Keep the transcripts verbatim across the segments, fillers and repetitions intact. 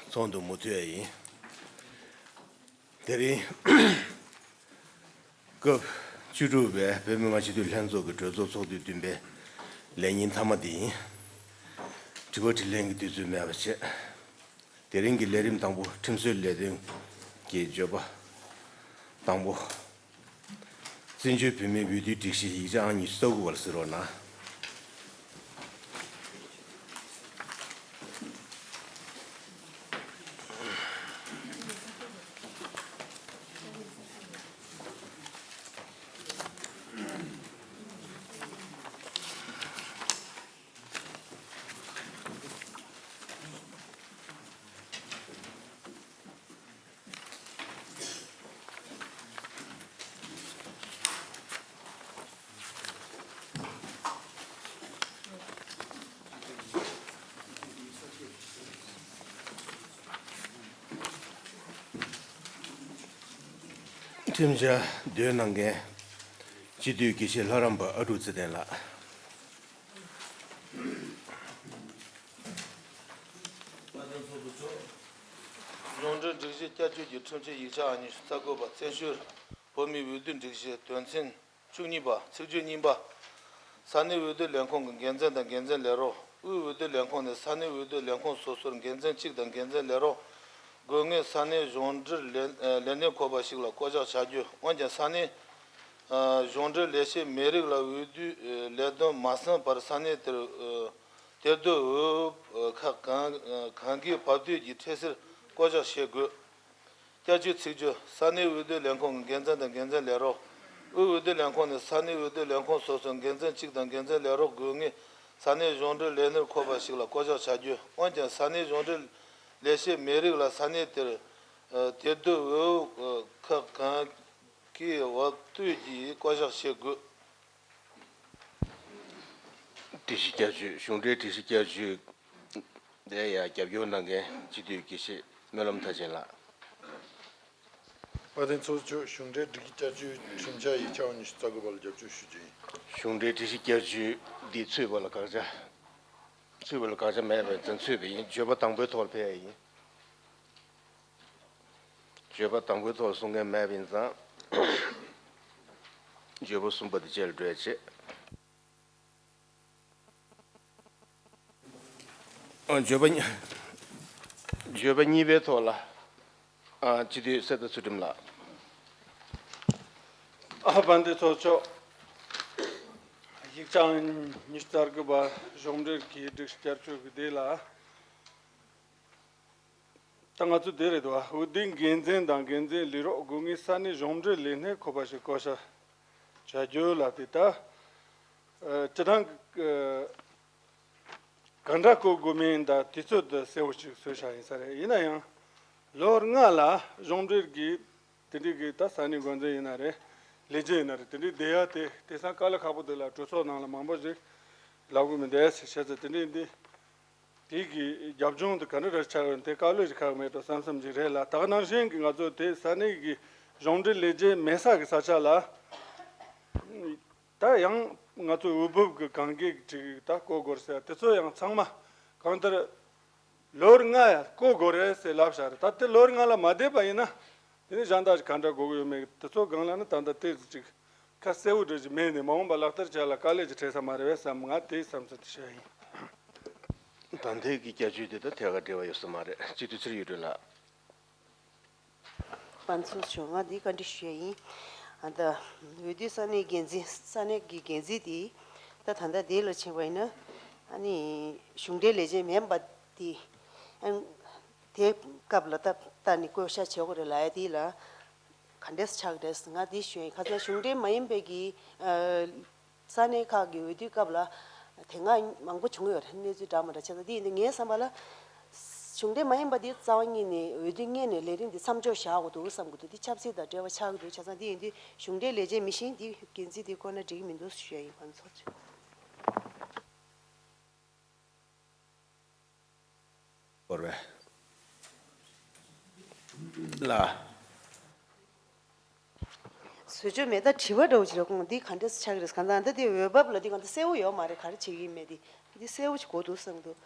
ཚོགས་འདུ་མུ་མཐུད་ཡིན། དེ་རིང་སྐབས་བཅུ་དྲུག་པའི་བོད་མི་མང་སྤྱི་འཐུས་ལྷན་ཚོགས་ཀྱི་གྲོས་ཚོགས་ཚོགས་དུས་བདུན་པའི་ལས་ཉིན་མཐའ་མ་འདི་ཡིན། དྲི་བ་དྲིས་ལན་གྱི་དུས་ཚོད་མེད་པ་བྱས། དེ་རིང་གི་ལས་རིམ་དང་པོ། ཁྲིམས་སྲོལ་ལས་དོན་གྱི་བརྗོད་པ་དང་པོ། བཙན་བྱོལ་བོད་མིའི་འོས་བསྡུའི་སྒྲིག་གཞི་ཡིག་ཆ་ཨང་ཉི་ཤུ་རྩ་དགུ་པ་ལ་གཟིགས་རོགས་གནང་། ཁྲིམས་འཆར་འདོན་གནང་མཁན་སྤྱི་འཐུས་དགེ་བཤེས་ལྷ་རམས་པ་ཨ་ཀྲུག་ཚེ་བརྟན་ལགས། གཞུང་འབྲེལ་སྒྲིག་གཞི་བསྐྱར་བཅོས་ཀྱི་ཁྲིམས་ཆད་ཡིག་ཆ་ཨང་ཉི་ཤུ་རྩ་དགུ་པ། བཙན་བྱོལ་བོད་མིའི་འོས་བསྡུ་སྒྲིག་གཞི་དོན་ཚན་བཅུ་གཉིས་པ། ཚིག་བརྗོད་གཉིས་པ། ས་གནས་འོས་བསྡུ་ལས་ཁུངས་ཀྱི་འགན་འཛིན་དང་འགན་འཛིན་ལས་རོགས། དབུས་འོས་བསྡུ་ལས་ཁུངས་ནས་ས་གནས་འོས་བསྡུ་ལས་ཁུངས་སོ་སོར་འགན་འཛིན་གཅིག་དང་འགན་འཛིན་ལས་རོགས་དགོས་ངེས་ས་གནས་གཞུང་འབྲེལ་ལས་ལས་སྣེ་ཁོ་པ་ཞིག་ལ་བསྐོ་གཞག་བྱ་རྒྱུ། འོན་ཀྱང་ས་གནས་གཞུང་འབྲེལ་ལས་བྱེད་མི་རིགས་ལ་འོས་བསྡུའི་ལས་དོན་མ་ཟིན་བར་ས་གནས་དེར་དེར་སྡོད་འོས་ཁག་གང་གང་གའི་བབ་དུས་ཀྱི་ཁྲལ་སེལ་བསྐོ་གཞག་བྱེད་དགོས། བསྐྱར་བཅོས་ཚིག་བརྗོད། ས་གནས་འོས་བསྡུ་ལས་ཁུངས་ཀྱི་འགན་འཛིན་དང་འགན་འཛིན་ལས་རོགས། དབུས་འོས་བསྡུ་ལས་ཁུངས་ནས་ས་གནས་འོས་བསྡུ་ལས་ཁུངས་སོ་སོའི་འགན་འཛིན་གཅིག་དང་འགན་འཛིན་ལས་རོགས་དགོས་ངེས་ས་གནས་གཞུང་འབྲེལ་ལས་སྣེར་ཁོ་པ་ཞིག་ལ་བསྐོ་གཞག་བྱ་རྒྱུ། འོན་ཀྱང་ས་གནས་གཞུང་འབྲེལ་ལས་བྱེད་མི་རིགས་ལ་ས་གནས་དེར་དེར་སྡོད་འོས་ཁག་གང་གའི་བབ་དུས་ཀྱི་བསྐོ་གཞག་བྱེད་དགོས། སྒྲིག་གཞི་བསྐྱར་བཅོས། གཞུང་འབྲེལ་སྒྲིག་གཞི་བསྐྱར་བཅོས་དེ་ཡང་རྒྱབ་སྐྱོར་གནང་མཁན་སྤྱི་འཐུས་དགེ་བཤེས་སྨོན་ལམ་མཐར་ཕྱིན་ལགས། དཔལ་ལྡན་ཚོགས་གཙོ། གཞུང་འབྲེལ་སྒྲིག་གཞི་བསྐྱར་བཅོས་ཁྲིམས་འཆར་ཡིག་ཆ་ཨང་ཉི་ཤུ་རྩ་དགུ་པ་ལ་རྒྱབ་སྐྱོར་ཞུ་རྒྱུ་ཡིན། གཞུང་འབྲེལ་སྒྲིག་གཞི་བསྐྱར་བཅོས་འདི་ཚུད་པ་ལ་དགག་བྱ། ཚུད་པ་ལ་དགག་བྱ་མེད་པའི་ཚེ་ཚུད་པ་ཡིན། བརྗོད་པ་དང་པོའི་ཐོག་ལ་ཕེབས་ཡ་ཡིན། བརྗོད་པ་དང་པོའི་ཐོག་གསུང་མཁན་མེད་པ་ཡིན་ཙང་། བརྗོད་པ་གསུམ་པ་དེ་རྗེས་ལ་འགྲོ་ཡ་བྱེད། ཨ། བརྗོད་པ་གཉིས། བརྗོད་པ་གཉིས་པའི་ཐོག་ལ། ཨ། སྤྱི་འཐུས་གསེར་རྟ་ཚུལ་ཁྲིམས་ལགས། ཨ། དཔལ་ལྡན་ཚོགས་གཙོ། ཡིག་ཆ་ཉི་ཤུ་རྩ་དགུ་པ་གཞུང་འབྲེལ་གྱི་སྒྲིག་གཞི་བསྐྱར་བཅོས་ཀྱི་དེ་ལ། ད་ང་ཚོ་དེ་རེད་དོ། འོས་བསྡུའི་འགན་འཛིན་དང་འགན་འཛིན་ལས་རོགས་དགོས་ངེས་ས་གནས་གཞུང་འབྲེལ་ལས་སྣེ་ཁོ་པ་ཞིག་བསྐོ་གཞག་བྱ་རྒྱུ་ལ་དེ་ལྟ། ཨ། སྤྱི་བཏང་གི་ག་འདྲ་བསྐོ་དགོས་མིན་ད་དུས་ཚོད་དུ་གསལ་བོ་ཞིག་བཟོས་བཞག་ཡིན་ས་རེད། ཡིན་ན་ཡང་ལོ་ལྔ་ལ་གཞུང་འབྲེལ་གྱི་དེ་འདྲའི་གི་ད་ས་གནས་འགོ་འཛིན་ཡིན་ན་རེད། ལས་བྱེད་ཡིན་ན་རེད། དེ་འདྲའི་བསྡད་ཡ་དེ་དེང་སང་དཀའ་ལས་ཁག་པོ་འདུག་ལ། གྲོས་ཚོགས་ནང་ལ་མང་པོ་ཞིག་ལབ་དགོས་མི་འདུག་ཟེར་བྱས་ཙང་དེ་འདྲའི་འདི། དེ་གི་རྒྱབ་ལྗོངས་དེ་ག་འདྲ་རེ་ཆགས་ཡོད་དེ་དཀའ་ལས་ཞིག་ཁག་མེད་འགྲོ་བསམ་བསམ་ཞིག་རེད་ལ། ད་ག་ནང་བཞིན་གྱི་ང་ཚོ་དེ་ས་གནས་ཀྱི་གཞུང་འབྲེལ་ལས་བྱེད་མེད་ས་གི་ས་ཆ་ལ། ད་ཡང་ང་ཚོ་འོས་བབ་ཀྱི་གང་གས་ཅིག་ད་བསྐོ་དགོས་ཟེར་དེ་ཚོ་ཡང་ཚང་མ་གང་ལྟར་ལོ་ལྔ་ཡང་བསྐོ་དགོས་རེད་ཟེར་ལབ་བཞག་རེད། ད་དེ་ལོ་ལྔ་ལ་མ་བསྡད་པ་ཡིན་ན་དེ་ནི་གཞན་དག་ཅིག་ག་འདྲ་དགོས་ཀྱི་ཡོད་མེད་དེ་ཚོ་སྒང་ལ་ནི་ད་ལྟ་ཏོག་ཙམ་ཅིག་ཁ་གསལ་བོ་འདྲ་ཅིག་མེད་ནས་མ་འོངས་པ་ལག་བསྟར་བྱ་ལ་དཀའ་ལས་ཅིག་འཕྲད་ས་མ་རེད་པས་བསམ། ང་དེའི་བསམ་ཚུལ་དེ་བཤད་ཡིན། ད་ལྟའི་གི་བསྐྱར་བཅོས་དེ་དང་ཐད་ཀར་འབྲེལ་བ་ཡོད་ས་མ་རེད། སྤྱི་འཐུས་ཚུར་ཡོད་དྲན་ལགས། དཔལ་ཚོགས་གཙོ། ང་འདི་བཀའ་འདྲི་ཞུ་ཡ་ཡིན། ཨ། ད་འོས་བསྡུ་ས་གནས་འགན་འཛིན། ས་གནས་ཀྱི་འགན་འཛིན་དེ་ད་ད་ལྟ་དེ་ལ་ཕྱིན་པ་ཡིན་ན། ཨ་ནི་གཞུང་འབྲེལ་ལས་བྱེད་མིན་པ་དེ། ཨ། དེ་སྐབས་ལ་ད་ད་ནི་བསྐོ་བཞག་བྱེད་དགོས་རེད་ལབ་ཡ་དེ་ལ་ག་འདྲས་ཆགས་རེད། ང་འདི་ཞུ་ཡ་ཡིན། ཁ་སང་གཞུང་འབྲེལ་མ་ཡིན་པའི་གི། ཨ། ས་གནས་ཁག་གི་འོས་བསྡུའི་སྐབས་ལ་དེ་སྔ་མང་པོ་བྱུང་ཡོད་རེད། གནས་ཚུལ་འདྲ་མི་འདྲ་བྱས་ཙང་། དེ་ཡིན་དུས་ངའི་བསམ་པ་ལ་གཞུང་འབྲེལ་མ་ཡིན་པ་དེ་རྩ་བ་ཉིད་ནས་འོས་བསྡུ་སྔོན་ནས་ལས་རིམ་དེ་མཚམས་འཇོག་བཞག་དགོས་འདུག་བསམ་གྱི་འདུག་དེ་ཆབ་སྲིད་དང་འབྲེལ་བ་ཆགས་ཀྱི་འདུག་བྱས་ཙང་དེ་ཡིན་དུས་གཞུང་འབྲེལ་ལས་བྱེད་མི་ཤེས་དེ་འགན་འཛིན་དེ་བསྐོ་ན་འགྲིག་གི་མི་འདུག་ཞུ་ཡ་ཡིན། དཔལ་ཚོགས་གཙོ། སྐོར་བས་ལ། བཟོ་བཅོས་མེད། ད་དྲི་བ་འདྲ་བོ་ཅིག་རེད། ཁོང་འདི་ག་འདྲས་ཆགས་ཀྱི་རེད། གང་ལྟར་ད་འདི་འོས་བབ་ལ་འདི་གང་ལྟར་གསལ་བོ་ཡོད་མ་རེད། ག་རེ་བྱེད་ཀྱི་ཡིན་མེད་འདི་འདི་གསལ་བོ་ཅིག་དགོས་འདུག་བསམ་འདུག་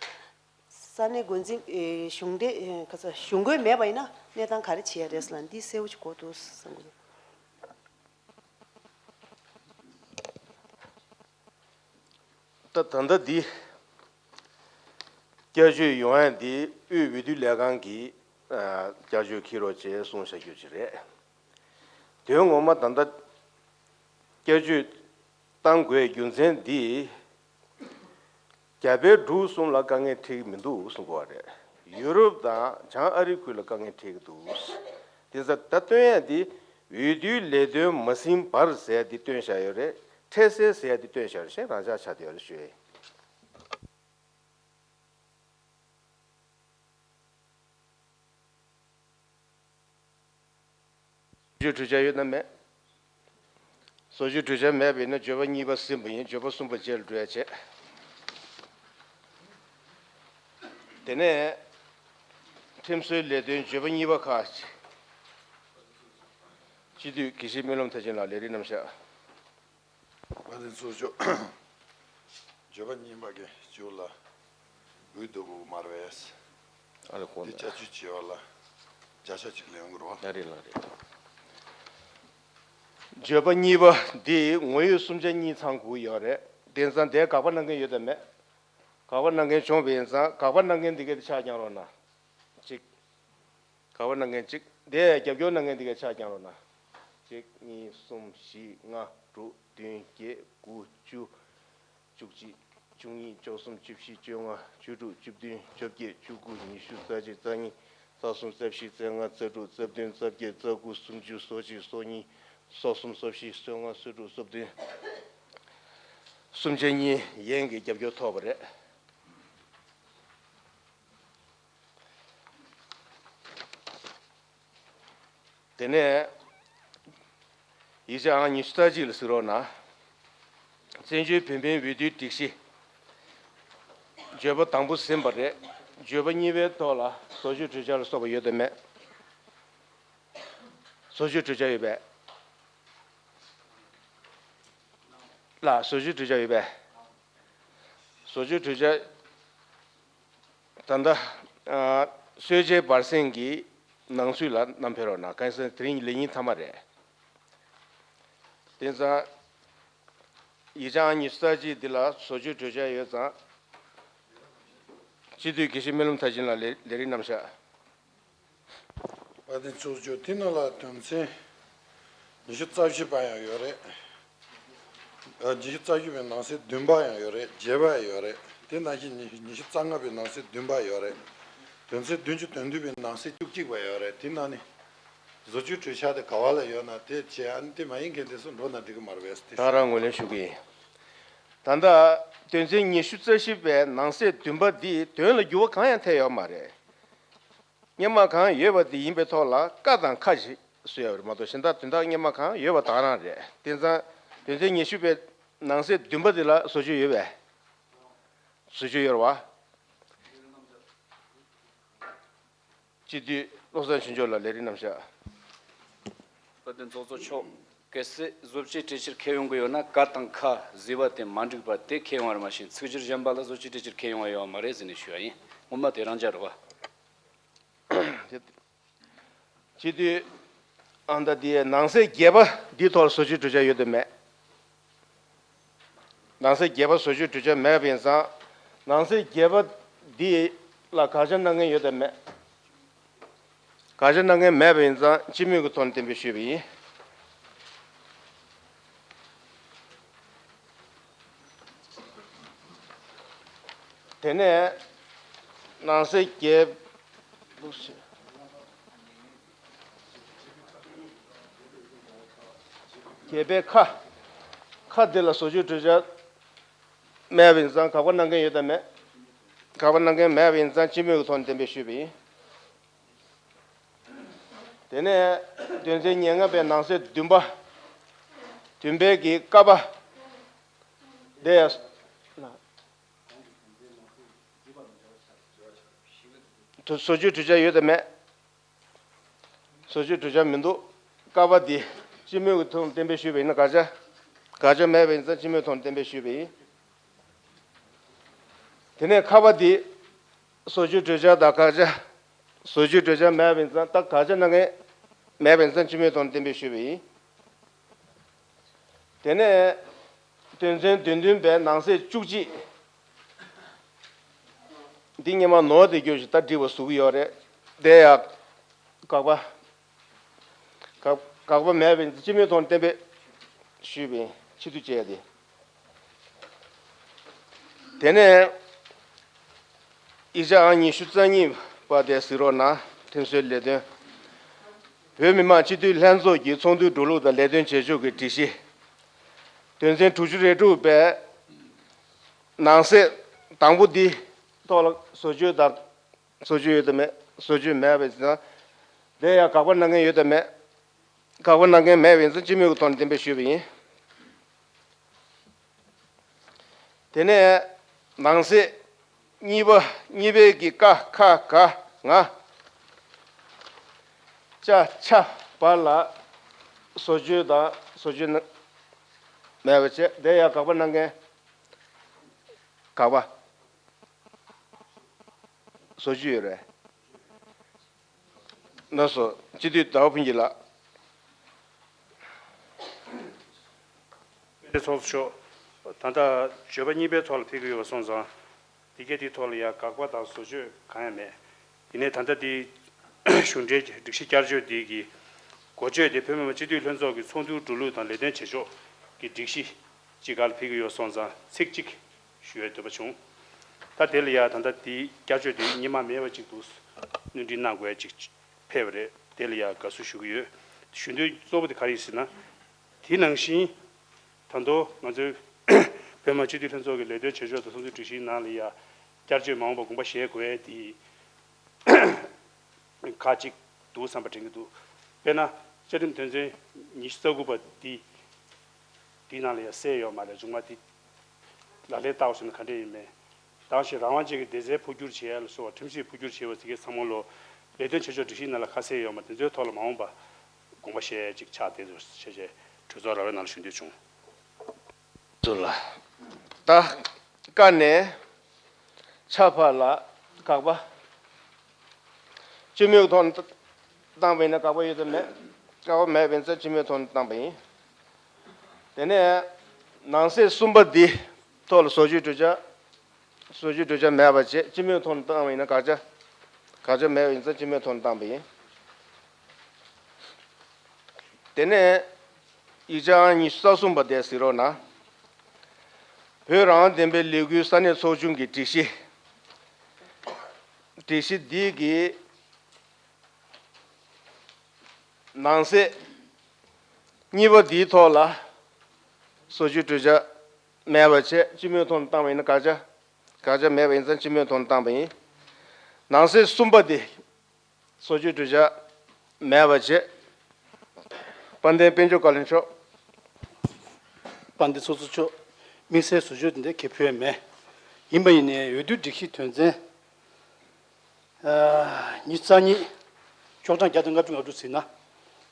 ས་གནས་འགོ་འཛིན་ཨེ་གཞུང་འབྲེལ་ཨེ་ག་ཚོད་གཞུང་འགོས་མེད་པ་ཡིན་ན་གནས་སྟངས་ག་རེ་བྱེད་ཡ་རེད་ཟེར་ལ་འདི་གསལ་བོ་ཅིག་གོ་འདུག་བསམ་གི་འདུག་ད་ད་ལྟ་འདི་བསྐྱར་བཅོས་ཡོང་ཡ་འདི་དབུས་འོས་བསྡུ་ལས་ཁང་གིས་ཨ་བསྐྱར་བཅོས་འཁྱེར་རོགས་བྱེད་གསུངས་བཞག་རྒྱུ་ཅིག་རེད། དོན་ངོ་མ་ད་ལྟ་བསྐྱར་བཅོས་བཏང་དགོས་རྒྱུ་མཚན་འདི་རྒྱ་བལ་འབྲུག་གསུམ་ལ་དཀའ་ངལ་འཕྲད་ཀྱི་མི་འདུག་གསུང་གི་ཡོད་རེད། ཡུ་རོབ་དང་བྱང་ཨ་རི་ཁུལ་ལ་དཀའ་ངལ་འཕྲད་ཀྱི་འདུག་དེ་ཚོ་ད་སྟོན་ཡ་འདི་འོས་བསྡུའི་ལས་དོན་མ་ཟིན་བར་ཟེར་ཡ་འདི་སྟོན་བཞག་ཡོད་རེད། འཕྲལ་སེལ་ཟེར་ཡ་འདི་སྟོན་བཞག་ཡོད་རེད། གཞན་རང་འཇགས་ཆགས་བསྡད་ཡོད་རེད་ཞུ་ཡ་ཡིན། བཟོ་བཅོས་གྲོས་འཆར་ཡོད་ན་མེད། བཟོ་བཅོས་གྲོས་འཆར་མེད་པ་ཡིན་ན་བརྗོད་པ་གཉིས་པ་ཟིན་པ་ཡིན། བརྗོད་པ་གསུམ་པ་རྗེས་ལ་འགྲོ་ཡ་བྱས། དེ་ནས་ཁྲིམས་བཟོའི་ལས་དོན་བརྗོད་པ་གཉིས་པ་ཁག་སྤྱི་འཐུས་དགེ་བཤེས་སྨོན་ལམ་མཐར་ཕྱིན་ལགས་ལས་རིམ་རྣམ་གཞག་དཔལ་ལྡན་ཚོགས་གཙོ། བརྗོད་པ་གཉིས་པ་གི་མཇུག་ལ་འོས་བསྡུ་དགོས་མ་རེད། ཨ་ལེ་ཁོང་འདི་བསྐྱར་བཅོས་བྱེད་པ་ལ་བརྒྱ་ཆ་གཅིག་ལེན་དགོས་རེད་བ། ཡ་རེད་ལགས་རེད། བརྗོད་པ་གཉིས་པ་འདི་ངོ་ཡོད་གསུམ་ཆ་གཉིས་ཚང་དགོས་ཡོད་རེད། དེང་སང་དེ་དགག་པ་གནང་མཁན་ཡོད་དམ་མེད། དགག་པ་གནང་མཁན་བྱུང་བ་ཡིན་ཙང་དགག་པ་གནང་མཁན་འདི་གའི་ཕྱག་བརྐྱངས་རོགས་གནང་། གཅིག་དགག་པ་གནང་མཁན་གཅིག་དེ་རྒྱབ་སྐྱོར་གནང་མཁན་འདི་གའི་ཕྱག་བརྐྱངས་རོགས་གནང་། གཅིག་གཉིས། གསུམ། བཞི། ལྔ། དྲུག་བདུན། བརྒྱད། དགུ། བཅུ། བཅུ་གཅིག་བཅུ་གཉིས། བཅུ་གསུམ། བཅུ་བཞི། བཅོ་ལྔ། བཅུ་དྲུག་བཅུ་བདུན། བཅོ་བརྒྱད། བཅུ་དགུ། ཉི་ཤུ། རྩ་གཅིག་རྩ་གཉིས། རྩ་གསུམ། རྩ་བཞི། རྩ་ལྔ། རྩ་དྲུག་རྩ་བདུན། རྩ་བརྒྱད། རྩ་དགུ། སུམ་ཅུ། སོ་གཅིག་སོ་གཉིས། སོ་གསུམ། སོ་བཞི། སོ་ལྔ། སོ་དྲུག་སོ་བདུན། གསུམ་ཆ་གཉིས་ཡན་གྱི་རྒྱབ་སྐྱོར་ཐོབ་པ་རེད། དེ་ནས་ཡིག་ཆ་ཨང་ཉི་ཤུ་རྩ་གཅིག་ལ་གཟིགས་རོགས་གནང་། བཙན་བྱོལ་བོད་མིའི་འོས་བསྡུའི་སྒྲིག་གཞི་བརྗོད་པ་དང་པོ་ཟིན་པ་རེད། བརྗོད་པ་གཉིས་པའི་ཐོག་ལ་བཟོ་བཅོས་གྲོས་འཆར་ལ་སོགས་པ་ཡོད་དམ་མེད། བཟོ་བཅོས་གྲོས་འཆར་ཡོད་པས། ལགས། བཟོ་བཅོས་གྲོས་འཆར་ཡོད་པས། བཟོ་བཅོས་གྲོས་འཆར་ད་ལྟ་ཨ་གསོལ་ཇའི་བར་གསེང་གི་ནང་གསུས་ལ་བསྣམས་ཕེབས་རོགས་གནང་། གང་ཡིན་ཟེར་ན་དེ་རིང་ལས་ཉིན་མཐའ་མ་རེད། དེང་སང་ཡིག་ཆ་ཨང་ཉི་ཤུ་རྩ་གཅིག་འདི་ལ་བཟོ་བཅོས་གྲོས་འཆར་ཡོད་ཙང་། སྤྱི་འཐུས་དགེ་བཤེས་སྨོན་ལམ་མཐར་ཕྱིན་ལགས་ལས་ལས་རིམ་རྣམ་གཞག་དཔལ་ལྡན་ཚོགས་གཙོ། དེ་ནང་ལ་དོན་ཚན་ཉི་ཤུ་རྩ་བཞི་པ་ཡང་ཡོད་རེད། ཨ་ཉི་ཤུ་རྩ་བཞི་པའི་ནང་གསེས་བདུན་པ་ཡང་ཡོད་རེད། བརྒྱད་པ་ཡང་ཡོད་རེད། དེ་ནང་བཞིན་ཉི་ཉི་ཤུ་རྩ་ལྔ་པའི་ནང་གསེས་བདུན་པ་ཡོད་རེད། དོན་ཚན་བདུན་ཅུ་དོན་བདུན་པའི་ནང་གསེས་བཅུ་གཅིག་པ་ཡོད་རེད། དེ་ནང་ནས་བཟོ་བཅོས་གྲོས་འཆར་དེ་ག་བ་ལ་ཡོད་ན་དེ་བྱས། ཨ་ནི་དེ་མ་ཡིན་མཁན་དེ་ཚོ་འགྲོ་ན་འགྲིག་གི་མ་རེད་པས། དེ་ད་རང་ངོས་ལེན་ཞུ་གི་ཡིན། ད་ལྟ་དོན་ཚན་ཉི་ཤུ་རྩ་བཞི་པའི་ནང་གསེས་བདུན་པ་འདིས་དོན་ལ་འགྱུར་བ་གང་ཡང་ཐེབས་ཡོད་མ་རེད། སྔོན་མ་གང་ཡོད་པ་དེ་ཡིན་པའི་ཐོག་ལ་ཀ་དང་ཁ་ཞིག་བཟོས་ཡོད་རེད་མ་གཏོགས། གཞན་དག་དོན་དག་སྔོན་མ་གང་ཡོད་པ་དེ་རང་རེད། དེ་ཙང་དོན་ཚན་ཉི་ཤུ་པའི་ནང་གསེས་བདུན་པ་དེ་ལ་བཟོ་བཅོས་ཡོད་པས། བཟོ་བཅོས་ཡོད་རེད་བ། སྤྱི་འཐུས་བློ་བཟང་ཆོས་འབྱོར་ལགས་ལས་རིམ་རྣམ་གཞག་དཔལ་ལྡན་ཚོགས་གཙོ་མཆོག་གལ་སྲིད་བཟོ་བཅོས་གྲོས་འཆར་འཁྱེར་ཡོང་གི་ཡོད་ན་ཀ་དང་ཁ་བཟོས་པ་དེ་མ་འགྲིག་པ་དེ་འཁྱེར་ཡོང་བ་རེད། མ་གཞི་ཚིག་སྦྱོར་གཞན་པ་ལ་བཟོ་བཅོས་གྲོས་འཆར་འཁྱེར་ཡོང་བ་ཡོད་མ་རེད་ཟེར་ནས་ཞུ་བ་ཡིན། ངོ་མ་དེ་རང་འཇགས་རེད་བ། སྤྱི་འཐུས་ཨ་མདའ་དེའི་ནང་གསེས་བརྒྱད་པ་འདིའི་ཐོག་ལ་བཟོ་བཅོས་གྲོས་འཆར་ཡོད་དམ་མེད། ནང་གསེས་བརྒྱད་པ་བཟོ་བཅོས་གྲོས་འཆར་མེད་པ་ཡིན་ཙང་། ནང་གསེས་བརྒྱད་པ་འདི་ལ་དགག་བྱ་གནང་མཁན་ཡོད་དམ་མེད། དགག་བྱ་གནང་མཁན་མེད་པ་ཡིན་ཙང་སྤྱི་མོས་ཀྱི་ཐོག་ནས་གཏན་འབེབས་ཞུས་པ་ཡིན། དེ་ནས་ནང་གསེས་བརྒྱད། བརྒྱད་པའི་ཁ། ཁ་འདི་ལ་བཟོ་བཅོས་གྲོས་འཆར་མེད་པ་ཡིན་ཙང་དགག་པ་གནང་མཁན་ཡོད་དམ་མེད། དགག་པ་གནང་མཁན་མེད་པ་ཡིན་ཙང་སྤྱི་མོས་ཀྱི་ཐོག་ནས་གཏན་འབེབས་ཞུས་པ་ཡིན། དེ་ནས་དོན་ཚན་ཉེར་ལྔ་པའི་ནང་གསེས་བདུན་པ། བདུན་པའི་གི་ཀ་པ། དེ་བཟོ་བཅོས་གྲོས་འཆར་ཡོད་དམ་མེད། བཟོ་བཅོས་གྲོས་འཆར་མི་འདུག་ཀ་པ་འདི་སྤྱི་མོས་ཀྱི་ཐོག་ནས་གཏན་འབེབས་ཞུས་པ་ཡིན་ན་དགག་བྱ། དགག་བྱ་མེད་པ་ཡིན་ཙང་སྤྱི་མོས་ཐོག་ནས་གཏན་འབེབས་ཞུས་པ་ཡིན། དེ་ནས་ཁ་པ་འདི་ བཟོ་བཅོས་གྲོས་འཆར་དང་དགག་བྱ། བཟོ་བཅོས་གྲོས་འཆར་མེད་པ་ཡིན་ཙང་ད་དགག་བྱ་གནང་མཁན་མེད་པ་ཡིན་ཙང་སྤྱི་མོས་ཐོག་ནས་གཏན་འབེབས་ཞུས་པ་ཡིན། དེ་ནས་དོན་ཚན་བདུན་བདུན་པའི་ནང་གསེས་བཅུ་གཅིག་འདི་སྔོན་མ་ནོར་དེ་བསྒྱུར་ཞིག་ད་འགྲིག་པ་བཟོ་གི་ཡོད་རེད། དེ་ཡང་དགག་པ། དགག་དགག་པ་མེད་པའི་སྤྱི་མོས་ཐོག་ནས་གཏན་འབེབས་ཞུས་པའི་སྤྱི་འཐུས་བཅས་ཏེ། དེ་ནས་ཡིག་ཆ་ཨང་ཉི་ཤུ་རྩ་གཉིས་པ་དེ་གཟིགས་རོགས་གནང་། ཁྲིམས་བཟོའི་ལས་དོན། བོད་མི་མང་སྤྱི་འཐུས་ལྷན་ཚོགས་ཀྱི་ཚོགས་འདུའི་འགྲོ་ལུགས་དང་ལས་དོན་བྱེད་ཕྱོགས་ཀྱི་སྒྲིག་གཞི། དོན་ཚན་དྲུག་ཅུ་རེ་དྲུག་པའི་ནང་གསེས་དང་པོ་འདི་ཐོག་ལ་བཟོ་བཅོས་དང་། བཟོ་བཅོས་ཡོད་དམ་མེད། བཟོ་བཅོས་མེད་པ་ཡིན་ཙང་། དེ་ཡང་དགག་པ་གནང་མཁན་ཡོད་དམ་མེད། དགག་པ་གནང་མཁན་མེད་པ་ཡིན་ཙང་སྤྱི་མོས་ཀྱི་ཐོག་ནས་གཏན་འབེབས་ཞུས་པ་ཡིན། དེ་ནས་ནང་གསེས་གཉིས་པ། གཉིས་པའི་གི་ཀ་ཁ་ག་ང་ཅ་ཆ་བར་ལ་བཟོ་བཅོས་དང་བཟོ་བཅོས་གནང་མེད་པ་བྱས། དེ་ཡང་དགག་པ་གནང་མཁན་དགག་པ། བཟོ་བཅོས་ཡོད་རེད། ལགས་སོ། སྤྱི་འཐུས་ཟླ་བ་ཕུན་སྐྱིད་ལགས། དཔལ་ལྡན་ཚོགས་གཙོ་མཆོག་ད་ལྟ་བརྗོད་པ་གཉིས་པའི་ཐོག་ལ་ཕེབས་ཀྱི་ཡོད་པ་སོང་ཙང་། འདི་གའི་དེའི་ཐོག་ལ་ཡང་དགག་པ་དང་བཟོ་བཅོས་གང་ཡང་མེད། ཡིན་ནའི་ད་ལྟ་འདི་གཞུང་འབྲེལ་སྒྲིག་གཞི་བསྐྱར་བཅོས་འདི་གི་འགོ་བརྗོད་དེ་བོད་མི་མང་སྤྱི་འཐུས་ལྷན་ཚོགས་ཀྱི་ཚོགས་འདུའི་འགྲོ་ལུགས་དང་ལས་དོན་བྱེད་ཕྱོགས་ཀྱི་སྒྲིག་གཞི་གཅིག་སྒང་ལ་ཕེབས་ཀྱི་ཡོད་སོང་ཙང་ཚིག་གཅིག་ཞུ་བའི་འདོད་པ་བྱུང་། ད་དེ་ལ་ཡང་ད་ལྟ་འདི་བསྐྱར་བཅོས་འདི་སྔོན་མ་མེད་པ་ཅིག་འདུག་སྣོན་འཕྲི་གནང་དགོས་ཡ་ཅིག་ཕེབས་པ་རེད། དེ་ལ་ཡང་དགའ་བསུ་ཞུ་གི་ཡོད། ཞུ་འདོད་གཙོ་བོ་དེ་ག་རེ་ཡིན་ཟེར་ན། དེ་ནང་བཞིན་ད་དུང་ང་ཚོའི་བོད་མི་མང་སྤྱི་འཐུས་ལྷན་ཚོགས་ཀྱི་ལས་དོན་བྱེད་ཕྱོགས་དང་ཚོགས་འདུའི་སྒྲིག་གཞིའི་ནང་ལ་ཡང་བསྐྱར་བཅོས་མ་འོངས་པར་དགོངས་པ་བཞེས་དགོས་ཡ་དེ་ཁག་ཅིག་འདུག་བསམ་པ་དྲན་གྱི་འདུག་དཔེར་ན་བཅའ་ཁྲིམས་དོན་ཚན་ཉི་ཤུ་རྩ་དགུ་པ་འདི། དེའི་ནང་ལ་ཡང་གསལ་ཡོད་མ་རེད། མཇུག་མ་དེ་ལག་ལེན་བསྟར་བ་སོང་ན་ག་འདྲ་ཡིན་མིན། ད་ག་ནང་བཞིན་རང་དབང་ཅན་གྱི་སྡེ་ཚན་འཕོ་འགྱུར་བྱེད་ཡ་ལ་སོགས་པ་ཁྲིམས་སྲིད་འཕོ་འགྱུར་བྱེད་པ་དེ་གའི་ཚང་མ་ལོ་ལས་དོན་བྱེད་ཕྱོགས་སྒྲིག་གཞིའི་ནང་ལ་ཁ་གསལ་ཡོད་མ་རེད། དེ་ཚོའི་ཐོག་ལ་མ་འོངས་པ་དགོངས་པ་བཞེས་ཡ་ཅིག་ཆགས་བསྡད་འདུག་ཞེས་བྱས་གྲོས་ཚོགས་ར་བའི་ནང་ལ་ཞུ་འདོད་བྱུང་། ཚུལ་ལ། ད་ཀ་ནས་ཆ་ཕ་ལ་དགག་པ། སྤྱི་མོས་ཐོག་ནས་བཏང་བ་ཡིན་ན་དགག་པ་ཡོད་དམ་མེད། དགག་པ་མེད་པ་ཡིན་ཙང་སྤྱི་མོས་ཐོག་ནས་བཏང་བ་ཡིན། དེ་ནས་ནང་གསེས་གསུམ་པ་འདི་ཐོག་ལ་བཟོ་བཅོས་གྲོས་འཆར། བཟོ་བཅོས་གྲོས་འཆར་མེད་པ་བྱས་སྤྱི་མོས་ཐོག་ནས་བཏང་བ་ཡིན་ན་དགག་བྱ། དགག་བྱ་མེད་པ་ཡིན་ཙང་སྤྱི་མོས་ཐོག་ནས་བཏང་བ་ཡིན། དེ་ནས་ཡིག་ཆ་ཨང་ཉི་ཤུ་རྩ་གསུམ་པ་དེ་གཟིགས་རོགས་གནང་། བོད་རང་དབང་བདེན་པའི་ལས་འགུལ་ས་གནས་ཚོགས་ཆུང་གི་སྒྲིག་གཞི། སྒྲིག་གཞི་འདི་གི་ནང་གསེས་གཉིས་པ་འདིའི་ཐོག་ལ་བཟོ་བཅོས་གྲོས་འཆར་མེད་པ་བྱས་སྤྱི་མོས་ཐོག་ནས་བཏང་བ་ཡིན་ན་དགག་བྱ། དགག་བྱ་མེད་པ་ཡིན་ཙང་སྤྱི་མོས་ཐོག་ནས་བཏང་བ་ཡིན། ནང་གསེས་གསུམ་པ་འདི། བཟོ་བཅོས་གྲོས་འཆར་མེད་པ་བྱས། དཔལ་ལྡན་དཔལ་འབྱོར་བཀའ་བློན་མཆོག་དཔལ་ལྡན་ཚོགས་གཙོ་མཆོག་དམིགས་བསལ་བཟོ་བཅོས་དེ་འདྲ་གལ་ཕུལ་ཡ་མེད། ཡིན་པ་ཡིན་ནའི་འོས་བསྡུ་སྒྲིག་གཞི་དོན་ཚན་ཉི་ཤུ་རྩ་གཉིས། ཤོག་གྲངས་བརྒྱ་དང་ལྔ་བཅུ་ང་དྲུག་ཟིན་ན།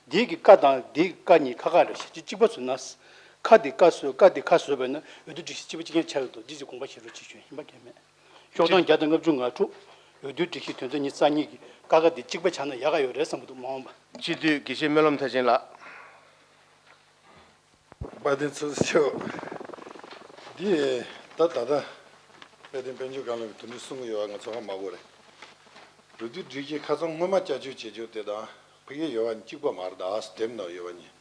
འདིའི་གི་ཀ་དང་འདིའི་ཀ་གཉིས་ཁ་ཁ་རེད། གཅིག་པ་བཟོས་ན། ཁ་འདི་ཀ་བཟོས། ཀ་འདི་ཁ་བཟོས་པ་ཡིན་ན་འོས་བསྡུ་སྒྲིག་གཞི་གཅིག་པ་གཅིག་རྐྱང་ཆགས་ཀྱི་འདུག་འདི་ཅིག་དགོངས་པ་བཞེས་རོགས་གྱིས་ཞུ། ཡིན་པ་གལ་མེད། ཤོག་གྲངས་བརྒྱ་དང་ལྔ་བཅུ་ང་དྲུག་འོས་བསྡུའི་སྒྲིག་གཞི་དོན་ཚན་ཉི་ཤུ་རྩ་གཉིས་ཀྱི་ཀ་ཁ་འདི་གཅིག་པ་ཆགས་ན་ཡག་ག་ཡོད་རེད་བསམ་གྱི་འདུག་མ་འོངས་པ། སྤྱི་འཐུས་དགེ་བཤེས་སྨོན་ལམ་མཐར་ཕྱིན་ལགས། དཔལ་ལྡན་ཚོགས་གཙོ་མཆོག་འདི་ད་ད་ལྟ་དཔལ་ལྡན་དཔལ་འབྱོར་བཀའ་བློན་གྱིས་དོན་འགྲུབ་གསུང་གི་ཡོད་པ་ང་ཚོ་ཧ་མ་གོ་རེད། འོས་བསྡུ་སྒྲིག་གཞི་ཁ་སང་སྔོན་མ་བསྐྱར་བཅོས་བྱེད་རྒྱུ་དེ་དང་ཕ་གི་ཡོད་པ་གཅིག་པ་མ་རེད། ད་དེབ་ནང་ཡོད་པ་གཉིས།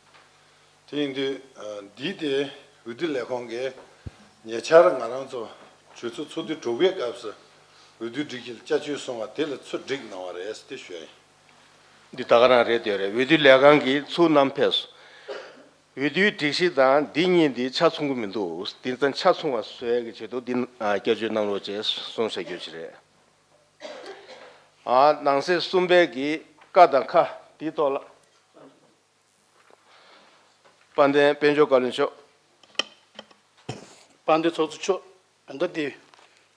དེ་ཡིན་དུས་འདི་དེ་འོས་བསྡུ་ལས་ཁུངས་ཀྱིས་ཉེ་ཆར་ང་རང་ཚོ་གྲོས་ཚོགས་ཚོགས་དུས་དྲུག་པའི་སྐབས་སུ་འོས་བསྡུ་སྒྲིག་གཞི་ལ་བསྐྱར་བཅོས་སོང་བ་དེ་ལ་ཚུར་བསྒྲིགས་གནང་བ་རེད་ཟེར་དེ་ཞུ་ཡ་ཡིན། འདི་ད་ག་རང་རེད་དེ་རེད། འོས་བསྡུ་ལས་ཁང་གིས་ཚུར་བསྣམས་ཕེབས་སོང་། འོས་བསྡུའི་སྒྲིག་གཞི་དང་འདི་གཉིས་འདི་ཆ་མཚུངས་ཀྱི་མི་འདུག་དེང་སང་ཆ་མཚུངས་པ་བཟོ་ཡ་གི་ཆེད་དུ་འདི་བསྐྱར་བཅོས་གནང་རོགས་ཅེས་གསུངས་བཞག་རྒྱུ་ཞིག་རེད། ཨ། ནང་གསེས་གསུམ་པའི་གི་ཀ་དང་ཁ་འདིའི་ཐོག་ལ། དཔལ་ལྡན་དཔལ་འབྱོར་བཀའ་བློན་མཆོག་དཔལ་ལྡན་ཚོགས་གཙོ་མཆོག་ད་ལྟ་འདི་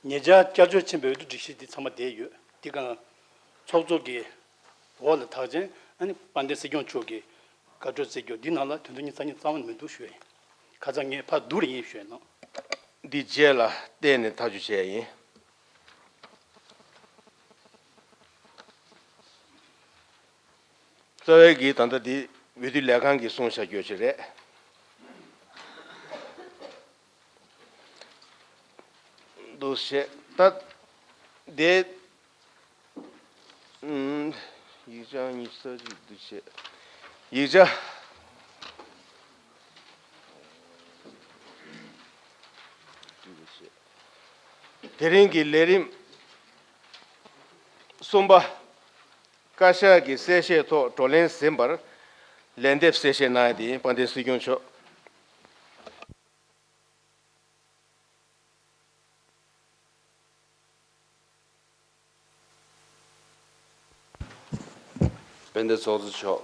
ཉེ་ཆར་བསྐྱར་བཅོས་ཕྱིན་པའི་འོས་བསྡུ་སྒྲིག་གཞི་འདི་ཚང་མ་བསྡད་ཡོད། འདི་གང་ཚོགས་གཙོ་གི་འོག་ལ་དག་ཅན་ཨ་ནི་དཔལ་ལྡན་སྲིད་སྐྱོང་མཆོག་གི་བཀའ་གྲོས་བརྩི་རྒྱུ་འདི་ནང་ལ་དོན་དུ་ཉིན་གསང་ཉིན་གཙང་མ་མི་འདུག་ཞུ་ཡ་ཡིན། ཁ་སང་ངས་ཕར་བསྡུར་ཡིན་ཞུ་ཡ་ནང་། འདི་རྗེས་ལ་བལྟས་ནས་ཐག་གཅོད་བྱས་ཡིན། རྩ་བའི་གི་ད་ལྟ་འདི་འོས་བསྡུ་ལས་ཁང་གིས་གསུངས་བཞག་རྒྱུ་ཅིག་རེད། འདུག་བཤད་ད། དེ། ཨུམ། ཡིག་ཆ་གཉིས་ས་གཅིག་འདུག་བཤད། ཡིག་ཆ། དེ་རིང་གི་ལས་རིམ་གསུམ་པ། བཀའ་ཤག་གི་གསལ་བཤད་ཐོག་བགྲོ་གླེང་ཟིན་པར་ལན་འདེབས་གསལ་བཤད་གནང་ཡ་དེ་ཡིན། དཔལ་ལྡན་སྲིད་སྐྱོང་མཆོག་དཔལ་ལྡན་ཚོགས་གཙོ་མཆོག་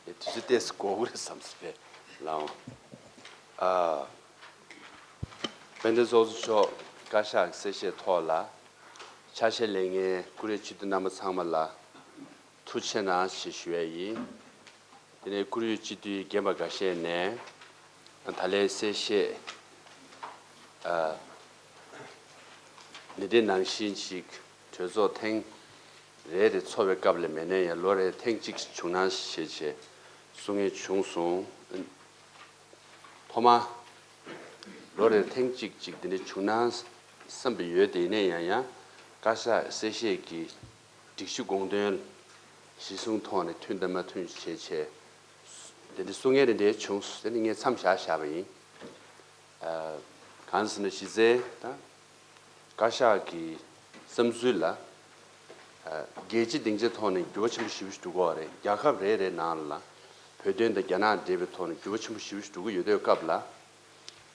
དུས་ཚོད་ཏོག་ཙམ་འགོར་གི་རེད་བསམ་སོང་བས་ལའང་། ཨ། དཔལ་ལྡན་ཚོགས་གཙོ་མཆོག་བཀའ་ཤག་གི་གསལ་བཤད་ཐོག་ལ་ཕྱག་བཞེས་ལས་མཁན་བཀུར་འོས་སྤྱི་འཐུས་རྣམ་པ་ཚང་མ་ལ་ཐུགས་རྗེ་གནང་ཞེས་ཞུ་ཡ་ཡིན། དེ་ནས་བཀུར་འོས་སྤྱི་འཐུས་རྒན་པ་འགའ་ཤས་ནས་ད་ལན་གསལ་བཤད་ཨ། འདི་འདྲའི་ནང་བཞིན་ཅིག་གྲོས་ཚོགས་ཐེངས་རེ་རེ་འཚོགས་པའི་སྐབས་ལ་མེད་ན་ཡང་ལོ་རེར་ཐེངས་གཅིག་བྱུང་ན་ཞེས་བྱས་གསུང་མཁན་བྱུང་སོང་། ཐོག་མ་ལོ་རེར་ཐེངས་གཅིག་ཅིག་འདི་འདྲ་བྱུང་ན་བསམ་པ་ཡོད། དེ་ཡིན་ན་ཡང་ཡང་བཀའ་ཤག་གསལ་བཤད་ཀྱི་སྒྲིག་གཞི་དགོངས་དོན་གཞིར་བཟུང་ཐོག་ནས་མཐུན་དང་མ་མཐུན་བྱས་བྱས་འདི་འདྲ་གསུང་མཁན་དེ་འདྲ་བྱུང་སོང་། དེ་ནི་ངས་མཚམས་བཞག་བཞག་པ་ཡིན། ཨ། གང་ཟེར་ན་གཞི་རྩའི་ད་བཀའ་ཤག་གི་བསམ་ཚུལ་ལ་ཨ། རྒྱལ་སྤྱི་སྡིངས་ཆའི་ཐོག་ནས་འགྱུར་བ་ཆེན་པོ་ཞེ་པོ་ཞིག་འགྲོ་གི་ཡོད་རེད། རྒྱལ་ཁབ་རེ་རེའི་ནང་ལ་བོད་དོན་དང་རྒྱ་ནག་འབྲེལ་བའི་ཐོག་ནས་འགྱུར་བ་ཆེན་པོ་ཞེ་པོ་ཞིག་འགྲོ་གི་ཡོད་དུས་སྐབས་ལ་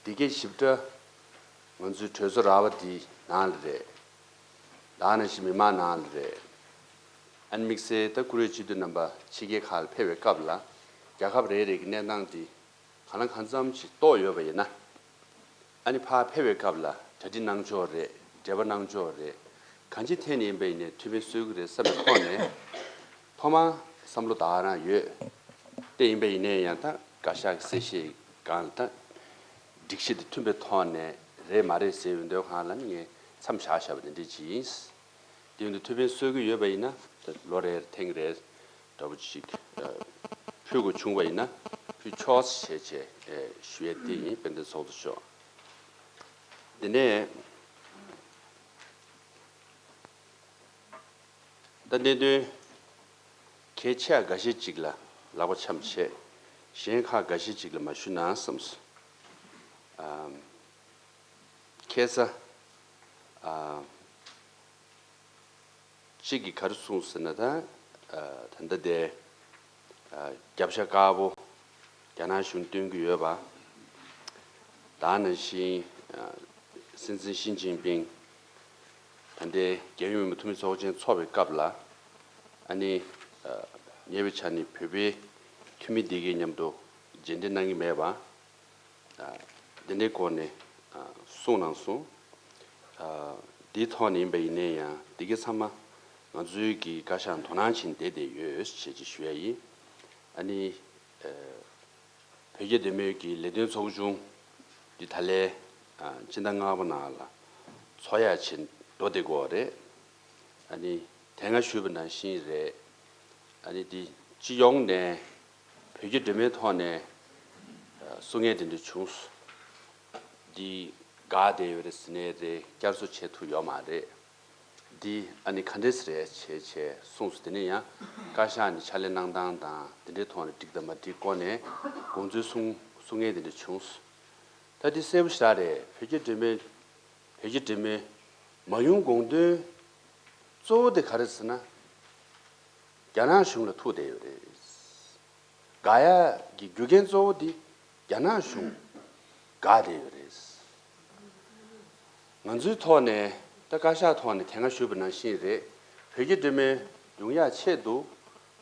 འདི་གའི་ཞིབ་ཕྲ་ང་ཚོའི་གྲོས་ཚོགས་ར་བ་འདིའི་ནང་ལ་རེད། ད་ནང་བཞིན་མི་མང་ནང་ལ་རེད། ཨ་ནི་དམིགས་བསལ་ད་བཀུར་འོས་སྤྱི་འཐུས་རྣམ་པ་ཕྱི་རྒྱལ་ཁག་ལ་ཕེབས་པའི་སྐབས་ལ་རྒྱལ་ཁབ་རེ་རེ་གི་གནས་སྟངས་འདི་གང་ལ་གང་འཚམ་ཞིག་རྟོགས་ཡོད་པ་ཡིན་ན། ཨ་ནི་ཕར་ཕེབས་པའི་སྐབས་ལ་གྲ་སྒྲིག་གནང་ཕྱོགས་རེད། འབྲེལ་བ་གནང་ཕྱོགས་རེད། གང་ཅིའི་ཐད་ནས་ཡིན་པ་ཡིན་ནའི་མཐུན་སྒྲིལ་བཟོ་གི་རེད་བསམ་པའི་ཐོག་ནས་ཐོག་མར་བསམ་བློ་ད་ག་རང་ཡོད། དེ་ཡིན་པ་ཡིན་ནའི་ཡང་ད་བཀའ་ཤག་གི་གསལ་བཤད་སྒང་ལ་ད་སྒྲིག་གཞི་དེ་མཐུན་པའི་ཐོག་ནས་རེད་མ་རེད་ཟེར་ཡོང་དུས་སྒང་ལ་ནི་ངས་མཚམས་བཞག་བཞག་པ་དེ་འདྲ་ཅིག་ཡིན། དེ་ཡིན་དུས་ཐུགས་ཕན་གསོས་ཀྱི་ཡོད་པ་ཡིན་ན་ད་ལོ་རེར་ཐེངས་རེ་འདྲ་པོ་ཅིག་ཨ། ཕུལ་དགོས་བྱུང་བ་ཡིན་ན་ཕུལ་ཆོག་ཟེར་བྱས་བྱས་ཨེ་ཞུ་ཡས་དེ་ཡིན། དཔལ་ལྡན་ཚོགས་གཙོ་མཆོག་དེ་ནས་ད་གནད་དོན་གལ་ཆེ་བ་འགའ་ཤས་ཅིག་ལ་ལག་པ་འཆང་བྱས། གཞན་ཁག་འགའ་ཤས་ཅིག་ལ་མ་ཞུས་ན་བསམས་སོང་། ཨ། ཁ་སང་ཨ། གཅིག་གིས་ག་རེ་གསུངས་ཟེར་ན་ད། ཨ། ད་ལྟ་དེ། ཨ། རྒྱབ་ཤ་དཀར་པོ་རྒྱ་ནག་གཞུང་སྟོན་གྱི་ཡོད་པ། ད་ནང་བཞིན། ཨ། སྲིད་འཛིན་ཞི་ཅིན་ཕིང་ད་ལྟའི་རྒྱལ་ཡོངས་མི་དམངས་འཐུས་མི་ཚོགས་ཆེན་ཚོགས་པའི་སྐབས་ལ། ཨ་ནི། ཨ། ཉེ་བའི་ཆར་ནས་བོད་པའི་འཐུས་མི་དེ་གའི་མཉམ་དུ་མཇལ་འཕྲད་གནང་གི་མེད་པ། ཨ། འདི་འདྲའི་སྐོར་ནས། ཨ། གསུངས་གནང་སོང་། ཨ། འདིའི་ཐོག་ནས་ཡིན་པ་ཡིན་ནའི་ཡང་འདི་གའི་ཚང་མ་ང་ཚོའི་གི་བཀའ་ཤག་དོ་སྣང་བྱས་བསྡད་བསྡད་ཡོད་ཅེས་ཅིག་ཞུ་ཡ་ཡིན། ཨ་ནི། ཨ། བོད་རྒྱ་འབྲེལ་མོལ་གྱི་ལས་དོན་ཚོགས་ཆུང་འདི་ད་ལན། ཨ། སྤྱི་ཟླ་ལྔ་པ་ནང་ལ་ཚོགས་ཡ་ཆེད་འགྲོ་བསྡད་ཀྱི་ཡོད་རེད། ཨ་ནི་དེ་སྔ་ཞུས་པ་ནང་བཞིན་རེད། ཨ་ནི་འདི་སྤྱི་ཡོངས་ནས་བོད་རྒྱ་འབྲེལ་མོལ་ཐོག་ནས་གསུང་མཁན་དེ་འདྲ་བྱུང་སོང་། འདི་འགག་བསྡད་ཡོད་རེད་ཟེར་ནའི་རེད། བསྐྱར་གསོ་བྱེད་ཐུབ་ཡོད་མ་རེད། འདི་ཨ་ནི་ག་འདྲས་རེད་བྱས་བྱས་གསུངས་སོང་། དེ་ནས་ཡང་བཀའ་ཤག་ནས་ཕྱག་ལས་གནང་སྟངས་དང་དེ་འདྲའི་ཐོག་ནས་འགྲིག་དང་མ་འགྲིག་སྐོར་ནས་དགོངས་ཚུལ་གསུང་གསུང་མཁན་དེ་འདྲ་བྱུང་སོང་། ད་འདི་གསལ་པོ་ཞེ་དྲག་རེད། བོད་རྒྱ་འབྲེལ་མོལ་བོད་རྒྱ་འབྲེལ་མོལ་མ་ཡོང་དགོངས་དོན་གཙོ་བོ་དེ་ག་རེ་ཟེར་ན། རྒྱ་ནག་གཞུང་ལ་ཐུག་བསྡད་ཡོད་རེད། འགག་ཡག་གི་རྒྱུ་རྐྱེན་གཙོ་བོ་དེ་རྒྱ་ནག་གཞུང་འགག་བསྡད་ཡོད་རེད། ང་ཚོའི་ཐོག་ནས་ད་བཀའ་ཤག་ཐོག་ནས་དེ་སྔ་ཞུས་པ་ནང་བཞིན་རེད། བོད་རྒྱ་འབྲེལ་མོལ་ཡོང་ཡག་ཆེད་དུ་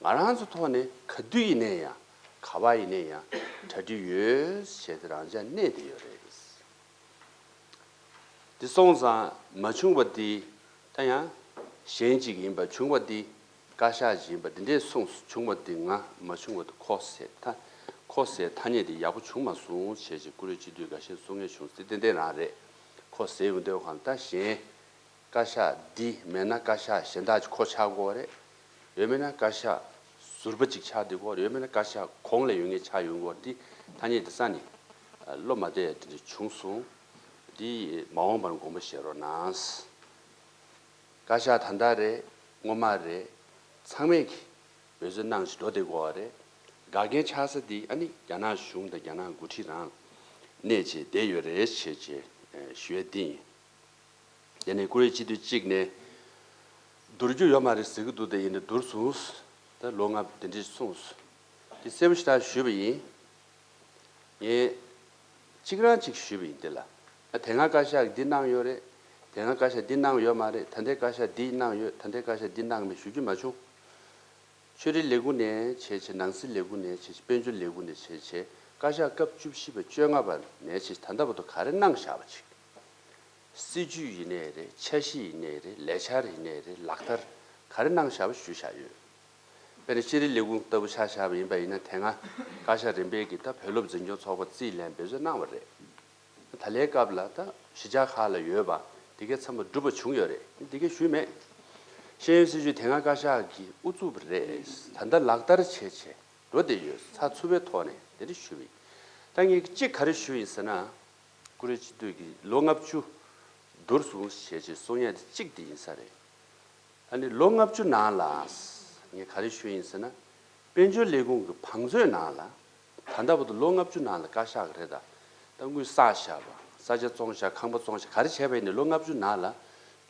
ང་རང་ཚོ་ཐོག་ནས་ག་དུས་ཡིན་ནའི་ཡང་ག་པར་ཡིན་ནའི་ཡང་གྲ་སྒྲིག་ཡོད་ཅེས་དེ་རང་འཇགས་གནས་བསྡད་ཡོད་རེད། དེ་སོང་ཙང་མ་བྱུང་བ་འདི་ད་ཡང་གཞན་ཅིག་ཡིན་པ། བྱུང་བ་འདི་བཀའ་ཤག་ཅིག་ཡིན་པ། འདི་འདྲས་གསུངས་སོང་། བྱུང་བ་འདི་ང་མ་བྱུང་བ་འདི་ཁོ་ཟེར་ཐ་ཁོ་ཟེར་ཐ་སྙད་འདི་ཡག་པོ་བྱུང་མ་སོང་ཞེས་ཅིག་བཀུར་འོས་སྤྱི་འཐུས་འགའ་ཤས་གསུང་མཁན་བྱུང་། དེ་ཏན་ཏན་རང་རེད། ཁོ་ཟེར་ཡོང་དུས་གང་ལྟར་གཞན་བཀའ་ཤག་འདི་མེད་ན་བཀའ་ཤག་གཞན་དག་ཅིག་ཁོ་ཆགས་དགོས་རེད། ཡོད་མེད་ན་བཀའ་ཤག་ ཟུར་པ་ཅིག་ཆགས་བསྡད་ཀྱི་ཡོད་རེད། ཡོད་མེད་ན་བཀའ་ཤག་གོང་ལ་ཡོད་མཁན་ཆགས་ཡོང་གི་ཡོད་རེད། འདི་ཐ་སྙད་འདི་ས་ནས་བློ་མ་བདེ་དེ་འདྲ་བྱུང་སོང་། འདི་མ་འོངས་པར་དགོངས་པ་བཞེས་རོགས་གནང་། བཀའ་ཤག་ད་ལྟ་རེད། སྔོན་མ་རེད། ཚང་མས་ཀྱི་འབད་བརྩོན་གནང་བཞིན་འགྲོ་བསྡད་ཀྱི་ཡོད་རེད། འགལ་རྐྱེན་ཆགས་ས་འདི་ཨ་ནི་རྒྱ་ནག་གཞུང་དང་རྒྱ་ནག་འགོ་ཁྲིད་རང་གནས་བྱས་བསྡད་ཡོད་རེད་ཞེས་བྱས་ཞུ་ཡས་འདི་ཡིན། དེ་ནས་ཀུ་རེ་སྤྱི་འཐུས་གཅིག་ནས་བསྡུར་རྒྱུ་ཡོད་མ་རེད་ཟེར་གྱི་འདུག་དེ་ཡིན་ནའི་བསྡུར་སོང་། ད་ལོ་ལྔ་དེ་འདྲས་སོང་། དེ་གསལ་པོ་ཞེ་དྲག་ཞུས་པ་ཡིན། ངས་གཅིག་རང་གཅིག་ཞུས་པ་ཡིན་དེ་ལ། ཨ་དེ་སྔ་བཀའ་ཤག་འདི་གནང་ཡོད་རེད། དེ་སྔ་བཀའ་ཤག་འདི་གནང་ཡོད་མ་རེད། ད་ལྟའི་བཀའ་ཤག་འདི་གནང་ཡོད། ད་ལྟའི་བཀའ་ཤག་འདི་གནང་མེད་ཞུ་རྒྱུ་མ་བྱུང་། ཆོས་རིག་ལས་ཁུངས་ནས་བྱས་བྱས། ནང་སྲིད་ལས་ཁུངས་ནས་བྱས་བྱས། དཔལ་འབྱོར་ལས་ཁུངས་ནས་བྱས་བྱས། བཀའ་ཤག་སྐབས་བཅུ་བཞི་པ་བཅོ་ལྔ་པ་ནས་བྱས་ད་ལྟ་བར་དུ་ག་རེ་གནང་བཞག་པ་ཅིག་སྲིད་ཇུས་ཡིན་ནའི་རེད། འཆར་གཞི་ཡིན་ནའི་རེད། ལས་འཆར་ཡིན་ནའི་རེད། ལག་བསྟར་ག་རེ་གནང་བཞག་པ་ཞུས་བཞག་ཡོད། དཔེར་ན་ཤེས་རིག་ལས་ཁུངས་ལྟ་བུ་ཆ་བཞག་པ་ཡིན་པ་ཡིན་ན། དེ་སྔ་བཀའ་ཤག་རིམ་པས་ཀྱིས་ད་བོད་སློབ་འཛིན་སྐྱོང་ཚོགས་པ་རྩིས་ལེན་འབད་བརྩོན་གནང་བ་རེད། ད་ལྟའི་སྐབས་ལ་ད་གཞིས་ཆགས་ཁག་ལ་ཡོད་པ་དེ་གའི་ཚང་མ་འགྲུབ་པ་བྱུང་ཡོད་རེད། དེ་གའི་ཞུས་མེད། ཤེས་ཡོན་སྲིད་ཇུས་དེ་སྔ་བཀའ་ཤག་གིས་དབུ་བཙུགས་པ་རེད། ད་ལྟ་ལག་བསྟར་བྱས་བྱས་འགྲོ་བསྡད་ཡོད། ཚགས་ཚུད་པའི་ཐོག་ནས་དེ་འདྲ་ཞུས་པ་ཡིན། ད་ངས་གཅིག་ག་རེ་ཞུས་ཡིན་ཟེར་ན། ཀུ་རེ་སྤྱི་འཐུས་ཀྱིས་ལོ་ལྔ་བཅུ་བསྡུར་སོང་ཞེས་བྱས་གསུང་ཡས་དེ་གཅིག་དེ་ཡིན་ས་རེད། ཨ་ནི་ལོ་ལྔ་བཅུ་ནང་ལ་ངས་ག་རེ་ཞུས་ཡིན་ཟེར་ན། དཔལ་འབྱོར་ལས་ཁུངས་ཀྱི་བང་མཛོད་ནང་ལ་ད་ལྟ་བར་དུ་ལོ་ལྔ་བཅུ་ནང་ལ་བཀའ་ཤག་གི་རེད། ད་ད་དངུལ་བསགས་བཞག་པ། ས་ཆ་བཙོང་བཞག་ཁང་པ་བཙོང་བཞག་ག་རེ་བྱས་པ་ཡིན་ནའི་ལོ་ལྔ་བཅུ་ནང་ལ་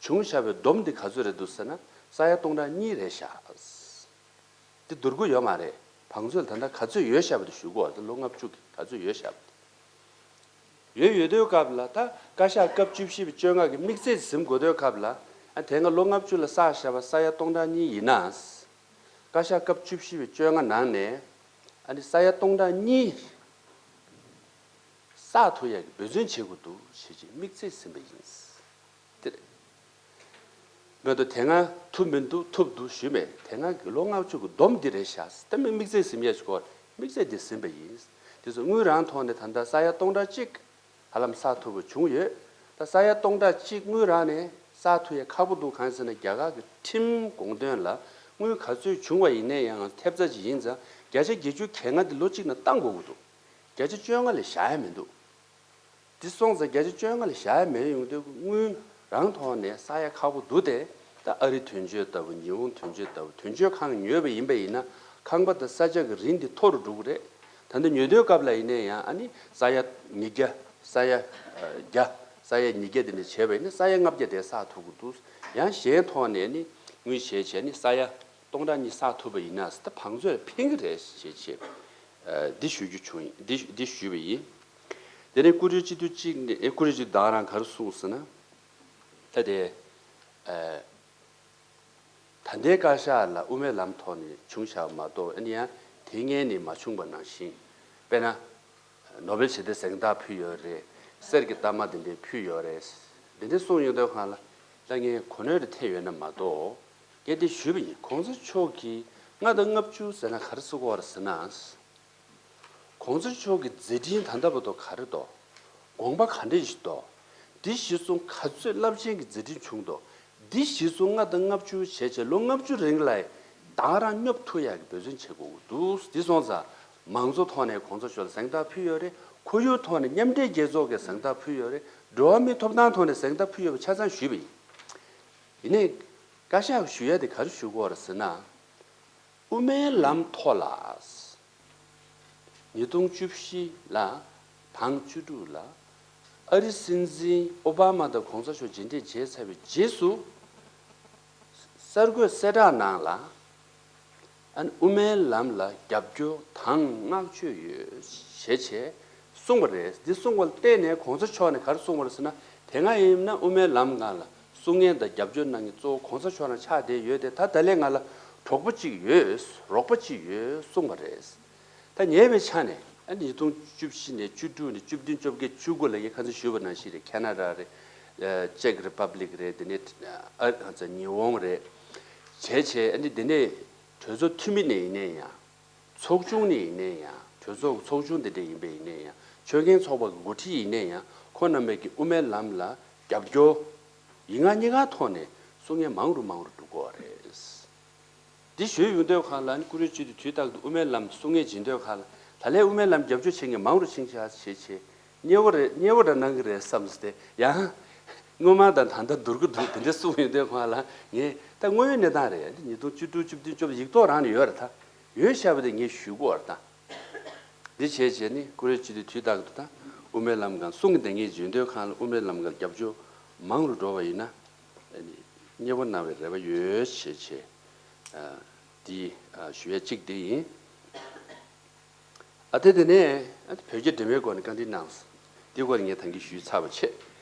བྱུང་བཞག་པའི་བསྡོམས་འདི་ག་ཚོད་རེད་འདུག་ཟེར་ན། ས་ཡ་སྟོང་ཕྲག་གཉིས་རེད་བཞག་འདི་བསྡུར་དགོས་ཡོད་མ་རེད། བང་མཛོད་ལ་ད་ལྟ་ག་ཚོད་ཡོད་བཞག་པ་དེ་ཞུ་དགོས། ད་ལོ་ལྔ་བཅུ་གི་ག་ཚོད་ཡོད་བཞག་པ་དེ། ཡོད་ཡོད་དུས་སྐབས་ལ་ད་བཀའ་ཤག་སྐབས་བཅུ་བཞི་པའི་བཅོ་ལྔ་གི་དམིགས་ཚད་ཟིན་དགོས་དུས་སྐབས་ལ། ཨ་དེ་སྔ་ལོ་ལྔ་བཅུ་ལ་བསགས་བཞག་པ་ས་ཡ་སྟོང་ཕྲག་གཉིས་ཡིན་ན། བཀའ་ཤག་སྐབས་བཅུ་བཞི་པའི་བཅོ་ལྔ་ནང་ནས་ཨ་ནི་ས་ཡ་སྟོང་ཕྲག་གཉིས་བསགས་ཐུབ་ཡག་གི་འབད་བརྩོན་བྱེད་དགོས་འདུག་ཞེས་ཀྱི་དམིགས་ཚད་ཟིན་པ་ཡིན། དེ་རེད། མེད་དོ། དེ་སྔ་ཐུབ་མི་འདུག་ཐུབ་འདུག་ཞུས་མེད། དེ་སྔ་གི་ལོ་ལྔ་བཅུ་གི་བསྡོམས་འདི་རེད་བཞག་ད་མི་དམིགས་བརྩེ་ཟིན་ཡས་སྐོར་དམིགས་བརྩེ་འདི་ཟིན་པ་ཡིན། དེ་ཚོ་དངུལ་རང་ཐོག་ནས་ད་ལྟ་ས་ཡ་སྟོང་ཕྲག་གཅིག་ཧ་ལམ་བསགས་ཐུབ་པ་བྱུང་ཡོད། ད་ས་ཡ་སྟོང་ཕྲག་གཅིག་དངུལ་རང་ནས་བསགས་ཐུབ་ཡས་ཁག་པོ་འདུག་གང་ཟེར་ན་རྒྱ་གར་གི་ཁྲིམས་དགོངས་དོན་ལ་དངུལ་ག་ཚོད་བྱུང་བ་ཡིན་ནའི་ཡང་ཐེབས་རྩ་ཅིག་ཡིན་ཙང་བརྒྱ་ཆ་བརྒྱད་ཅུ་གྱ་ལྔ་འདི་ལོ་གཅིག་ནང་བཏང་དགོས་ཀྱི་འདུག་བརྒྱ་ཆ་བཅོ་ལྔ་ལས་བཞག་ཡ་མི་འདུག་འདི་སོང་ཙང་བརྒྱ་ཆ་བཅོ་ལྔ་ལས་བཞག་ཡ་མེད་ཡོང་དུས་དངུལ་རང་ཐོག་ནས་བསགས་ཡ་ཁག་པོ་འདུག་སྟེ། ད་ཨ་རི་དོན་གཅོད་ལྟ་བུ། ཉི་ཧོང་དོན་གཅོད་ལྟ་བུ། དོན་གཅོད་ཁང་ཉོས་པ་ཡིན་པ་ཡིན་ན་ཁང་པ་དང་ས་ཆ་གི་རིན་འདི་མཐོ་རུ་འགྲོ་གི་རེད། ད་ལྟ་ཉོ་དུས་སྐབས་ལ་ཡིན་ནའི་ཡང་ཨ་ནི་ས་ཡ་ཉིས་བརྒྱ། ས་ཡ་བརྒྱ། ས་ཡ་ཉིས་བརྒྱ་དེ་འདྲ་བྱས་པ་ཡིན་ན་ས་ཡ་ལྔ་བརྒྱ་དེ་བསགས་ཐུབ་ཀྱི་འདུག་ཡང་གཞན་ཐོག་ནས་ནི་དངུལ་བྱས་བྱས་ནི་ས་ཡ་སྟོང་ཕྲག་གཉིས་བསགས་ཐུབ་པ་ཡིན་ན་ད་བང་མཛོད་ལ་ཕན་གྱི་རེད་ཞེས་བྱས། འདི་ཞུ་རྒྱུ་བྱུང་ཡིན། འདི་འདི་ཞུས་པ་ཡིན། དེ་ནས་ཀུ་རེ་སྤྱི་འཐུས་གཅིག་ནས། ཨེ། ཀུ་རེ་སྤྱི་འཐུས་ད་ག་རང་ག་རེ་གསུངས་ཟེར་ན། ད་དེ་ད་ལྟའི་བཀའ་ཤག་ལ་དབུ་མའི་ལམ་ཐོག་ནས་བྱུང་བཞག་མ་གཏོགས། ཨ་ནི་ཡང་དེ་སྔོན་ནས་མ་བྱུང་པ་ནང་བཞིན། དཔེར་ན་ནོ་བེལ་ཞི་བདེའི་གཟེངས་རྟགས་ཕུལ་ཡོད་རེད། གསེར་གྱི་རྟགས་མ་དེ་འདྲས་ཕུལ་ཡོད་རེད། དེ་འདྲས་གསུངས་ཡོང་དུས་སྒང་ལ་ད་ངས་གོ་གནས་རེ་ཐེབས་ཡོད་ན་མ་གཏོགས། ངས་དེ་ཞུས་པ་ཡིན། གོང་ས་མཆོག་གིས་ལྔ་དང་ལྔ་བཅུ་ཟེར་ན་ག་རེ་ཟེར་གྱི་ཡོད་རེད་ཟེར་ན། གོང་ས་མཆོག་གི་མཛད་འཕྲིན་ད་ལྟ་བར་དུ་ག་རེ་འདུག་དགོངས་པ་ག་འདྲས་ཞིག་འདུག་འདི་གཞི་བཟུང་ག་ཚོད་རླབས་ཆེན་གྱི་མཛད་འཕྲིན་བྱུང་འདུག་འདི་གཞི་བཟུང་ལྔ་དང་ལྔ་བཅུ་བྱས་བྱས་ལོ་ལྔ་བཅུ་རིང་ལ་ད་ག་རང་སྙོབ་ཐུབ་ཡག་གི་འབད་བརྩོན་བྱེད་དགོས་ཀྱི་འདུག་འདི་སོང་ཙང་མང་གཙོ་ཐོག་ནས་གོང་ས་མཆོག་ལ་གཟེངས་རྟགས་ཕུལ་ཡོད་རེད། ཁོར་ཡུག་ཐོག་ནས་མཉམ་འབྲེལ་རྒྱལ་ཚོགས་ཀྱིས་གཟེངས་རྟགས་ཕུལ་ཡོད་རེད། འགྲོ་བ་མིའི་ཐོབ་ཐང་ཐོག་ནས་གཟེངས་རྟགས་ཕུལ་ཡོད་པ་ཆ་ཚང་ཞུས་པ་ཡིན། ཡིན་ནའི་བཀའ་ཤག་ཞུ་ཡ་དེ་ག་རེ་ཞུ་དགོས་རེད་ཟེར་ན། དབུ་མའི་ལམ་ཐོག་ལ། ཉིས་སྟོང་བཅུ་བཞི་ལ། དང་བཅུ་དྲུག་ལ། ཨ་རི་སྲིད་འཛིན་ཨོ་བྷ་མ་དང་གོང་ས་མཆོག་མཇལ་འཕྲད་བྱས་ཚར་བའི་རྗེས་སུ། གསར་འགོད་གསལ་བསྒྲགས་ནང་ལ། ཨ་ནི་དབུ་མའི་ལམ་ལ་རྒྱབ་སྐྱོར་དང་བསྔགས་བརྗོད་ཡོད་ཞེས་བྱས་གསུངས་པ་རེད། འདི་གསུངས་པ་ལ་བརྟེན་ནས་གོང་ས་མཆོག་ནས་ག་རེ་གསུངས་པ་རེད་ཟེར་ན། དེ་སྔ་ཡིན་ན་དབུ་མའི་ལམ་སྒང་ལ་གསུང་མཁན་དང་རྒྱབ་སྐྱོར་གནང་མཁན་གཙོ་བོ་གོང་ས་མཆོག་རང་ཆགས་བསྡད་ཡོད་དེ། ད་ད་ལན་ང་ལ་གྲོགས་པོ་གཅིག་ཡོད། རོགས་པ་གཅིག་ཡོད་གསུངས་པ་རེད། ད་ཉེ་བའི་ཆ་ནས་ཨ་ཉིས་སྟོང་བཅུ་བཞི་ནས་བཅུ་དྲུག་ནས་བཅུ་བདུན་བཅོ་བརྒྱད་བཅུ་དགུ་ལ་ངས་ཁ་སང་ཞུས་པ་ནང་བཞིན་རེད། ཁེ་ན་ཌ་རེད། ཅེག་རི་པབ་ལིག་རེད། དེ་ནས་ཨ་ཉི་ཧོང་རེད། བྱས་བྱས་ཨ་ནི་དེ་ནས་གྲོས་ཚོགས་འཐུས་མི་ནས་ཡིན་ནའི་ཡང་། ཚོགས་ཆུང་ནས་ཡིན་ནའི་ཡང་། གྲོས་ཚོགས་ཚོགས་ཆུང་དེ་འདྲ་ཡིན་པ་ཡིན་ནའི་ཡང་། ཆོས་མཁན་ཚོགས་པ་གི་འགོ་ཁྲིད་ཡིན་ནའི་ཡང་། ཁོང་རྣམ་པས་ཀྱི་དབུ་མའི་ལམ་ལ་རྒྱབ་སྐྱོར་ཡིན་ང་གཉིས་ཀ་ཐོག་ནས་གསུང་མཁན་མང་རུ་མང་རུ་འགྲོ་གི་ཡོད་རེད། འདི་ཞུས་ཡོང་དུས་སྒང་ལ་ནི་ཀུ་རེ་སྤྱི་འཐུས་དུས་རྟག་ཏུ་དབུ་མའི་ལམ་གསུང་མཁན་ཡིན་དུས་སྒང་ལ། ད་ལན་དབུ་མའི་ལམ་རྒྱབ་སྐྱོར་བྱེད་མཁན་མང་རུ་ཕྱིན་ཤག་བྱས་བྱས། མཉེས་པོ་རེད། མཉེས་པོ་འདྲ་གནང་གི་རེད་བསམ་སྟེ། ཡང་སྔོན་མ་དང་ད་ལྟ་བསྡུར་གི་འདུག་དེ་འདྲ་གསུངས་ཡོང་དུས་སྒང་ལ་ངས་ད་དངོས་ཡོད་གནས་སྟངས་རེད། ཨ་ནི་ཉིས་སྟོང་བཅུ་དྲུག་བཅུ་བདུན་བཅུ་པ་ཡིག་ཐོག་རང་ནས་ཡོད་རེད། ད་ཡོད་ཤག་པ་དེ་ངས་ཞུ་དགོས་རེད་ད། འདི་བྱས་བྱས་ནི་ཀུ་རེ་སྤྱི་འཐུས་དུས་རྟག་ཏུ་ད་དབུ་མའི་ལམ་སྒང་གསུང་གི་བསྡད་མཁན་ཡིན་དུས་སྒང་ལ། དབུ་མའི་ལམ་སྒང་རྒྱབ་སྐྱོར་མང་རུ་འགྲོ་བ་ཡིན་ན་ཨ་ནི་མཉེས་པོ་གནང་བའི་རེ་བ་ཡོད་བྱས་བྱས། ཨ། འདི་ཨ་ཞུ་ཡ་གཅིག་འདི་ཡིན། ཨ་དེ་དེ་ནས་ཨ་བོད་རྒྱ་འབྲེལ་མོལ་སྐོར་ནས་བཀའ་འདྲི་གནང་སོང་། འདི་སྐོར་ངས་ད་གིན་ཞུས་ཚར་བ་བྱས།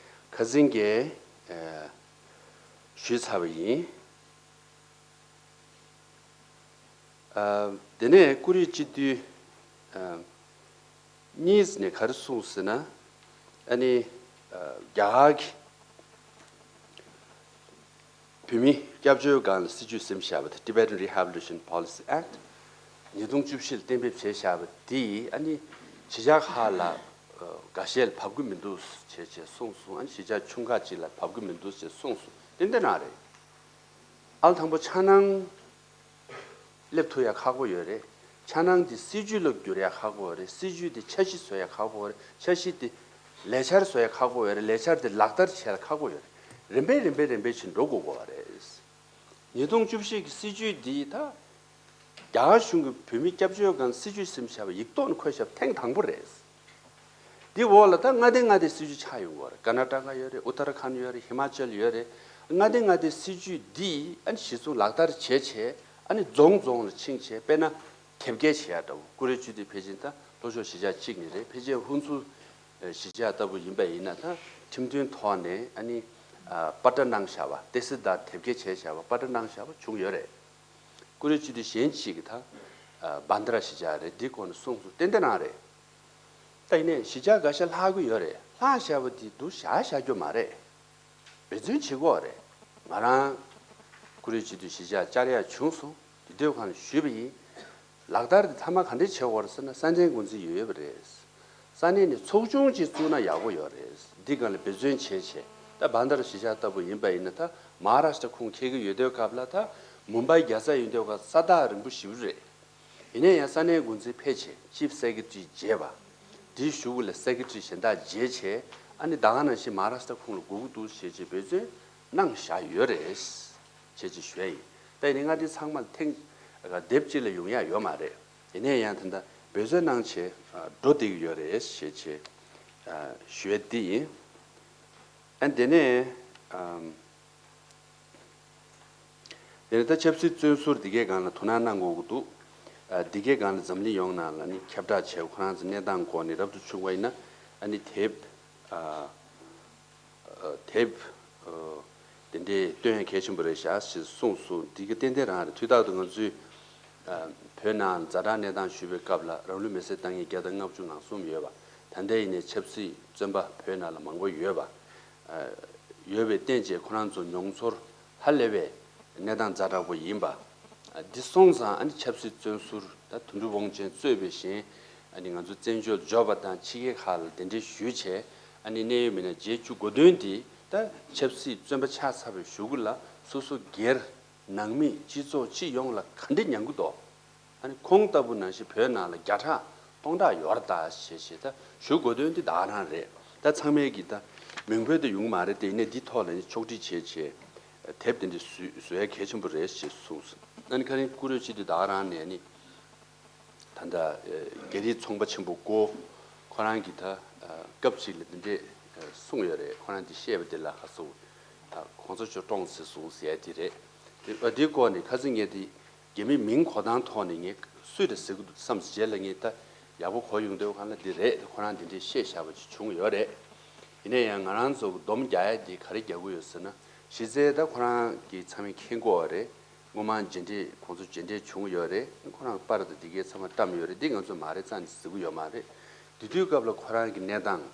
ཁ་སང་གི་ཨ་ཞུས་ཚར་བ་ཡིན། ཨ་དེ་ནས་ཀུ་རེ་སྤྱི་འཐུས་ཨ་གཉིས་ནས་ག་རེ་གསུངས་ཟེར་ན། ཨ་ནི་ཨ་རྒྱ་གར་གྱི་བོད་མི་སྐྱབས་བཅོལ་སྒང་ལ་སྲིད་བྱུས་ཟིན་བཞག་པ་དེ། Tibetan Rehabilitation Policy Act ཉིས་སྟོང་བཅུ་བཞི་ལ་གཏན་འབེབས་བྱས་བཞག་པ་དེ་ཨ་ནི་གཞིས་ཆགས་ཁག་ལ་ཨ་འགའ་ཤས་ལ་བབས་ཀྱི་མི་འདུག་བྱས་བྱས་གསུངས་སོང་། ཨ་ནི་གཞིས་ཆགས་ཆུང་ཁག་ཅིག་ལ་བབས་ཀྱི་མི་འདུག་ཅེས་གསུངས་སོང་། ཏན་ཏན་རང་རེད། ཨ་ལ་དང་པོ་འཆར་སྣང་སླེབས་ཐུབ་ཡ་ཁག་པོ་ཡོད་རེད། འཆར་སྣང་དེ་སྲིད་ཇུས་ལ་བསྒྱུར་ཡ་ཁག་པོ་རེད། སྲིད་ཇུས་དེ་འཆར་གཞི་བཟོ་ཡ་ཁག་པོ་རེད། འཆར་གཞི་དེ་ལས་འཆར་བཟོ་ཡ་ཁག་པོ་ཡོད་རེད། ལས་འཆར་དེ་ལག་བསྟར་བྱེད་ཡ་ཁག་པོ་ཡོད་རེད། རིམ་པས་རིམ་པས་རིམ་པས་བྱས་འགྲོ་དགོས་དགོས་པ་རེད། ཉིས་སྟོང་བཅུ་བཞི་གི་སྲིད་ཇུས་འདི་ད་རྒྱ་གར་གཞུང་གིས་བོད་མི་སྐྱབས་བཅོལ་སྒང་སྲིད་ཇུས་ཟིན་བཞག་པ་ཡིག་ཐོག་ནས་འཁོད་བཞག་པ་ཐེངས་དང་པོ་རེད། འདི་འོག་ལ་ད་མངའ་སྡེ་མངའ་སྡེའི་སྲིད་ཇུས་ཆགས་ཡོང་གི་ཡོད་རེད། ཀར་ནཱ་ཊ་ཀ་ཡོད་རེད། ཨུ་ཏར་ཁན་ཡོད་རེད། ཧི་མ་ཅལ་ཡོད་རེད། མངའ་སྡེ་མངའ་སྡེའི་སྲིད་ཇུས་འདི་ཨ་ནི་གཞི་བཟུང་ལག་བསྟར་བྱས་བྱས། ཨ་ནི་རྫོང་རྫོང་ལ་ཕྱིན་བྱས། དཔེར་ན་དེབ་སྐྱེལ་བྱེད་ཡ་འདྲ་བོ། ཀུ་རེ་སྤྱི་འཐུས་ཕལ་ཆེར་ད་ལྷོ་ཕྱོགས་གཞིས་ཆགས་གཅིག་ནས་རེད། ཕལ་ཆེར་ཧུན་སུར་གཞིས་ཆགས་ལྟ་བུ་ཡིན་པ་ཡིན་ན། ད་ཁྲིམས་མཐུན་ཐོག་ནས་ཨ་ནི་ཨ་པ་ཏྲ་གནང་བཞག་པ། ཏེ་སི་དར་དེབ་སྐྱེལ་བྱས་བཞག་པ། པ་ཏྲ་གནང་བཞག་པ་བྱུང་ཡོད་རེད། ཀུ་རེ་སྤྱི་འཐུས་གཞན་གཅིག་གིས་ད་ཨ་བྷན་དྷ་ར་གཞིས་ཆགས་རེད། འདི་སྐོར་ནས་གསུངས་སོང་། ཏན་ཏན་རང་རེད། ད་ཡིན་ནའི་གཞིས་ཆགས་འགའ་ཤས་ལྷག་གི་ཡོད་རེད། ལྷག་བཞག་པ་དེ་འདུག་བཞག་བཞག་རྒྱུ་མ་རེད། འབད་བརྩོན་བྱེད་དགོས་རེད། ང་རང་ཀུ་རེ་སྤྱི་འཐུས་གཞིས་ཆགས་བཅར་ཡ་བྱུང་སོང་། དེ་དུས་སྒང་ལ་ཞུས་པ་ཡིན། ལག་བསྟར་དེ་མཐའ་མ་ག་འདྲས་བྱེད་དགོས་རེད་ཟེར་ན། ས་གནས་འགོ་འཛིན་ཡོད་ཡོད་པ་རེད། ས་གནས་ནས་ཚོགས་ཆུང་ཅིག་བཙུགས་ན་ཡག་པོ་ཡོད་རེད། འདི་སྒང་ལ་འབད་བརྩོན་བྱས་བྱས། ད་བྷན་དྷ་ར་གཞིས་ཆགས་ལྟ་བུ་ཡིན་པ་ཡིན་ན། ད་མ་ཧཱ་རཱ་ཤི་ཏྲ་ཁོངས་འཁེལ་གྱི་ཡོད་དུས་སྐབས་ལ། ད་མུམ་བྷའི་རྒྱལ་ས་ཡིན་དུས་སྐབས་ས་ཐག་རིང་པོ་ཞེ་པོ་རེད། ཡིན་ན་ཡང་ས་གནས་འགོ་འཛིན་ཕེབས་བྱས་ཅིབ་སེ་ཀེ་ཊ་རི་མཇལ་བ། དེའི་གཞུག་གུ་ལ་སེ་ཀེ་ཊ་རི་གཞན་དག་མཇལ་བྱས། ཨ་ནི་ད་ག་ནང་བཞིན་མ་ཧཱ་རཱ་ཤི་ཏྲ་ཁོངས་ལ་དགོས་ཀྱི་འདུག་ཞེས་བྱས་འབད་བརྩོན་གནང་བཞག་ཡོད་རེད། བྱས་ཅིག་ཞུ་ཡ་ཡིན། ད་ཡིན་ནའི་མངའ་སྡེ་ཚང་མ་ལ་ཐེངས་སྡེབ་གཅིག་ལ་ཡོང་ཡ་ཡོད་མ་རེད། ཡིན་ནའི་ཡང་ད་ལྟ་འབད་བརྩོན་གནང་བྱས་འགྲོ་བསྡད་ཀྱི་ཡོད་རེད་ཞེས་བྱས་ཞུ་ཡ་འདི་ཡིན། ཨ་དེ་ནས་ཨམ། དེ་ནས་ད་ཆབ་སྲིད་བཙོན་ཟུར་འདི་གའི་སྒང་ལ་དོ་སྣང་གནང་དགོས་ཀྱི་འདུག་ཨ་འདི་གའི་སྒང་ལ་འཛམ་གླིང་ཡོངས་ནང་ལ་ནི་ཁྱབ་བསྒྲགས་བྱས། ཁོ་རང་ཚོ་གནས་སྟངས་སྐོར་ནས་རབ་ཏུ་བྱུང་བ་ཡིན་ན། ཨ་ནི་དེབ་ཨ་དེབ་ཨ་དེ་འདྲའི་བཏོན་ཡ་གལ་ཆེན་པོ་རེད་ཤག་ཞེས་གསུངས་སོང་། འདི་ག་ཏན་ཏན་རང་རེད། དུས་རྟག་ཏུ་ང་ཚོས་ཨ་བོད་ནང་ཛ་དྲག་གནས་སྟངས་ཞུས་པའི་སྐབས་ལ། རང་ལུས་མེར་སྲེག་བཏང་མཁན་བརྒྱ་དང་ལྔ་བཅུ་ང་གསུམ་ཡོད་པ། ད་ལྟ་ཡིན་ནའི་ཆབ་སྲིད་བཙོན་པ་བོད་ནང་ལ་མང་པོ་ཡོད་པ། ཡོད་པའི་རྟེན་བཅས་ཁོ་རང་ཚོ་མྱོང་ཚོར་ཧ་ལས་པའི་གནས་སྟངས་ཛ་དྲག་པོ་ཡིན་པ། འདི་སོང་ཙང་ཨ་ནི་ཆབ་སྲིད་བཙོན་ཟུར་ད་དོན་གྲུབ་དབང་ཆེན་གཙོས་པའི་གཞན། ཨ་ནི་ང་ཚོ་བཙན་བྱོལ་འབྱོར་པ་དང་ཕྱི་རྒྱལ་ཁག་ལ་གདན་འདྲེན་ཞུས་བྱས། ཨ་ནི་གནད་ཡོད་མི་སྣ་མཇལ་བཅུག་དགོས་དོན་འདི་ད་ཆབ་སྲིད་བཙོན་པ་ཆགས་ཚར་བའི་གཞུག་གུ་ལ་སོ་སོ་སྒེར། ནང་མི། སྤྱི་ཚོགས་སྤྱི་ཡོངས་ལ་ག་འདྲ་མྱང་གི་འདུག་ཨ་ནི་ཁོང་ལྟ་བུ་ནང་བཞིན་བོད་ནང་ལ་བརྒྱ་ཕྲག་སྟོང་ཕྲག་ཡོད་རེད་ད་ཞེས་ཞེས་ད་ཞུ་དགོས་དོན་འདི་ད་ག་རང་རེད། ད་ཚང་མས་ཀྱིས་ད་མིང་འབོད་དུ་ཡོང་གི་མ་རེད་དེ། ཡིན་ནའི་འདི་ཐོག་ལ་ནི་ཕྱོགས་སྒྲིག་བྱས་བྱས་དེབ་དེ་འདྲ་བཟོ་བཟོ་ཡ་གལ་ཆེན་པོ་རེད་ཞེས་གསུངས་སོང་། ཨ་ནི་ཁ་རིང་ཀུ་རེ་སྤྱི་འཐུས་ད་ག་རང་ནས་ནི་ད་ལྟ་རྒྱ་རིགས་ཚོང་པ་ཆེན་པོ་ཀོ་ཁོ་རང་གིས་ད་སྐབས་ཤིག་ལ་འདི་འདྲས་གསུངས་ཡོད་རེད། ཁོ་རང་འདི་བཤད་པ་འདི་ལ་ཧ་སོ་གོང་ས་མཆོག་བཀྲོངས་ཟེར་སོང་ཟེར་ཡ་འདི་རེད། འདི་འདིའི་སྐོར་ནས་ཁ་སང་ངས་འདི་རྒྱ་མི་མིང་གོ་སྟངས་ཐོག་ནས་ངས་སུས་རེད་ཟེར་གི་འདུག་བསམ་ཟེར། རྗེས་ལ་ངས་ད་ཡག་པོ་གོ་ཡོང་དུས་སྒང་ལ་འདི་རེད། ཁོ་རང་འདི་འདྲས་བཤད་བཞག་པ་ཅིག་བྱུང་ཡོད་རེད། ཡིན་ན་ཡང་ང་རང་ཚོ་གི་སྡོམ་རྒྱག་ཡ་འདི་ག་རེ་རྒྱག་གི་ཡོད་ཟེར་ན། གཞི་རྩའི་ད་ཁོ་རང་གིས་ཚང་མས་མཁྱེན་གྱི་ཡོད་རེད། སྔོན་མ་མཇལ་འཕྲད་ཁོང་ཚོ་མཇལ་འཕྲད་བྱུང་ཡོད་རེད། ཁོ་རང་པར་དང་འདི་གའི་ཚང་མ་བཀྲམ་ཡོད་རེད། འདི་ང་ཚོ་མ་རེད་རྩ་ནས་གཟིགས་ཀྱི་ཡོད་མ་རེད། དེ་དུས་སྐབས་ལ་ཁོ་རང་གི་གནས་སྟངས།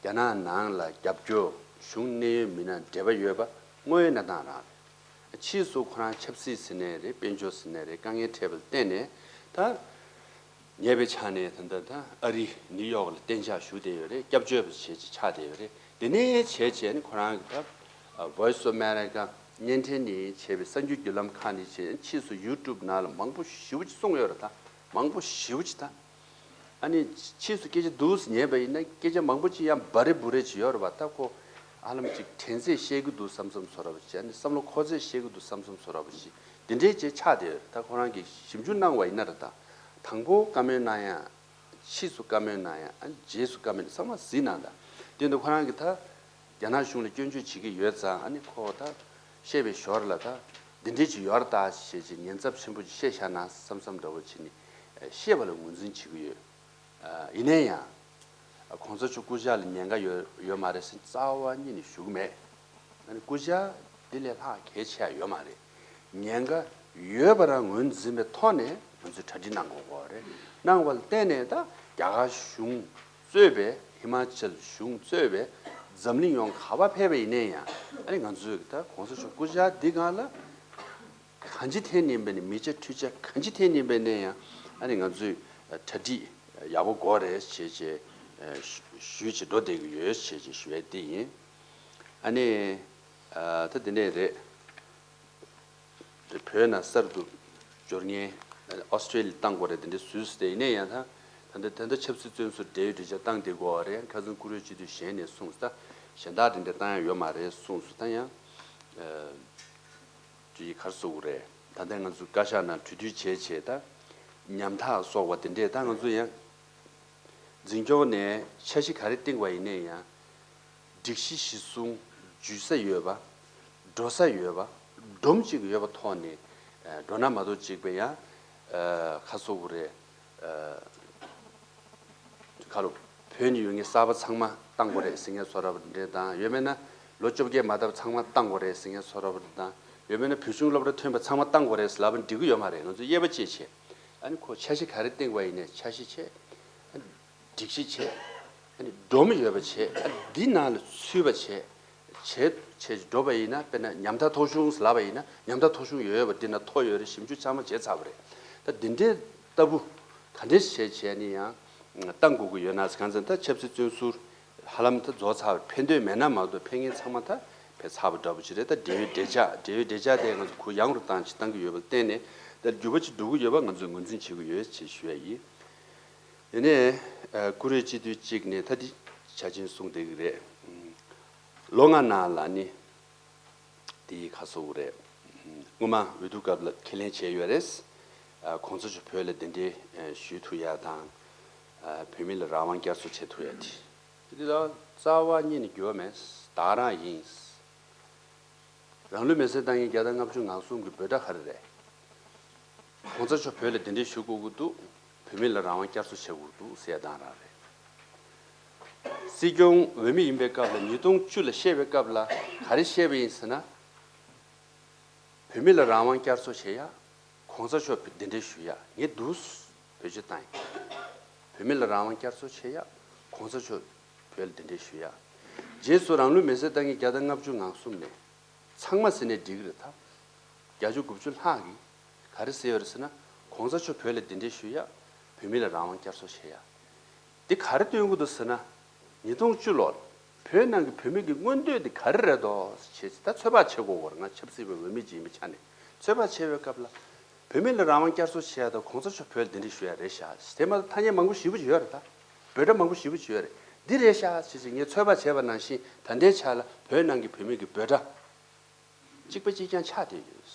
རྒྱ་ནག་ནང་ལ་རྒྱབ་སྐྱོར་གཞུང་གནད་ཡོད་མི་སྣ་འབྲེལ་བ་ཡོད་པ་དངོས་ཡོད་གནས་སྟངས་རང་རེད། ཕྱིས་སུ་ཁོ་རང་ཆབ་སྲིད་ཟེར་ནའི་རེད། དཔལ་འབྱོར་ཟེར་ནའི་རེད། དཀའ་ངལ་འཕྲད་པ་ལ་བརྟེན་ནས་ད་ཉེ་བའི་ཆ་ནས་ད་ལྟ་ད་ཨ་རི་ནིའུ་ཡོག་ལ་གཏན་འཇགས་ཞུགས་བསྡད་ཡོད་རེད། སྐྱབས་བཅོལ་བ་བྱས་ཆགས་བསྡད་ཡོད་རེད། དེ་ནས་བྱས་བྱས་ནས་ཁོ་རང་གི་ད་Voice of America བརྙན་འཕྲིན་ནས་བྱས་པའི་གསར་འགྱུར་བརྒྱུད་ལམ་ཁག་ནས་བྱས་ཕྱིས་སུ་ཡུ་ཊུབ་ནང་ལ་མང་པོ་ཞེ་པོ་ཅིག་གསུངས་ཡོད་རེད་ད། མང་པོ་ཞེ་པོ་ཅིག་ད། ཨ་ནི་ཕྱིས་སུ་སྐད་ཆ་འདུག་སེ་ཉན་པ་ཡིན་ན་སྐད་ཆ་མང་པོ་ཅིག་ཡང་འབའ་རེ་འབུ་རེ་ཅིག་ཡོད་རེད་པ། ད་ཁོ་ཧ་ལམ་ཅིག་དྲན་ཚད་བཤད་ཀྱི་འདུག་བསམ་བསམ་བཟོ་འདྲ་པོ་ཅིག་ཨ་ནི་བསམ་བློ་འཁོར་ཚད་བཤད་ཀྱི་འདུག་བསམ་བསམ་བཟོ་འདྲ་པོ་ཅིག་དེ་འདྲའི་ཅིག་ཆགས་བསྡད་ཡོད་རེད། ད་ཁོ་རང་གིས་ཞིབ་འཇུག་གནང་བ་ཡིན་ན་རེད་ད། དང་པོ་བཀའ་མོལ་གནང་ཡ། ཕྱིས་སུ་བཀའ་མོལ་གནང་ཡ། ཨ་ནི་རྗེས་སུ་བཀའ་མོལ་ཚང་མ་གཟིགས་གནང་དང་། དེ་འདི་ཁོ་རང་གིས་ད་རྒྱ་ནག་གཞུང་ལ་སྐྱོན་བརྗོད་བྱེད་ཀྱི་ཡོད་ཙང་། ཨ་ནི་ཁོ་ད་བཤད་པའི་ཞོར་ལ་ད་འདི་འདྲས་ཅིག་ཡོད་རེད་ད་ཞེས་ཅིག་ཉེན་ཚབས་ཆེན་པོ་ཅིག་བཤད་བཞག་ན་བསམ་བསམ་འདྲ་བོ་བྱས་ནས་བཤད་པ་ལ་ངོས་འཛིན་བྱེད་ཀྱི་ཡོད། ཡིན་ན་ཡང་གོང་ས་མཆོག་སྐུ་ཕྱྭ་ལ་ཉེན་ཁ་ཡོད་ཡོད་མ་རེད་ཟེར་རྩ་བ་ཉིད་ནས་ཞུ་གི་མེད། ཨ་ནི་སྐུ་ཕྱྭ་འདི་ལས་ལྷག་གལ་ཆེ་ཡ་ཡོད་མ་རེད། ཉེན་ཁ་ཡོད་པ་རང་ངོས་འཛིན་པའི་ཐོག་ནས་ང་ཚོས་གྲ་སྒྲིག་གནང་དགོས་ཀྱི་རེད། གནང་བ་ལ་བརྟེན་ནས་ད་རྒྱ་གར་གཞུང་གཙོས་པའི་ཧི་མ་ཅལ་གཞུང་གཙོས་པའི་འཛམ་གླིང་ཡོངས་ག་པར་ཕེབས་པ་ཡིན་ན་ཡང་། ཨ་ནི་ང་ཚོས་ད་གོང་ས་མཆོག་སྐུ་ཕྱྭ་འདི་སྒང་ལ་གང་ཅི་འཐེན་ཡིན་པ་ནས། མི་ཆ་འཕྲུལ་ཆ་གང་ཅི་འཐེན་ཡིན་པ་ནས་ཡང་། ཨ་ནི་ང་ཚོས་གྲ་སྒྲིག་ཡག་པོ་དགོས་རེད་ཞེས་བྱས་ཞུས་བྱས་འགྲོ་བསྡད་ཀྱི་ཡོད་ཞེས་བྱས་ཞུ་ཡ་འདི་ཡིན། ཨ་ནི་ད་འདི་འདྲས་རེད། བོད་ནང་གསར་དུ་འབྱོར་མཁན་ཨོ་སི་ཀྲེ་ལི་ཡ་བཏང་དགོས་རེད། འདི་འདྲས་བཟོས་སོང་སྟེ། ཡིན་ན་ཡང་ད་ད་ལྟ་ད་ལྟ་ཆབ་སྲིད་བཙོན་ཟུར་འབྲེལ་ཡོད་གྲོས་འཆར་བཏང་བསྡད་དགོས་པ་རེད། ཁ་སང་བཀུར་འོས་སྤྱི་འཐུས་གཞན་ནས་གསུངས་སོང་། ད་གཞན་དག་དེ་འདྲས་བཏང་ཡ་ཡོད་མ་རེད་གསུངས་སོང་། ད་ཡང་ཅིག་ག་རེ་ཟེར་དགོས་རེད། ད་ལྟ་ང་ཚོ་བཀའ་ཤག་ནང་གྲོས་བསྡུར་བྱས་བྱས་ད་ཉམ་ཐག་སོགས་པ་དེ་འདྲས། ད་ང་ཚོ་ཡང་འཛིན་སྐྱོང་ནས་འཆར་གཞི་ག་རེ་བཏིང་བ་ཡིན་ན་ཡང་། སྒྲིག་གཞི་གཞི་བཟུང་། འཇུས་ས་ཡོད་པ། འགྲོ་ས་ཡོད་པ། སྒྲོམ་གཅིག་ཡོད་པ་ཐོག་ནས་འགྲོ་ན་མ་གཏོགས། གཅིག་པ་ཡང་ག་རེ་ཟེར་དགོས་རེད། ཁ་ལོ། བོད་ནས་ཡོང་མཁན་གསར་པ་ཚང་མ་བཏང་དགོས་རེད་ཟེར་མཁན་བཟོ་འདྲ་པོ་འདྲ་དང་། ཡང་མིན་ན་ལོ་བཅོ་བརྒྱད་མ་འདབ་ཚང་མ་བཏང་དགོས་རེད་ཟེར་མཁན་བཟོ་འདྲ་པོ་འདྲ་དང་། ཡང་མིན་ན་བོད་གཞུང་སློབ་གྲྭ་ཐོན་པ་ཚང་མ་བཏང་དགོས་རེད་ཟེར་ལབ་པ་འགྲིག་གི་ཡོད་མ་རེད། ང་ཚོ་དབྱེ་བ་ཕྱེ་བྱས། ཨ་ནི་ཁོ་འཆར་གཞི་ག་རེ་བཏིང་བ་ཡིན་ནའི་འཆར་གཞི་བྱས། སྒྲིག་གཞི་བྱས། ཨ་ནི་སྒྲོམ་ཡོད་པ་བྱས། ཨ་འདི་ནང་ལ་ཚུད་པ་བྱས། བྱས་བྱས་འགྲོ་བ་ཡིན་ན། དཔེར་ན་ཉམ་ཐག་ཐོ་གཞུང་ལབ་པ་ཡིན་ན། ཉམ་ཐག་ཐོ་གཞུང་ཡོད་ཡོད་པ་འདི་ན་ཐོ་ཡོད་རེད། ཞིབ་འཇུག་ཚང་མ་བྱས་ཚར་བ་རེད། ད་འདི་འདྲའི་ལྟ་བུ་ག་འདྲས་བྱས་བྱས་ནས་ཡང་བཏང་དགོས་ཀྱི་ཡོད་ན། གང་ཟེར་ན་ད་ཆབ་སྲིད་བཙོན་ཟུར་ཧ་ལམ་ད་རྫོགས་ཚར་བ། ཕན་ཐོགས་མེད་ན་མ་གཏོགས་ཕན་མཁན་ཚང་མ་ད་ཕེབས་ཚར་བ་འདྲ་པོ་ཅིག་རེད། ད་འབྲེལ་ཡོད་འབྲེལ་ཆགས། འབྲེལ་ཡོད་འབྲེལ་ཆགས་དེ་ང་ཚོ་གུ་ཡངས་རུ་བཏང་ཅིག་བཏང་གི་ཡོད་པ་ལ་བརྟེན་ནས། ད་འགྱུར་བ་ཅིག་འགྲོ་གི་ཡོད་པ་ང་ཚོས་ངོས་འཛིན་བྱེད་ཀྱི་ཡོད་ཅེས་ཞུ་ཡ་ཡིན། དེ་ནས་ཨ་བཀུར་འོས་སྤྱི་འཐུས་གཅིག་ནས་ད་འདི་ཆ་ཆེན་གསུངས་བསྡད་ཀྱི་རེད། ལོ་ལྔ་ནང་ལ་ནི་དེ་ག་རེ་ཟེར་དགོས་རེད། སྔོན་མ་འོས་བསྡུ་སྐབས་ལ་ཁས་ལེན་བྱས་ཡོད་རེད། ཨ་གོང་ས་མཆོག་བོད་ལ་གདན་འདྲེན་ཨ་ཞུ་ཐུབ་ཡ་དང་། ཨ་བོད་མི་ལ་རང་དབང་བསྐྱར་གསོ་བྱེད་ཐུབ་ཡ་དེ། དེ་ལ་རྩ་བ་ཉིད་ནས་འགྱུར་བ་མེད། ད་ག་རང་ཡིན། རང་ལུས་མེར་སྲེག་བཏང་མཁན་བརྒྱ་དང་ལྔ་བཅུ་ང་གསུམ་གྱི་འབོད་སྒྲ་ག་རེ་རེད། གོང་ས་མཆོག་བོད་ལ་གདན་འདྲེན་ཞུ་དགོས་ཀྱི་འདུག་བོད་མི་ལ་རང་དབང་བསྐྱར་གསོ་བྱེད་དགོས་ཀྱི་འདུག་ཟེར་ཡ་དེ་རང་རེད། སྲིད་སྐྱོང་འོས་མི་ཡིན་པའི་སྐབས་ལ། ཉིས་སྟོང་བཅུ་ལ་བཤད་པའི་སྐབས་ལ་ག་རེ་བཤད་པ་ཡིན་ཟེར་ན། བོད་མི་ལ་རང་དབང་བསྐྱར་གསོ་བྱེད་ཡ། གོང་ས་མཆོག་གདན་འདྲེན་ཞུ་ཡ་ངས་འདུག་བེད་སྤྱོད་བཏང་ཡིན། བོད་མི་ལ་རང་དབང་བསྐྱར་གསོ་བྱེད་ཡ། གོང་ས་མཆོག་བོད་ལ་གདན་འདྲེན་ཞུ་ཡ། རྗེས་སུ་རང་ལུས་མེར་སྲེག་བཏང་མཁན་བརྒྱ་དང་ལྔ་བཅུ་ང་གསུམ་ནས། ཚང་མ་ཟེར་ནས་འགྲིག་གི་རེད་ད། བརྒྱད་ཅུ་དགུ་བཅུ་ལྷག་གིས་ག་རེ་ཟེར་ཡོད་རེད་ཟེར་ན། གོང་ས་མཆོག་བོད་ལ་གདན་འདྲེན་ཞུ་ཡ། བོད་མི་ལ་རང་དབང་བསྐྱར་གསོ་བྱེད་ཡ། འདི་ག་རེ་སྟོན་གྱི་འདུག་ཟེར་ན། ཉིས་སྟོང་བཅུ་ལོར་བོད་ནང་གི་བོད་མི་གི་མངོན་འདོད་འདི་ག་རེ་རེད་དོ་ཞེས་ད་ཚོད་དཔག་བྱེད་དགོས་ཀྱི་རེད། ང་ཆབ་སྲིད་པའི་འོས་མི་ཅིག་ཡིན་པའི་ཆ་ནས་ཚོད་དཔག་བྱེད་པའི་སྐབས་ལ། བོད་མི་ལ་རང་དབང་བསྐྱར་གསོ་བྱེད་ཡ་དང་གོང་ས་མཆོག་བོད་ལ་གདན་འདྲེན་ཞུ་ཡ་རེད་ཤག་དེ་མ་གཏོགས་ཐ་སྙད་མང་པོ་ཞེ་པོ་ཅིག་ཡོད་རེད་ད། འབོད་སྒྲ་མང་པོ་ཞེ་པོ་ཅིག་ཡོད་རེད། འདི་རེད་ཤག་ཅེས་ཅིག་ངས་ཚོད་དཔག་བྱས་པ་ནང་བཞིན་ད་ལྟའི་ཆ་ལ་བོད་ནང་གི་བོད་མི་གི་འབོད་སྒྲ་གཅིག་པ་གཅིག་རྐྱང་ཆགས་བསྡད་ཡོད།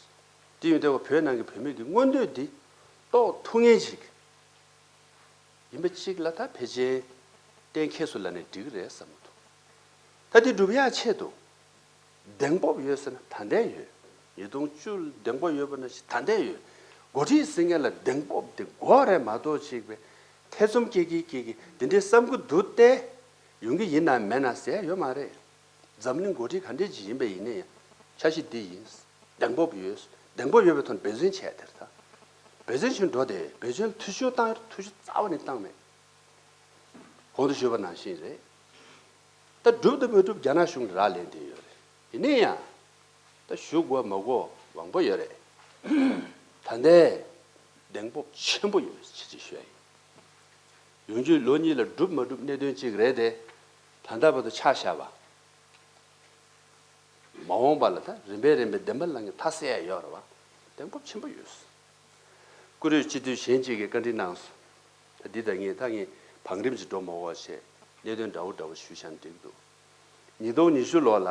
དེ་ཡིན་དུས་བོད་ནང་གི་བོད་མི་གི་མངོན་འདོད་འདི་རྟོགས་ཐུབ་མཁན་ཅིག་ཡིན་པ་གཅིག་ལ་ད་ཕལ་ཆེར་གཏན་འཁེལ་སོང་ལབ་ན་འགྲིག་གི་རེད་བསམ་གྱི་འདུག་ད་འདི་སྒྲུབ་ཡག་ཆེད་དུ་གདེང་སྤོབས་ཡོད་ཟེར་ན་ད་ལྟའི་ཡོད། ཉིས་སྟོང་བཅུ་གདེང་སྤོབས་ཡོད་པ་ནང་བཞིན་ད་ལྟའི་ཡོད། འགོ་ཁྲིད་ཟེར་མཁན་ལ་གདེང་སྤོབས་དེ་དགོས་རེད་མ་གཏོགས། གཅིག་པའི་ཐེ་ཚོམ་སྐྱེ་གི་སྐྱེ་གི་དེ་འདྲའི་བསམ་གྱི་འདུག་སྟེ། ཡོང་གི་ཡིན་ནམ་མེད་ན་ཟེར་ཡ་ཡོད་མ་རེད། འཛམ་གླིང་འགོ་ཁྲིད་ག་འདྲས་ཅིག་ཡིན་པ་ཡིན་ན་ཡང་འཆར་གཞི་འདི་ཡིན། གདེང་སྤོབས་ཡོད། གདེང་སྤོབས་ཡོད་པའི་ཐོག་ནས་འབད་བརྩོན་བྱས་དེར་ད། འབད་བརྩོན་བྱས་འགྲོ་དེ། འབད་བརྩོན་ལ་འཐུས་ཤོར་བཏང་ཡོད། འཐུས་ཤོར་རྩ་བ་ནས་བཏང་མེད། གོང་དུ་ཞུས་པ་ནང་བཞིན་རེད། ད་སྒྲུབ་དང་མ་སྒྲུབ་རྒྱ་ནག་གཞུང་ལ་རག་ལས་བསྡད་ཡོད་རེད། ཡིན་ན་ཡང་ད་ཞུ་དགོས་མ་དགོས་དབང་པོ་ཡོད་རེད། ད་ལྟའི་གདེང་སྤོབས་ཆེན་པོ་ཡོད་ཅེས་ཅིག་ཞུ་ཡ་ཡིན། ཡོང་རྒྱུའི་ལོ་གཉིས་ལ་སྒྲུབ་མ་སྒྲུབ་གནད་དོན་གཅིག་རེད་དེ། ད་ལྟ་བར་དུ་ཆ་བཞག་པ། མ་འོངས་པ་ལ་ད་རིམ་པས་རིམ་པས་བདེན་པ་ལ་ངས་མཐའ་གསལ་ཡ་ཡོད་རེད་བ། གདེང་སྤོབས་ཆེན་པོ་ཡོད། བཀུར་འོས་སྤྱི་འཐུས་གཞན་གཅིག་གིས་བཀའ་འདྲི་གནང་སོང་། ད་འདི་ད་ངས་ད་ངས་བང་རིམ་ཅིག་འགྲོ་མ་དགོས་པ་བྱས། གནད་དོན་འདྲ་བོ་འདྲ་བོ་ཞུས་བཞག་ན་འགྲིག་འདུག་ཉིས་སྟོང་ཉི་ཤུ་ལོ་ལ་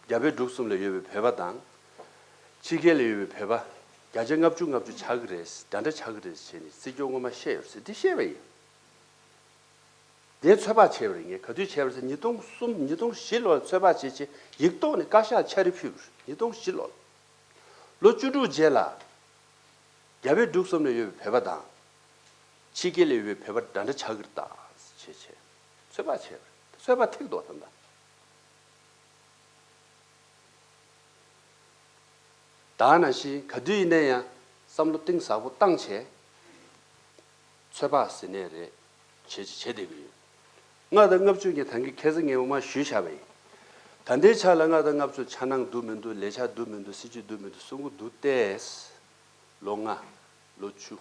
རྒྱ་བལ་འབྲུག་གསུམ་ལ་ཡོད་པའི་བོད་པ་དང་། ཕྱི་རྒྱལ་ལ་ཡོད་པའི་བོད་པ་བརྒྱ་ཆ་ལྔ་བཅུ་ལྔ་བཅུ་ཆགས་ཀྱི་རེད། འདྲ་འདྲ་ཆགས་ཀྱི་རེད་ཟེར་ནས་སྲིད་སྐྱོང་སྔོན་མ་བཤད་ཡོད་ཟེར། འདི་བཤད་པ་ཡིན། དེ་ཚོད་དཔག་བྱས་པ་རེད། ངས་ག་དུས་བྱས་པ་རེད་ཟེར། ཉིས་སྟོང་གསུམ་ཉིས་སྟོང་བཞི་ལོར་ཚོད་དཔག་བྱས་བྱས་ཡིག་ཐོག་ནས་བཀའ་ཤག་ཕྱག་བྲིས་ཕུལ་བ་རེད། ཉིས་སྟོང་བཞི་ལོར། ལོ་བཅུ་དྲུག་རྗེས་ལ་རྒྱ་བལ་འབྲུག་གསུམ་ལ་ཡོད་པའི་བོད་པ་དང་། ཕྱི་རྒྱལ་ལ་ཡོད་པའི་བོད་པ་འདྲ་འདྲ་ཆགས་ཀྱི་རེད་ད་བྱས་བྱས་ཚོད་དཔག་བྱས་པ་རེད། ཚོད་དཔག་ཐིག་ཏོ་ཙམ་ད། ད་ནང་བཞིན་ག་དུས་ཡིན་ན་ཡང་བསམ་བློ་གཏིང་ཟབ་པོ་བཏང་བྱས། ཚོད་དཔག་ཟེར་ནའི་རེད། བྱེད་ཅིག་བྱེད་བསྡད་ཀྱི་ཡོད། ལྔ་དང་ལྔ་བཅུ་ངས་ད་གིན་ཁ་སང་ངས་འོ་མ་ཞུས་བཞག་པ་ཡིན། ད་ལྟའི་ཆ་ལ་ལྔ་དང་ལྔ་བཅུ་འཆར་སྣང་འདུག་མི་འདུག་ལས་འཆར་འདུག་མི་འདུག་སྲིད་ཇུས་འདུག་མི་འདུག་གསུང་གི་འདུག་སྟེ། ལོ་ལྔ། ལོ་བཅུ།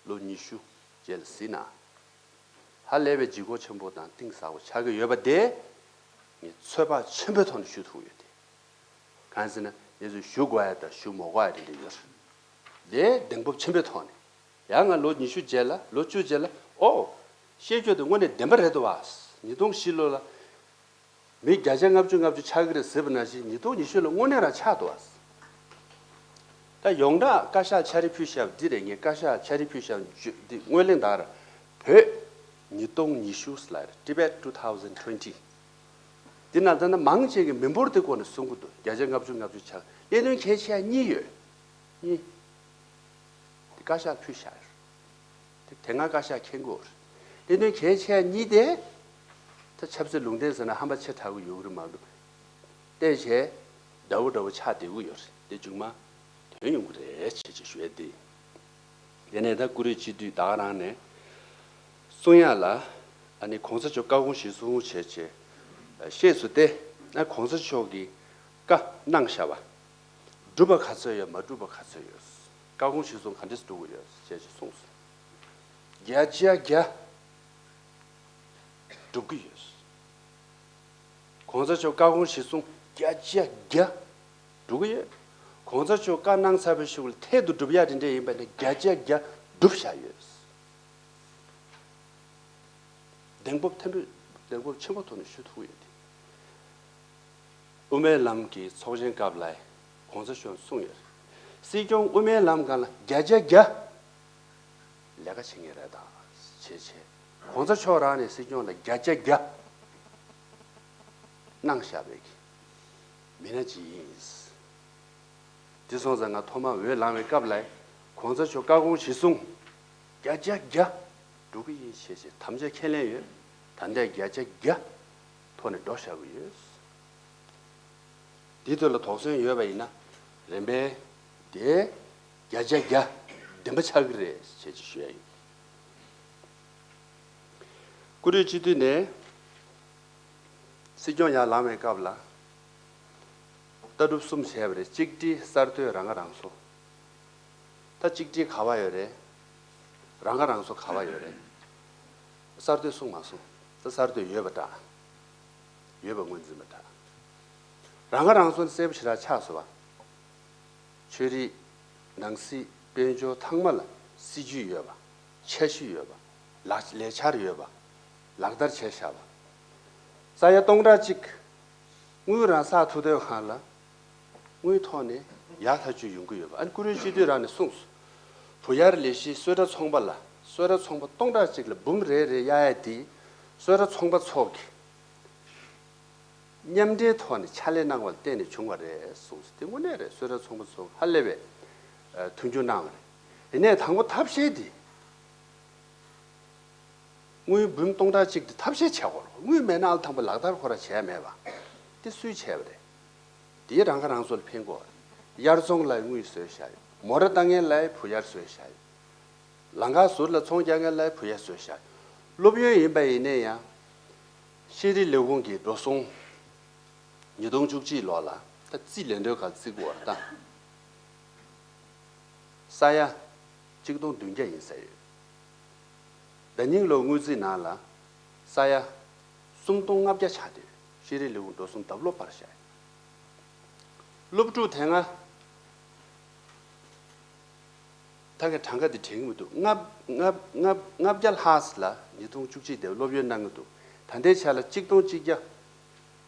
ལོ་ཉི་ཤུ་རྗེས་ལ་གཟིགས་ན། ཧ་ལས་པའི་ལྗིད་ཁོག་ཆེན་པོ་དང་གཏིང་ཟབ་པོ་ཆགས་ཀྱི་ཡོད་པ་དེ། ངས་ཚོད་དཔག་ཆེན་པོའི་ཐོག་ནས་ཞུ་ཐུབ་ཡོད་དེ། གང་ཟེར་ན་ངེད་ཚོས་ཞུ་དགོས་ཡ་དང་ཞུ་མ་དགོས་ཡ་དེ་འདྲ་ཡོད་རེད། དེ་གདེང་སྤོབས་ཆེན་པོའི་ཐོག་ནས། ཡང་ང་ལོ་ཉི་ཤུ་རྗེས་ལ་ལོ་བཅུ་རྗེས་ལ་ཨོ། བཤད་རྒྱུ་དེ་དངོས་གནས་བདེན་པ་རེད་འདུག་བ། ཉིས་སྟོང་བཞི་ལོ་ལ། མི་བརྒྱ་ཆ་ལྔ་བཅུ་ལྔ་བཅུ་ཆགས་ཀྱི་རེད་ཟེར་བ་ནང་བཞིན་ཉིས་སྟོང་ཉི་ཤུ་ལ་དངོས་གནས་རང་ཆགས་འདུག་བ། ད་ཡོངས་གྲགས་བཀའ་ཤག་ཕྱག་བྲིས་ཕུལ་བཞག་འདི་རེད། ངས་བཀའ་ཤག་ཕྱག་བྲིས་ཕུལ་བཞག་འདི་དངོས་གླེང་དག་ར། བོད་ཉིས་སྟོང་ཉི་ཤུ་ཟེར་ལབ་རེད། Tibet two thousand twenty། འདི་ནང་ད་ནི་མང་ཆེ་གི་མི་འབོར་དེ་སྐོར་ནས་གསུང་གི་འདུག་བརྒྱ་ཆ་ལྔ་བཅུ་ལྔ་བཅུ་ཆགས། གནད་དོན་གལ་ཆེ་ཡ་གཉིས་ཡོད། གཉིས། དེ་བཀའ་ཤག་ཕུལ་བཞག་རེད། དེ་དེ་སྔ་བཀའ་ཤག་མཁྱེན་གྱི་ཡོད་རེད། གནད་དོན་གལ་ཆེ་ཡ་གཉིས་དེ། ད་ཆབ་སྲིད་ལུང་བསྟན་ཟེར་ན་ཧམ་པ་ཆེ་དྲགས་ཀྱི་ཡོད་ཀྱི་རེད་མ་གཏོགས། བལྟས་བྱས་འདྲ་བོ་འདྲ་བོ་ཆགས་བསྡད་ཀྱི་ཡོད་རེད། དེ་མཇུག་མ་ཐོན་ཡོང་གི་རེད་བྱས་བྱས་ཞུ་ཡ་དེ། དེ་ནས་ད་བཀུར་འོས་སྤྱི་འཐུས་ད་ག་རང་ནས་གསུང་ཡ་ལ། ཨ་ནི་གོང་ས་མཆོག་བཀའ་དགོངས་གཞིར་བཟུང་བྱས་བྱས་བཤད་སོང་སྟེ། ཨ་གོང་ས་མཆོག་གིས་བཀའ་གནང་བཞག་པ། སྒྲུབ་པ་ག་ཚོད་ཡོད། མ་སྒྲུབ་པ་ག་ཚོད་ཡོད། བཀའ་དགོངས་གཞིར་བཟུང་ག་འདྲས་སྒྲུབ་དགོས་ཡོད་ཅེས་གསུངས་སོང་། བརྒྱ་ཆ་བརྒྱ་སྒྲུབ་ཀྱི་ཡོད། གོང་ས་མཆོག་བཀའ་དགོངས་གཞིར་བཟུང་བརྒྱ་ཆ་བརྒྱ་སྒྲུབ་ཀྱི་ཡོད། གོང་ས་མཆོག་བཀའ་གནང་ཚར་བའི་གཞུག་ལ་ཐད་དུ་སྒྲུབ་ཡ་དེ་འདྲས་ཡིན་པ་ན་བརྒྱ་ཆ་བརྒྱ་སྒྲུབ་བཞག་ཡོད། གདེང་སྤོབས་ཐེན་པོ་གདེང་སྤོབས་ཆེན་པོ་ཐོག་ནས་ཞུ་ཐུབ་ཡོད་དེ། དབུ་མའི་ལམ་གྱི་ཚོགས་ཆེན་སྐབས་ལ་གོང་ས་མཆོག་གསུངས་ཡོད་རེད། སྲིད་སྐྱོང་དབུ་མའི་ལམ་སྒང་ལ་བརྒྱ་ཆ་བརྒྱ་ལས་ཀ་བྱེད་མཁན་རེད་ད་བྱས་བྱས། གོང་ས་མཆོག་རང་ནས་སྲིད་སྐྱོང་ལ་བརྒྱ་ཆ་བརྒྱ་གནང་བཞག་པའི་གི་མི་སྣ་ཅིག་ཡིན། དེ་སོང་ཙང་ང་ཐོག་མར་འོས་ལངས་པའི་སྐབས་ལ་གོང་ས་མཆོག་བཀའ་དགོངས་གཞིར་བཟུང་བརྒྱ་ཆ་བརྒྱ་སྒྲུབ་ཀྱི་ཡིན་ཞེས་བྱས་དམ་བཅའ་ཁས་ལེན་ཡོད། ད་ལྟའི་བརྒྱ་ཆ་བརྒྱ་ཐོག་ནས་འགྲོ་བཞག་གི་ཡོད། དེའི་དོན་ལ་དོགས་ཟོན་ཡོད་པ་ཡིན་ན་རིམ་པས་དེ་བརྒྱ་ཆ་བརྒྱ་བདེན་པ་ཆགས་ཀྱི་རེད་ཅེས་ཞུ་ཡ་ཡིན། བཀུར་འོས་སྤྱི་འཐུས་ནས་སྲིད་སྐྱོང་ཡར་ལངས་པའི་སྐབས་ལ་ལྟ་གྲུབ་གསུམ་བྱས་པ་རེད། གཅིག་སྒྲིལ། གསར་གཏོད། རང་ཁ་རང་གསོ། ད་གཅིག་སྒྲིལ་ག་པར་ཡོད་རེད། རང་ཁ་རང་གསོ་ག་པར་ཡོད་རེད། གསར་གཏོད་གསུངས་མ་སོང་། ད་གསར་གཏོད་ཡོད་པ་འདྲ། ཡོད་པ་ངོས་འཛིན་པ་འདྲ། རང་ཁ་རང་གསོ་ནི་གསལ་པོ་ཞེ་དྲག་ཆགས་སོང་བ། ཆོས་རིག་ནང་སྲིད། དཔལ་འབྱོར། ཚང་མ་ལ་སྲིད་ཇུས་ཡོད་པ། འཆར་གཞི་ཡོད་པ། ལག་ལས་འཆར་ཡོད་པ། ལག་བསྟར་བྱས་བཞག་པ། ས་ཡ་སྟོང་ཕྲག་གཅིག་དངུལ་རང་བསགས་ཐུབ་དུས་སྒང་ལ་དངུལ་ཐོག་ནས་ཡག་ཐག་ཆོད་ཡོང་གི་ཡོད་པ། ཨ་ནི་བཀུར་འོས་སྤྱི་འཐུས་རང་ནས་གསུངས་སོང་། བུ་གཡར་ལས་གཞི་གསོལ་ར་ཚོང་པ་ལ་གསོལ་ར་ཚོང་པ་སྟོང་ཕྲག་གཅིག་ལ་འབུམ་རེ་རེ་གཡར་ཡ་དེ་གསོལ་ར་ཚོང་པ་ཚོ་གིས་མཉམ་འབྲེལ་ཐོག་ནས་ཕྱག་ལས་གནང་བ་ལ་བརྟེན་ནས་བྱུང་བ་རེད་གསུངས་སོང་། དེ་དངོས་གནས་རེད། གསོལ་ར་ཚོང་པ་ཚོ་ཧ་ལས་པའི་ཨ་མཐུན་འགྱུར་གནང་བ་རེད། དེ་ནས་དང་པོ་ཐབས་ཤེས་དེ། དངུལ་འབུམ་སྟོང་ཕྲག་གཅིག་དེ་ཐབས་ཤེས་བྱས་ཡོད་རེད། དངུལ་མེད་ན་ཨ་ལ་དང་པོ་ལག་བསྟར་ཁོ་རང་བྱས་མེད་པ། དེ་སུས་བྱས་པ་རེད། དེའི་རང་ཁ་རང་གསོ་ལ་ཕན་གྱི་ཡོད་རེད། དབྱར་ཚོང་ལ་དངུལ་བཟོས་བཞག་ཡོད། མོ་ཊ་བཏང་མཁན་ལ་བུ་གཡར་བཟོས་བཞག་ཡོད། ལམ་ཁ་ཟུར་ལ་ཚོང་རྒྱག་མཁན་ལ་བུ་གཡར་བཟོས་བཞག་ཡོད། སློབ་ཡོན་ཡིན་པ་ཡིན་ནའི་ཡང་། ཤེས་རིག་ལས་ཁུངས་ཀྱི་འགྲོ་སོང་། ཉིས་སྟོང་བཅུ་གཅིག་ལོ་ལ་ད་རྩིས་ལེན་འདོད་ག་རྩིས་དགོས་པ་ད། ས་ཡ་གཅིག་སྟོང་བདུན་བརྒྱ་ཡིན་ས་ཡོད། ཟླ་ཉིན་ལོ་དངུལ་རྩིས་ནང་ལ་ས་ཡ་སུམ་སྟོང་ལྔ་བརྒྱ་ཆགས་དུས་ཤེས་རིག་ལས་ཁུངས་འགྲོ་སོང་ལྡབ་ལོག་འཕར་བཞག་ཡོད། སློབ་ཕྲུག་དེ་སྔ་ད་གའི་གྲངས་ཀ་དེ་དྲན་གྱི་མི་འདུག་ལྔ་ལྔ་ལྔ་ལྔ་བརྒྱ་ལྷག་ཙམ་ལ་ཉིས་སྟོང་བཅུ་གཅིག་དེ་སློབ་ཡོན་གནང་གི་འདུག་ད་ལྟའི་ཆ་ལ་གཅིག་སྟོང་གཅིག་བརྒྱ་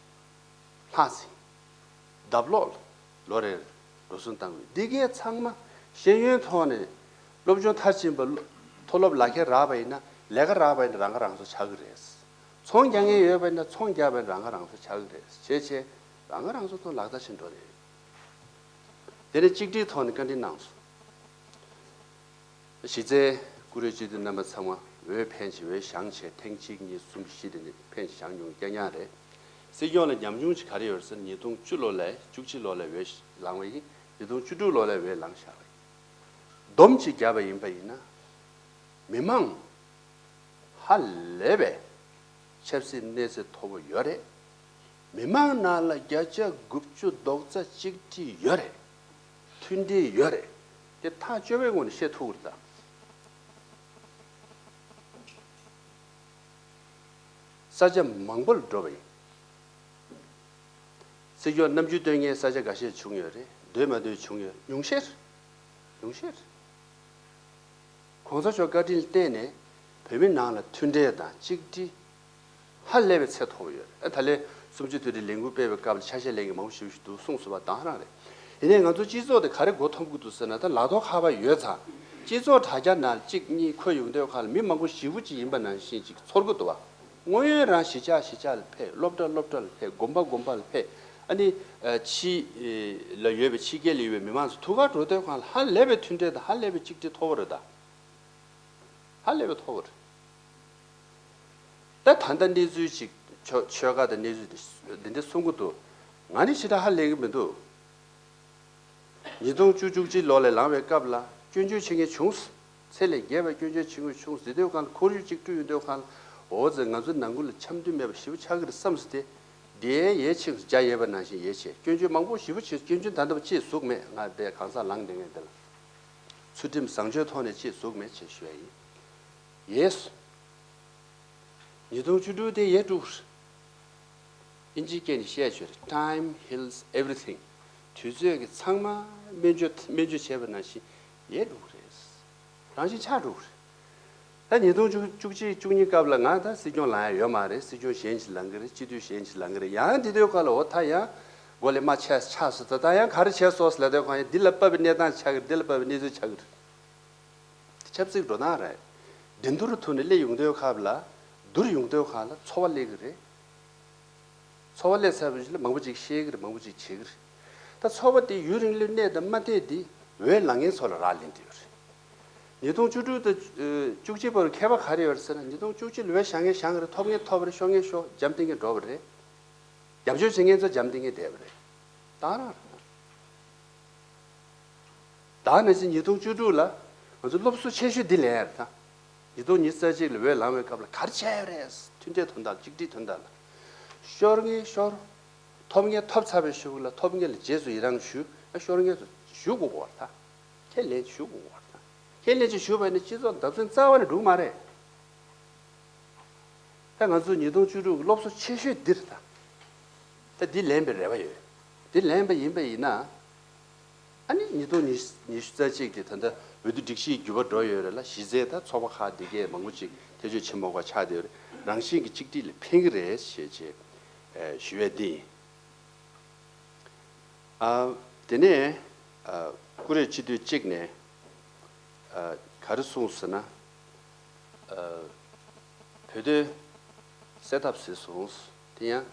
ལྷག་ཙམ་ལྡབ་ལོག་ལོ་རེར་འགྲོ་སོང་བཏང་དགོས། འདི་གའི་ཚང་མ་ཤེས་ཡོན་ཐོག་ནས་སློབ་སྦྱོང་མཐར་ཕྱིན་པ། མཐོ་སློབ་ལག་ཁྱེར་རག་པ་ཡིན་ན་ལས་ཀ་རག་པ་ཡིན་ན་རང་ཁ་རང་གསོ་ཆགས་ཀྱི་རེད། ཚོང་རྒྱག་མཁན་ཡོད་པ་ཡིན་ན་ཚོང་རྒྱག་པ་ཡིན་ན་རང་ཁ་རང་གསོ་ཆགས་ཀྱི་རེད། བྱས་བྱས་རང་ཁ་རང་གསོ་ཐོག་ལག་བསྟར་བྱེད་འགྲོ་རེད། དེ་ནས་གཅིག་སྒྲིལ་ཐོག་ནས་བཀའ་འདྲི་གནང་སོང་། གཞི་རྩའི་བཀུར་འོས་སྤྱི་འཐུས་རྣམ་པ་ཚང་མ་འོས་འཕེན་བྱས་འོས་བཞེངས་བྱས་ཐེངས་གཅིག་གཉིས་གསུམ་བཞི་དེ་འདྲ་འཕེན་བཞེངས་མྱོང་རྐྱང་རྐྱང་རེད། སྲིད་སྐྱོང་ལ་ཉམས་མྱོང་ཅིག་ག་རེ་ཡོད་ཟེར་ན་ཉིས་སྟོང་བཅུ་ལོ་ལ་བཅུ་གཅིག་ལོ་ལ་འོས་བླངས་པ་ཡིན། ཉིས་སྟོང་བཅུ་དྲུག་ལོ་ལ་འོས་བླངས་བཞག་པ་ཡིན། སྡོམ་གཅིག་བརྒྱབ་པ་ཡིན་པ་ཡིན་ན། མི་མང་ཧ་ལས་པའི་ཆབ་སྲིད་གནས་ཚད་མཐོ་པོ་ཡོད་རེད། མི་མང་ནང་ལ་བརྒྱ་ཆ་དགུ་བཅུ་རྡོག་རྩ་གཅིག་སྒྲིལ་ཡོད་རེད། མཐུན་སྒྲིལ་ཡོད་རེད། དེ་ཐག་ཆོད་པའི་ངོས་ནས་བཤད་ཐུབ་ཀྱི་རེད་ད། ས་ཆ་མང་པོ་ལ་འགྲོ་བ་ཡིན། སྲིད་སྐྱོང་རྣམ་འགྱུར་སྟོན་མཁན་ས་ཆ་འགའ་ཤས་བྱུང་ཡོད་རེད། འདོད་མ་འདོད་བྱུང་ཡོད། ཉུང་ཤས་རེད། ཉུང་ཤས་རེད། གོང་ས་མཆོག་བཀའ་དྲིན་ལ་བརྟེན་ནས་བོད་མི་ནང་ལ་མཐུན་འབྲེལ་དང་གཅིག་སྒྲིལ་ཧ་ལས་པའི་ཚད་མཐོ་པོ་ཡོད་རེད། ད་ལན་གསུམ་བཅུའི་དུས་དྲན་ལས་འགུལ་སྤེལ་བའི་སྐབས་ལ་ཆ་ཤས་ལེན་མཁན་མང་པོ་ཞེ་པོ་ཞིག་འདུག་གསུངས་སོང་བ་དེ་རང་རེད། ཡིན་ནའི་ང་ཚོ་སྤྱི་ཚོགས་དེ་ག་རེ་མགོ་འཐོམ་གྱི་འདུག་ཟེར་ན། ད་ལག་ཐོག་ཁ་པར་ཡོད་ཙང་སྤྱི་ཚོགས་དྲ་རྒྱ་ནང་གཅིག་གཉིས་འཁོད་ཡོང་དུས་སྒང་ལ་མི་མང་པོ་ཞེ་པོ་ཅིག་ཡིན་པ་ནང་བཞིན་ཅིག་ཚོར་གྱི་འདུག་བ། སྔོན་ཡོད་རང་གཞིས་ཆགས་གཞིས་ཆགས་ལ་ཕེབས། སློབ་གྲྭ་སློབ་གྲྭ་ལ་ཕེབས། དགོན་པ་དགོན་པ་ལ་ཕེབས། ཨ་ནི་ཨ་ཕྱི་ཨེ་ལ་ཡོད་པའི་ཕྱི་རྒྱལ་ལ་ཡོད་པའི་མི་མང་ཚོ་ཐུག་གར་འགྲོ་དུས་སྒང་ལ་ཧ་ལས་པའི་མཐུན་འབྲེལ་དང་ཧ་ལས་པའི་གཅིག་སྒྲིལ་མཐོ་པོ་རེད་ད། ཧ་ལས་པའི་མཐོ་པོ་རེད། ད་ད་ལྟ་གནས་ཚུལ་ཅིག་ཆོལ་ཆོལ་ཁ་དང་གནས་ཚུལ་དེ་འདི་འདྲ་གསུང་གི་འདུག་ང་ནི་ཞེ་དྲག་ཧ་ལས་ཀྱི་མི་འདུག་ཉིས་སྟོང་བཅུ་བཅུ་གཅིག་ལོ་ལ་ལངས་པའི་སྐབས་ལ་སྐྱོན་བརྗོད་བྱེད་མཁན་བྱུང་། ཚད་ལས་བརྒལ་བའི་སྐྱོན་བརྗོད་བྱེད་མཁན་བྱུང་། དེ་དུས་སྒང་ལ་ཁོར་ཡུག་ཅིག་བསྐྲུན་ཡོང་དུས་སྒང་ལ། འོ་ཙི་ང་ཚོའི་ནང་ཁུལ་ལ་འཆམ་མཐུན་མེད་པ་ཞེ་པོ་ཆགས་ཀྱི་རེད་བསམ་སོང་སྟེ། དེ་ཡས་ཆེས་རྒྱ་ཡས་པ་ནང་བཞིན་ཡས་བྱས། སྐྱོན་བརྗོད་མང་པོ་ཞེ་པོ་བྱས། སྐྱོན་བརྗོད་ད་ལྟ་བ་ཅིག་ཟུག་མེད། ང་དེ་གང་ཟག་ལངས་བསྡད་མཁན་དེ་ལ། ཚུལ་ཁྲིམས་བཟང་སྤྱོད་ཐོག་ནས་ཅིག་ཟུག་མེད་ཅེས་ཞུ་ཡ་ཡིན། ཡས། ཉིས་སྟོང་བཅུ་དྲུག་དེ་ཡས་འགྲོ་གི་རེད། ཨིན་ཇིའི་སྐད་ནས་བཤད་ཆོག་རེད། Time heals everything། དུས་ཚོད་ཀྱིས་ཚང་མ་སྨན་བཅོས་སྨན་བཅོས་བྱས་པ་ནང་བཞིན་ཡས་འགྲོ་གི་རེད། རང་བཞིན་ཆགས་འགྲོ་གི་རེད། ད་ཉིས་སྟོང་བཅུ་གཅིག་བཅུ་གཉིས་སྐབས་ལ་ང་ད་སྲིད་སྐྱོང་ལངས་ཡ་ཡོད་མ་རེད། སྲིད་སྐྱོང་གཞན་ཞིག་ལངས་གི་རེད། སྤྱི་འཐུས་གཞན་ཞིག་ལངས་གི་རེད། ཡང་དེ་དུས་སྐབས་ལ་འོ་ད་ཡང་མགོ་ལས་མར་ཆགས་ཆགས་སོང་། ད་ད་ཡང་ག་རེ་བྱས་སོང་ཟེར་ལབ་དུས་སྒང་ཡང་འདི་ལ་བབས་པའི་གནས་སྟངས་ཆགས་ཀྱི་རེད། འདི་ལ་བབས་པའི་གནས་ཚུལ་ཆགས་ཀྱི་རེད། དེ་ཆབ་སྲིད་འགྲོ་སྟངས་རེད། འགྲན་བསྡུར་ཐོག་ནས་སླེབས་ཡོང་དུས་སྐབས་ལ་བསྡུར་ཡོང་དུས་སྒང་ལ་ཚོར་བ་སླེབས་ཀྱི་རེད། ཚོར་བ་སླེབས་ཚར་བའི་རྗེས་ལ་མང་པོ་ཅིག་བཤད་ཀྱི་རེད། མང་པོ་ཅིག་བྱེད་ཀྱི་རེད། ད་ཚོར་བ་དེ་ཡུན་རིང་ལོས་གནས་དང་མ་གནས་དེ་འོས་ལངས་མཁན་ཚོ་ལ་རག་ལས་བསྡད་ཡོད་རེད། ཉིས་སྟོང་བཅུ་དྲུག་དང་བཅུ་གཅིག་བར་ཁྱད་པར་ག་རེ་ཡོད་རེད་ཟེར་ན། ཉིས་སྟོང་བཅུ་གཅིག་ལ་འོས་བཞེངས་མཁན་བཞེངས་ཀྱི་རེད། ཐོབ་མཁན་ཐོབ་པ་རེད། ཤོར་མཁན་ཤོར། འཇམ་ཐིང་ངེ་འགྲོ་བ་རེད། རྒྱབ་སྐྱོར་བྱེད་མཁན་ཚོ་འཇམ་ཐིང་ངེ་བསྡད་པ་རེད། ད་རང་རེད། ད་ནང་བཞིན་ཉིས་སྟོང་བཅུ་དྲུག་ལ་ང་ཚོ་སློབ་གསོ་ཆེ་ཤོས་འདི་ལེན་ཡ་རེད་ད། ཉིས་སྟོང་ཉི་ཤུ་རྩ་གཅིག་ལ་འོས་ལངས་པའི་སྐབས་ལ་ག་རེ་བྱས་ཡོད་རེད། མཐུན་སྒྲིལ་དོན་དག་གཅིག་སྒྲིལ་དོན་དག་ལ། ཤོར་མཁན་ཤོར། ཐོབ་མཁན་ཐོབ་ཚར་བའི་གཞུག་ལ་ཐོབ་མཁན་ལ་རྗེས་སུ་ཡི་རང་ཞུ། ཤོར་མཁན་ཚོ་ཞུ་དགོས་པ་རེད་ད། ཁས་ལེན་ཞུ་དགོས་པ་རེད་ད། ཁས་ལེན་ཅིག་ཞུ་བ་ནི་སྤྱི་ཚོགས་འདབ་ཚན་རྩ་བ་ནས་འགྲུབ་མ་རེད། ད་ང་ཚོ་ཉིས་སྟོང་བཅུ་དྲུག་གི་སློབ་གསོ་ཆེ་ཤོས་འདི་རེད་ད། ད་འདི་ལེན་པའི་རེ་བ་ཡོད། འདི་ལེན་པ་ཡིན་པ་ཡིན་ན། ཨ་ནི་ཉིས་སྟོང་ཉི་ཤུ་རྩ་གཅིག་དེ་ད་ལྟ་འོས་བསྡུ་སྒྲིག་གཞི་འགྱུར་བ་འགྲོ་ཡོད་རེད་ལ། གཞི་རྩའི་ད་ཚོགས་པ་ཁག་འདི་གས་མང་པོ་ཅིག་ཐེ་བྱུས་ཆེན་མོ་ཁག་ཆགས་བསྡད་ཡོད་རེད། རང་བཞིན་གྱི་གཅིག་སྒྲིལ་ལ་ཕན་གྱི་རེད་ཞེས་བྱས་ཞུ་ཡས་འདི་ཡིན། ཨ། དེ་ནས་ཨ། བཀུར་འོས་སྤྱི་འཐུས་གཅིག་ནས་ཨ། ག་རེ་གསུངས་ཟེར་ན། ཨ། བོད་དོན་གསལ་ཐབས་ཟེར་གསུངས། དེ་ཡང་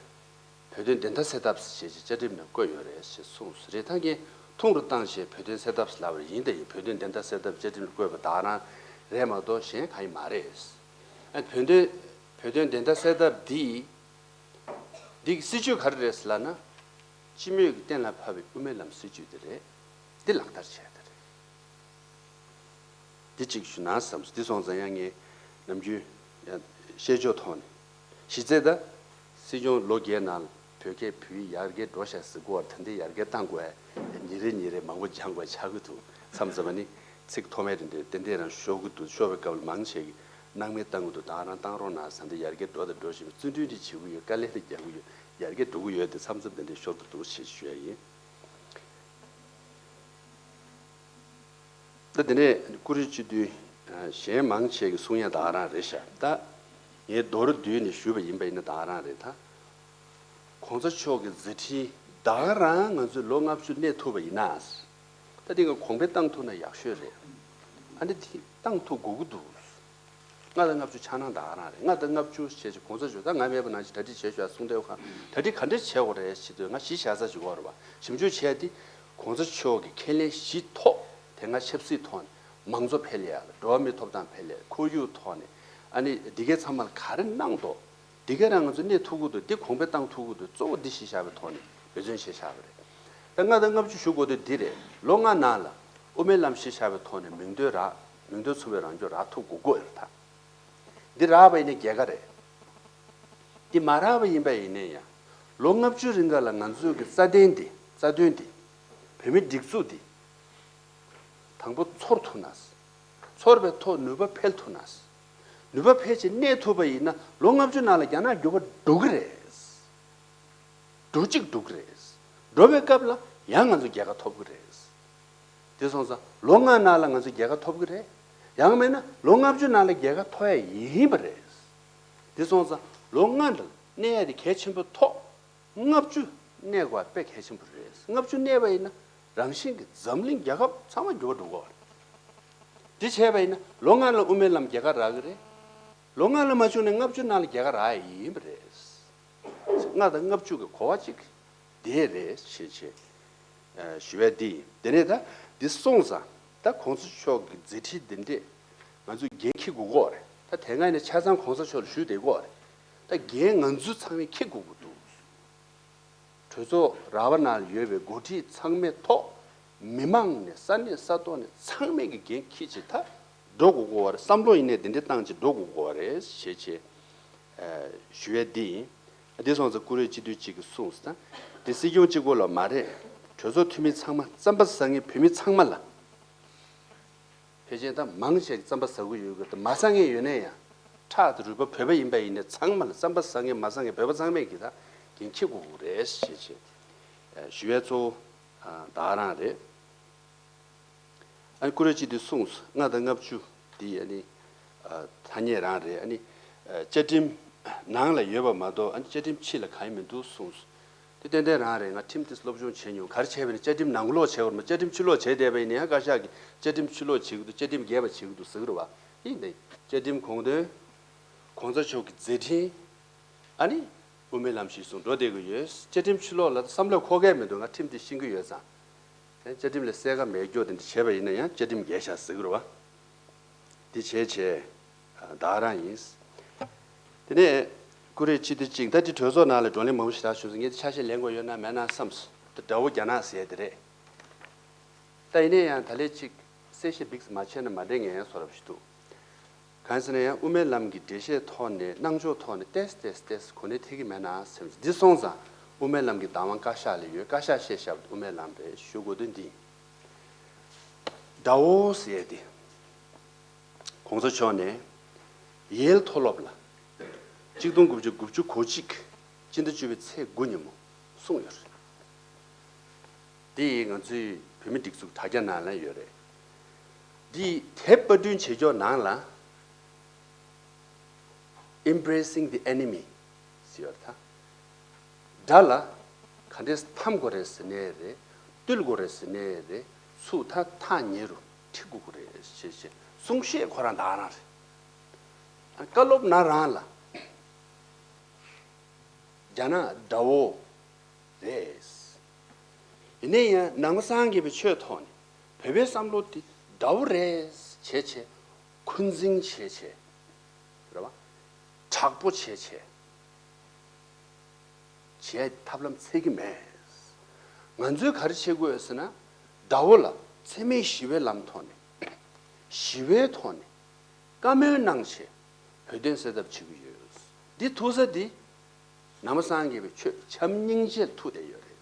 བོད་དོན་བདེན་མཐའ་གསལ་ཐབས་ཟེར་བྱས་བཅའ་ཁྲིམས་ནང་བཀོད་ཡོད་རེད་ཞེས་གསུངས། རེད། ད་ངས་ཐུང་རུ་བཏང་བྱས་བོད་དོན་གསལ་ཐབས་ལབ་པ་ཡིན། དེ་ཡིན། བོད་དོན་བདེན་མཐའ་གསལ་ཐབས་བཅའ་ཁྲིམས་ལ་བཀོད་པ་དག་རང་རེད་མ་གཏོགས་གཞན་གང་ཡང་མ་རེད། ཨ། བོད་དོན་བོད་དོན་བདེན་མཐའ་གསལ་ཐབས་འདི། འདི་གི་སྲིད་བྱུས་ག་རེ་རེད་ལབ་ན། སྤྱི་མོས་ཀྱིས་གཏན་ལ་ཕབ་པའི་དབུ་མའི་ལམ་སྲིད་བྱུས་དེ་རེད། འདི་ལག་བསྟར་བྱས་དེ་རེད། འདི་གཅིག་ཞུ་ན་བསམ་སོང་། འདི་སོང་ཙང་ཡང་ངས་ནམ་རྒྱུན་ཡང་བཤད་ཕྱོགས་ཐོག་ནས་གཞི་རྩའི་ད་སྲིད་སྐྱོང་ལོ་བརྒྱད་ནང་བོད་སྐད་བོད་ཡིག་ཡར་རྒྱས་འགྲོ་ཤག་ཟེར་གོ་བར། ད་འདི་ཡར་རྒྱས་གཏང་དགོས་ཡ། ཉིན་རེ་ཉིན་རེ་མང་པོ་སྦྱང་དགོས་ཆགས་ཀྱི་འདུག་མཚམས་མཚམས་ནི་ཚིག་ཐོག་མའི་རིང་དེ་ཏན་ཏན་རང་ཤོར་གྱི་འདུག་ཤོར་བའི་སྐབས་ལ་མང་ཆེ་གིས་སྣང་མེད་བཏང་གི་འདུག་ད་རང་བཏང་རོགས་གནང་ཟེར། འདི་ཡར་རྒྱས་འགྲོ་དང་འགྲོ་བཞིན་པའི་བརྩོན་འགྲུས་འདི་བྱེད་ཀྱི་ཡོད། དཀའ་ལས་འདི་རྒྱག་གི་ཡོད། ཡར་རྒྱས་འགྲོ་གི་ཡོད། དེ་མཚམས་མཚམས་དེ་འདྲའི་ཤོར་གྱི་འདུག་ཞེས་ཞུ་ཡ་ཡིན། ད་དེ་ནས་ཀུ་རེ་སྤྱི་འཐུས་གཞན་མང་ཆེ་གི་གསུང་ཡ་ད་ག་རང་རེད་ཤག་ད་ངས་མདོར་བསྡུས་ནས་ཞུས་པ་ཡིན་པ་ཡིན་ན་ད་ག་རང་རེད་ད། གོང་ས་མཆོག་གི་མཛད་འཕྲིན་ད་ག་རང་ང་ཚོས་ལོ་ལྔ་བཅུ་གནས་ཐུབ་པ་ཡིན་ན། ད་དེ་ག་གོང་འཕེལ་བཏང་ཐུབ་ན་ཡག་ཤོས་རེད། ཨ་ནི་དེ་བཏང་ཐུབ་དགོས་ཀྱི་འདུག་ལྔ་དང་ལྔ་བཅུ་འཆར་སྣང་ད་ག་རང་རེད། ལྔ་དང་ལྔ་བཅུ་ཞེས་བྱ་གོང་ས་མཆོག་ད་ང་མེད་པ་ནང་བཞིན་གྲ་སྒྲིག་བྱས་ཤག་གསུང་དོན་ག་གྲ་སྒྲིག་ག་འདྲ་བྱེད་དགོས་རེད་ཞེས་དུས་ང་གཞི་བཞག་ས་ཞིག་ཡོད་རེད་བ། ཞིབ་འཇུག་བྱས་ཏེ་གོང་ས་མཆོག་གི་ཁས་ལེན་གཞི་ཐོག་དེ་སྔ་ཆབ་སྲིད་ཐོག་ནས་མང་གཙོ་འཕེལ་ཡ་ལ་འགྲོ་བ་མིའི་ཐོབ་ཐང་འཕེལ་ཡ་ཁོར་ཡུག་ཐོག་ནས་ཨ་ནི་འདི་གའི་ཚང་མ་ལ་ག་རེ་གནང་འདུག་འདི་ག་རང་ང་ཚོ་གནས་ཐུབ་ཀྱི་འདུག་འདི་གོང་འཕེལ་བཏང་ཐུབ་ཀྱི་འདུག་གཙོ་བོ་འདི་གཞི་བཞག་པའི་ཐོག་ནས་འབད་བརྩོན་བྱས་བཞག་པ་རེད། ད་ལྔ་དང་ལྔ་བཅུ་ཞུ་དགོས་དོན་འདི་རེད། ལོ་ལྔ་ནང་ལ་དབུ་མའི་ལམ་གཞི་བཞག་པའི་ཐོག་ནས་མིང་དོན་རག་མིང་དོན་མཚུངས་པའི་རང་སྐྱོང་རག་ཐུབ་དགོས་ཀྱི་ཡོད་རེད་ད། འདི་རག་པ་ཡིན་ན་རྒྱལ་ཁ་རེད། འདི་མ་རག་པ་ཡིན་པ་ཡིན་ན་ཡང་ལོ་ལྔ་བཅུ་རིང་ག་ལ་ང་ཚོའི་གི་རྩ་དོན་འདི་རྩ་དོན་འདི་བོད་མི་སྒྲིག་འཛུགས་འདི་དང་པོ་ཚོར་ཐུབ་ན། ཚོར་བའི་ཐོག་ནུས་པ་འཕེལ་ཐུབ་ན། ནུས་པ་འཕེལ་ཕྱིན་གནས་ཐུབ་པ་ཡིན་ན་ལོ་ལྔ་བཅུ་ནང་ལ་རྒྱ་ནག་འགྱུར་བ་འགྲོ་གི་རེད། འགྲོ་གཅིག་འགྲོ་གི་རེད། འགྲོ་བའི་སྐབས་ལ་ཡང་ང་ཚོ་རྒྱལ་ཁ་ཐོབ་གི་རེད། དེ་སོང་ཙང་ལོ་ལྔ་ནང་ལ་ང་ཚོ་རྒྱལ་ཁ་ཐོབ་གི་རེད། ཡང་མིན་ན་ལོ་ལྔ་བཅུ་ནང་ལ་རྒྱལ་ཁ་ཐོབ་ཡ་ཡིན་པ་རེད། དེ་སོང་ཙང་ལོ་ལྔ་འདྲ་གནས་ཡ་དེ་གལ་ཆེན་པོ་ཐོག་ལྔ་བཅུ་གནས་དགོས་པ་དཔེ་གལ་ཆེན་པོ་རེད། ལྔ་བཅུ་གནས་པ་ཡིན་ན་རང་བཞིན་གྱི་འཛམ་གླིང་རྒྱལ་ཁབ་ཚང་མ་འགྱུར་བ་འགྲོ་གི་རེད། དེ་བྱས་པ་ཡིན་ན་ལོ་ལྔ་ལ་དབུ་མའི་ལམ་རྒྱལ་ཁ་རག་གི་རེད། ལོ་ལྔ་ལ་མ་བྱུང་ན་ལྔ་བཅུ་ནང་ལ་རྒྱལ་ཁ་རག་ཡ་ཡིན་པ་རེད། ལྔ་དང་ལྔ་བཅུ་གི་གོ་བ་གཅིག་དེ་རེད་ཞེས་བྱས་ཞུ་བ་འདི་ཡིན། དེ་ནས་ད་འདི་སོང་ཙང་ད་གོང་ས་མཆོག་གི་མཛད་འཕྲིན་འདི་འདྲས་ང་ཚོས་འགན་འཁྱེར་དགོས་ཀྱི་རེད། ད་དེ་སྔ་ནས་ཆ་ཚང་གོང་ས་མཆོག་ལ་ཞུས་བསྡད་ཀྱི་རེད། ད་འགན་ང་ཚོ་ཚང་མས་འཁྱེར་དགོས་ཀྱི་འདུག་གྲོས་ཚོགས་ར་བ་ནང་ཡོད་པའི་འགོ་ཁྲིད་ཚང་མའི་ཐོག་མི་མང་ནས་ས་གནས་ས་ཐོག་ནས་ཚང་མས་ཀྱི་འགན་འཁྱེར་བྱས་ད་འགྲོ་དགོས་ཀྱི་ཡོད་རེད། བསམ་བློ་ཡིན་ནའི་དེ་འདྲ་བཏང་བྱས་འགྲོ་དགོས་ཀྱི་ཡོད་རེད་ཞེས་བྱས་ཞུ་ཡས་འདི་ཡིན། འདི་སོང་ཙང་ཀུ་རེ་སྤྱི་འཐུས་གཅིག་གིས་གསུངས་སོང་། དེ་སྲིད་སྐྱོང་གཅིག་པོ་ལ་མ་རེད། གྲོས་ཚོགས་འཐུས་མི་ཚང་མ་རྩམ་པ་ཟ་མཁན་བོད་མི་ཚང་མ་ལ། ཕལ་ཆེར་ད་མང་ཆེ་རྩམ་པ་ཟ་གི་ཡོད་གི་ད་མ་ཟ་མཁན་ཡོད་ན་ཡང་ཁྲག་དང་རུས་པ་བོད་པ་ཡིན་པ་ཡིན་ན་ཚང་མ་ལ་རྩམ་པ་ཟ་མཁན་མ་ཟ་མཁན་བོད་པ་ཚང་མས་ཀྱི་ད་འགན་འཁྱེར་དགོས་ཀྱི་རེད་ཞེས་བྱས་ཞུ་ཡས་གཙོ་བོ་ད་ག་རང་རེད། ཨ་ནི་ཀུ་རེ་སྤྱི་འཐུས་གསུངས་སོང་། ལྔ་དང་ལྔ་བཅུ་འདི་ཨ་ནི་ཐ་སྙད་རང་རེད། ཨ་ནི་བཅའ་ཁྲིམས་ནང་ལ་ཡོད་པ་མ་གཏོགས་ཨ་ནི་བཅའ་ཁྲིམས་ཕྱི་ལ་གང་ཡང་མི་འདུག་གསུངས་སོང་། དེ་ཏན་ཏན་རང་རེད། ང་ཁྲིམས་དེ་སློབ་སྦྱོང་བྱས་མྱོང་། ག་རེ་བྱས་པ་ཡིན་ན་བཅའ་ཁྲིམས་ནང་ལོགས་བྱས་པར་མ་བཅའ་ཁྲིམས་ཕྱི་ལོགས་བྱས་བསྡད་པ་ཡིན་ན་ཡང་བཀའ་ཤག་གིས་བཅའ་ཁྲིམས་ཕྱི་ལོགས་བྱེད་ཀྱི་འདུག་བཅའ་ཁྲིམས་འགལ་བ་བྱེད་ཀྱི་འདུག་ཟེར་གི་རེད་བ། ཡིན་ཏེ་བཅའ་ཁྲིམས་དགོངས་དོན་གོང་ས་མཆོག་གི་མཛད་འཕྲིན་ཨ་ནི་དབུ་མའི་ལམ་གཞིར་བཟུང་འགྲོ་བསྡད་ཀྱི་ཡོད། བཅའ་ཁྲིམས་ཕྱི་ལོགས་ལ་བསམ་བློ་འཁོར་གས་མི་འདུག་ང་ཁྲིམས་དེ་ཤེས་ཀྱི་ཡོད་ཙང་། དེ་བཅའ་ཁྲིམས་ལ་གསལ་ཁ་མེད་སྐྱོ་དེ་འདྲ་བྱས་པ་ཡིན་ན་ཡང་བཅའ་ཁྲིམས་འགལ་ཤག་ཟེར་གི་རེད་བ། དེ་བྱས་བྱས་ད་ག་རང་ཡིན། དེ་ནས་ཀུ་རེ་སྤྱི་འཐུས་གཅིག་ད་དེ་གྲོས་ཚོགས་ནང་ལ་བགྲོ་གླེང་མང་པོ་ཞེ་དྲག་ཞུས་སོང་། ངས་དེ་ཆ་ཤས་ལེན་དགོས་ཡོད་ན་མེད་ན་བསམས་སོང་། དེ་དགྲ་བོ་རྒྱ་ནག་ཟེར་དེ་རེད། ད་ཡིན་ན་ཡང་ད་ལས་གཅིག་གསལ་བཤད་འབིགས་མ་བྱས་ན་མ་འགྲིག་ངེས་བཟོ་འདྲ་ཞིག་འདུག་གང་ཟེར་ན་ཡང་དབུ་མའི་ལམ་གྱི་འགྲེལ་བཤད་ཐོག་ནས་གནང་ཕྱོགས་ཐོག་ནས་ཏེས་ཏེས་ཏེས་གོ་གནས་ཐེབས་ཀྱི་མེད་ན་སེམས། འདི་སོང་ཙང་དབུ་མའི་ལམ་གྱི་བདག་དབང་བཀའ་ཤག་ལ་ཡོད། བཀའ་ཤག་བཤད་བཞག་པ་དབུ་མའི་ལམ་རེད་ཞུ་དགོས་དོན་འདི་ཡིན། དགྲ་བོ་ཟེར་ཏེ་གོང་ས་མཆོག་ནས་ཡེལ་མཐོ་སློབ་ལ་གཅིག་སྟོང་དགུ་བརྒྱ་དགུ་བཅུ་གོ་གཅིག་སྤྱི་ཟླ་བཅུ་པའི་ཚེས་དགུ་ཉིན་མོ་གསུངས་ཡོད་རེད། འདི་ང་ཚོའི་བོད་མི་སྒྲིག་འཛུགས་དྲ་རྒྱ་ནང་ལ་ཡོད་རེད། འདི་དེབ་པར་སྐྲུན་བྱེད་ཕྱོགས་ནང་ལ་Embracing the Enemy ཟེར་ཡོད་རེད་ད། དགྲ་ལ་ག་འདྲས་འཐམ་དགོས་རེད་ཟེར་ནའི་རེད། བཏུལ་དགོས་རེད་ཟེར་ནའི་རེད། ཚུར་ད་ཐག་ཉེ་རུ་ཁྲིད་དགོས་ཀྱི་རེད་ཞེས་བྱས་གསུང་བཤད་ཁོ་རང་ད་ག་རང་རེད། བཀའ་སློབ་ན་རང་ལ་རྒྱ་ནག་དགྲ་བོ་རེད། ཡིན་ན་ཡང་ནང་པ་སངས་རྒྱས་པའི་ཆོས་ཐོག་ནས་བོད་པའི་བསམ་བློ་དེ་དགྲ་བོ་རེད་བྱས་བྱས་འཁོན་འཛིན་བྱས་བྱས་རེད་བ། དྲག་པོ་བྱས་བྱས་བྱས་ཐབས་ལམ་འཚོལ་གྱི་མེད། ང་ཚོས་ག་རེ་བྱེད་དགོས་ཟེར་ན་དགྲ་བོ་ལ་འཚེ་མེད་ཞི་བའི་ལམ་ཐོག་ནས་ཞི་བའི་ཐོག་ནས་བཀའ་མོལ་གནང་བྱས་བོད་དོན་སེལ་ཐབས་བྱེད་ཀྱི་ཡོད། འདི་ཐུག་ས་འདི་ནང་པ་སངས་རྒྱས་པའི་ཆོས་བྱམས་སྙིང་རྗེར་ཐུག་བསྡད་ཡོད་རེད།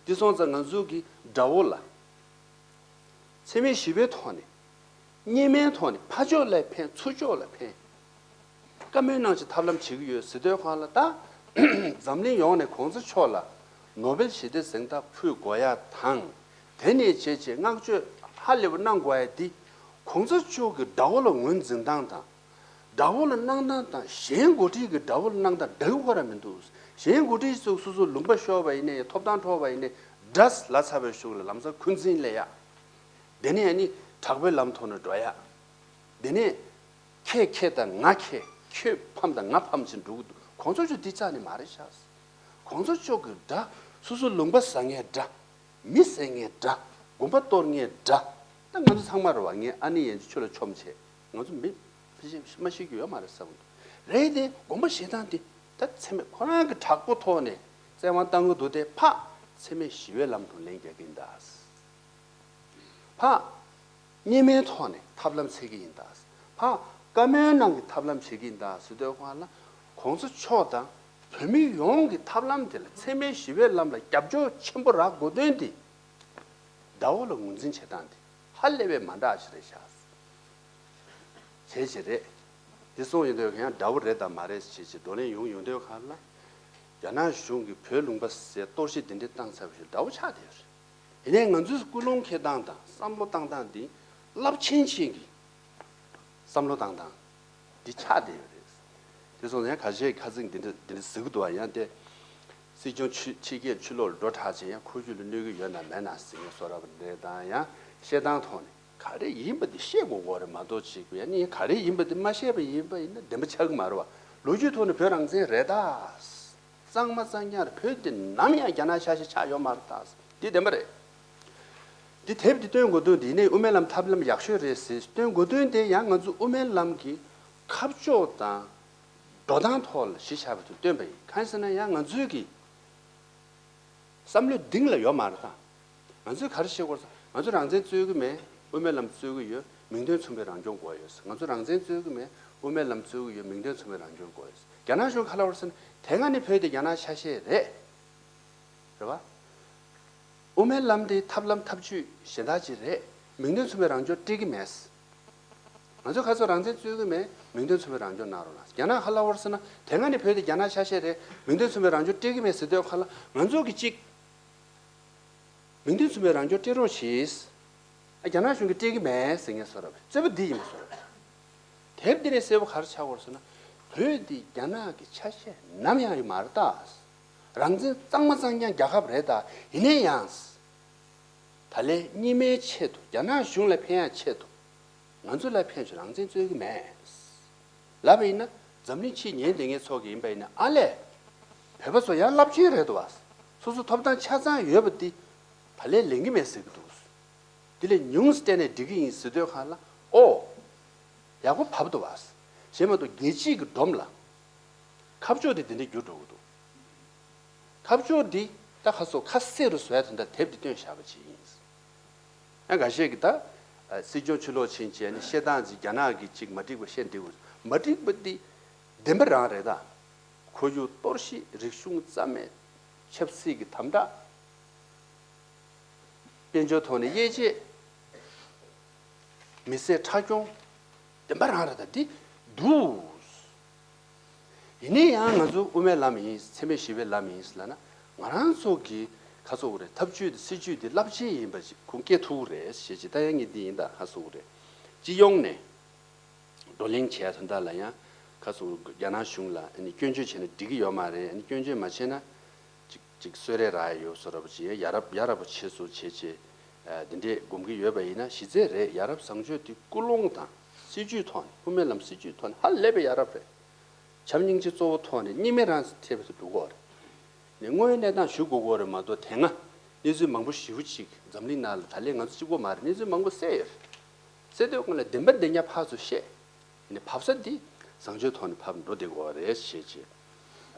འདི་སོང་ཙང་ང་ཚོ་གི་དགྲ་བོ་ལ་འཚེ་མེད་ཞི་བའི་ཐོག་ནས་སྙན་མའི་ཐོག་ནས་ཕར་ཕྱོགས་ལ་ཕན་ཚུར་ཕྱོགས་ལ་ཕན། བཀའ་མོལ་གནང་ཆེད་ཐབས་ལམ་བྱེད་ཀྱི་ཡོད་ཟེར་དུས་སྒང་ལ་ད་འཛམ་གླིང་ཡོངས་ནས་གོང་ས་མཆོག་ལ་ནོ་བེལ་ཞི་བདེ་གཟེངས་རྟགས་ཕུལ་དགོས་ཡ་དང་། དེ་ནས་བྱས་བྱས་བསྔགས་བརྗོད་ཧ་ ཧ་ལས་པ་གནང་དགོས་ཡ་དེ། གོང་ས་མཆོག་གི་དགྲ་བོ་ལ་ངོས་འཛིན་སྟངས་དང་། དགྲ་བོ་ལ་གནང་སྟངས་དང་གཞན་འགོ་ཁྲིད་ཀྱི་དགྲ་བོ་ལ་གནང་སྟངས་འདྲ་གི་ཁོ་ར་མི་འདུག་གཞན་འགོ་ཁྲིད་ཚོས་སོ་སོ་ལུང་པ་ཤོར་བ་ཡིན་ནའི་ཐོབ་ཐང་འཕྲོག་པ་ཡིན་ནའི་དགྲ་ལ་ཚ་བའི་གཞུག་ལ་ལམ་སང་འཁོན་འཛིན་སླེབས་ཡ། དེ་ནས་ཨ་ནི་དྲག་པོའི་ལམ་ཐོག་ནས་འགྲོ་ཡ། དེ་ནས་ཁྱེད་ཁྱེད་དང་ང་ཁྱེད། ཁྱོད་ཕམ་དང་ང་ཕམ་ཕྱིན་འགྲོ་གི་འདུག་གོང་ས་མཆོག་འདི་རྩ་ནས་མ་རེད་ཤག་གོང་ས་མཆོག་གི་དགྲ། སོ་སོ་ལུང་པ་ཟ་མཁན་དགྲ། མི་བསད་མཁན་དགྲ། དགོན་པ་གཏོར་མཁན་དགྲ། ད་ང་ཚོ་ཚང་མ་རེད་བ། ངས་ཨ་ནི་ཡན་ཆུ་ལ་མཆོམ་བྱས། ང་ཚོ་མི་ཕལ་ཆེར་མ་ཤི་རྒྱུ་ཡོད་མ་རེད་བསམ་གི་འདུག་རེད་དེ་དགོངས་པ་བཞེས་སྟངས་དེ་ད་ཚད་མེད། ཁོ་རང་གི་དྲག་པོ་ཐོག་ནས་བཙན་དབང་བཏང་གི་འདུག་སྟེ་ཕ་ཚད་མེད་ཞི་བའི་ལམ་དུ་ལན་རྒྱག་གི་ཡིན་ད། ཕ། གཉིས་མའི་ཐོག་ནས་ཐབས་ལམ་འཚོལ་གྱི་ཡིན་ད། ཕ། བཀའ་མོལ་ནང་གི་ཐབས་ལམ་བྱེད་ཀྱི་ཡིན་ད་ཟེར་དུས་སྒང་ལ། གོང་ས་མཆོག་དང་བོད་མི་ཡོངས་ཀྱི་ཐབས་ལམ་དེ་ལ་ཚད་མེད་ཞི་བའི་ལམ་ལ་རྒྱབ་སྐྱོར་ཆེན་པོ་རག་དགོས་དོན་དེ། དགྲ་བོ་ལ་ངོས་འཛིན་བྱེད་སྟངས་དེ་ཧ་ལས་པའི་མ་འདྲ་ཞིག་རེད་ཤག་བྱས་བྱས་རེད། དེ་སོང་ཡོང་དུས་ཡང་དགྲ་བོ་རེད་དང་མ་རེད་ཞེས་ཀྱི་བགྲོ་གླེང་ཡོང་ཡོང་དུས་སྒང་ལ། རྒྱ་ནག་གཞུང་གིས་བོད་ལུང་པ་ཟས་གཏོར་བཤིག་འདི་འདྲ་བཏང་ཚར་བ་ཞིག་དགྲ་བོ་ཆགས་བསྡད་ཡོད་རེད། ཡིན་ནའི་ང་ཚོའི་ཀུན་སློང་འཁྱེར་སྟངས་དང་བསམ་བློ་བཏང་སྟངས་འདི་རླབས་ཆེན་ཅན་གྱི་བསམ་བློ་བཏང་སྟངས་འདི་ཆགས་བསྡད་ཡོད་རེད། དེ་སོང་ཙང་ཡང་ཁ་ཤས་ཁ་ཚིག་འདི་འདྲ་འདི་འདྲ་ཟེར་གི་འདུག་བ། ཡང་དེ་སྲིད་སྐྱོང་ཕྱི་ཕྱི་རྒྱལ་ཕྱི་ལོགས་ལ་འགྲོ་དྲགས་ཆེ་ཡང་ཁོར་ཡུག་ལ་གནོད་གི་ཡོད་ན་མེད་ན་ཟེར་མཁན་བཟོ་འདྲ་པོ་འདྲ་དང་། ཡང་བཤད་སྟངས་ཐོག་ནས་ག་རེ་ཡིན་པ་འདི་བཤད་དགོས་དགོས་རེད་མ་གཏོགས་ཅིག་ཡང་ནི་ག་རེ་ཡིན་པ་འདི་མ་བཤད་པ་ཡིན་པ་ཡིན་ན་བདེན་པ་ཆགས་གི་མ་རེད་བ། ལོ་རྒྱུས་ཐོག་ནས་བོད་རང་བཙན་རེད་ད། གཙང་མ་གཙང་རྐྱང་རེད། བོད་འདི་ནམ་ཡང་རྒྱ་ནག་ཆ་ཤས་ཆགས་ཡོད་མ་རེད་ད། འདི་བདེན་པ་རེད། འདི་དེབ་འདི་སྟོན་དགོས་དོན་འདི་ནས་དབུ་མའི་ལམ་ཐབས་ལམ་ཡག་ཤོས་རེད་ཟེར་སྟོན་དགོས་དོན་དེ་ཡང་ང་ཚོ་དབུ་མའི་ལམ་གྱི་ཁ་ཕྱོགས་དང་འགྲོ་སྟངས་ཐོག་ལ་གཞི་བཞག་པ་དེ་སྟོན་པ་ཡིན། གང་ཡིན་ཟེར་ན་ཡང་ང་ཚོའི་གི་བསམ་བློའི་གཏིང་ལ་ཡོད་མ་རེད་ད། ང་ཚོས་ག་རེ་བཤད་དགོས་ཟེར། ང་ཚོ་རང་བཙན་རྩོད་ཀྱི་མེད། དབུ་མའི་ལམ་རྩོད་ཀྱི་ཡོད། མིང་དོན་མཚུངས་པའི་རང་སྐྱོང་དགོས་ཡོད་ཟེར། ང་ཚོ་རང་བཙན་རྩོད་ཀྱི་མེད། དབུ་མའི་ལམ་རྩོད་ཀྱི་ཡོད། མིང་དོན་མཚུངས་པའི་རང་སྐྱོང་དགོས་ཡོད་ཟེར། རྒྱ་ནག་གཞུང་ག་ལབ་པ་རེད་ཟེར་ན་དེ་སྔ་ནས་བོད་དེ་རྒྱ་ནག་ཆ་ཤས་རེད། རེད་བ། དབུ་མའི་ལམ་དེ་ཐབས་ལམ་ཐབས་ཇུས་གཞན་དག་ཅིག་རེད། མིང་དོན་མཚུངས་པའི་རང་སྐྱོང་སྤྲད་ཀྱི་མེད། ང་ཚོ་ཁ་ཚོ་རང་བཙན་རྩོད་ཀྱི་མེད། མིང་དོན་མཚུངས་པའི་རང་སྐྱོང་གནང་རོགས་གནང་། རྒྱ་ནག་ཧ་ལ་བོར་ཟེར་ན་དེ་སྔ་ནས་བོད་དེ་རྒྱ་ནག་ཆ་ཤས་རེད། མིང་དོན་མཚུངས་པའི་རང་སྐྱོང་སྤྲད་ཀྱི་མེད་ཟེར་དུས་ཁ་ལ་ང་ཚོ་གི་གཅིག་མིང་དོན་མཚུངས་པའི་རང་སྐྱོང་སྤྲད་རོགས་གྱིས། ཨ་རྒྱ་ནག་གཞུང་གིས་སྤྲད་ཀྱི་མེད་ཟེར་མཁན་བཟོ་འདྲ་བའི་རྩོད་པ་འདི་ཡིན་པ་བཟོ་འདྲ་བའི། དེབ་འདི་ནས་གསལ་པོ་ག་རེ་ཆགས་ཀྱི་ཡོད་རེད་ཟེར་ན། བོད་འདི་རྒྱ་ནག་གི་ཆ་ཤས་ནམ་ཡང་ཡོད་མ་རེད་ད། རང་བཙན་གཙང་མ་གཙང་རྐྱང་རྒྱལ་ཁབ་རེད་ད། ཡིན་ན་ཡང་། ད་ལན་རྙིང་མའི་ཆེད་དུ་རྒྱ་ནག་གཞུང་ལ་ཕན་ཡག་ཆེད་དུ། ང་ཚོ་ལ་ཕན་ཆེད་རང་བཙན་རྩོད་ཀྱི་མེད། ལབ་པ་ཡིན་ན་འཛམ་གླིང་ཕྱི་ཉན་བསྡད་མཁན་ཚོ་གི་ཡིན་པ་ཡིན་ན་ཨ་ལས། བོད་པ་ཚོ་ཡང་རླབས་ཆེན་རེད་འདུག་བ། སོ་སོ་ཐོབ་ཐང་ཆ་ཚང་ཡོད་པ་འདི་ད་ལན་ལེན་གྱི་མེད་ཟེར་གྱི་འདུག་དེ་ལས་ཉུང་སུ་བལྟས་ནས་འགྲིག་གི་ཡིན་ཟེར་དུས་སྒང་ལ་ཨོ། ཡག་པོ་བབས་འདུག་བ། གཞན་མ་གཏོགས་རྒྱལ་སྤྱིའི་གི་སྒྲོམ་ལ། ཁ་ཕྱོགས་དེ་དེ་འདྲ་འགྱུར་འགྲོ་གི་འདུག་ཁ་ཕྱོགས་འདི་ད་ཁ་སོ་ཁ་གསལ་རུ་བཟོ་ཡ་དོན་དག་དེབ་འདི་བཏོན་བཞག་པ་ཅིག་ཡིན། ཡང་འགའ་ཤས་ཀྱིས་ད་སྲིད་སྐྱོང་ཕྱི་ལོགས་ཕྱིན་བྱས་ནས་བཤད་སྟངས་ཅིག་རྒྱ་ནག་གིས་ཅིག་མ་འགྲིག་པ་བཤད་འདུག་མ་འགྲིག་པ་འདི་བདེན་པ་རང་རེད་ད། ཁོར་ཡུག་གཏོར་བཤིག་རིག་གཞུང་རྩ་མེད། ཆབ་སྲིད་ཀྱི་དམ་དྲག་དཔལ་འབྱོར་ཐོག་ནས་དབྱེ་འབྱེད། མི་སེར་ཁྲག་སྐྱོང་། བདེན་པ་རང་རེད་ད་འདི་འདུག་ཡིན་ནའི་ཡང་ང་ཚོ་དབུ་མའི་ལམ་ཡིན། འཚེ་མེད་ཞི་བའི་ལམ་ཡིན་ལབ་ན་ང་རང་ཚོ་གི་ཁ་ཚོགས་རེད། ཐབས་ཇུས་དེ་སྲིད་ཇུས་དེ་རླབས་ཆེན་ཡིན་པ་ཞིག་ཁུངས་སྐྱེལ་ཐུབ་རེད་ཞེས་ཅིག་ད་ཡང་ངས་འདི་ཡིན་ད་ཁ་གསོ་རེད། སྤྱི་ཡོངས་ནས་བགྲོ་གླེང་བྱས་དོན་དག་ལ་ཡང་ཁ་གསོ་རྒྱ་ནག་གཞུང་ལ་ཨ་ནི་སྐྱོན་བརྗོད་བྱས་ན་འགྲིག་གི་ཡོད་མ་རེད། ཨ་ནི་སྐྱོན་བརྗོད་མ་བྱས་ན། ཅིག་ཅིག་གསོལ་རས་རག་ཡ་ཡོད་བཟོ་འདྲ་པོ་ཅིག་ཡ་རབས་ཡ་རབས་པོ་བྱེད་སོ་བྱེད་བྱེད། ཨ་འདི་འདྲས་སྒོམ་གྱི་ཡོད་པ་ཡིན་ན་གཞི་རྩའི་རེད། ཡ་རབས་བཟང་སྤྱོད་དེ་ཀུན་སློང་དང་སྲིད་ཇུས་ཐོག་ནས་དབུ་མའི་ལམ་སྲིད་ཇུས་ཐོག་ནས་ཧ་ལས་པའི་ཡ་རབས་རེད། བྱམས་སྙིང་རྗེ་གཙོ་བོ་ཐོག་ནས་གཉིས་སྨན་རང་ཐེབས་སུ་འགྲོ་གི་ཡོད་རེད། ནས་དངོས་ཡོད་གནས་སྟངས་ཞུ་དགོས་ཀྱི་ཡོད་རེད་མ་གཏོགས་དེ་སྔ་གནས་ཚུལ་མང་པོ་ཞེ་པོ་ཅིག་འཛམ་གླིང་ནང་ལ་ད་ལན་ང་ཚོ་གཅིག་པོ་མ་རེད། གནས་ཚུལ་མང་པོ་གསལ་ཡོད་རེད། གསལ་དུས་སྔོན་ལ་བདེན་པ་བདེན་རྐྱང་ཕར་ཚུར་བཤད། ཡིན་ནའི་བབས་ས་འདི་བཟང་སྤྱོད་ཐོག་ནས་ཕར་འགྲོ་བསྡད་ཀྱི་ཡོད་རེད་ཞེས་བྱས།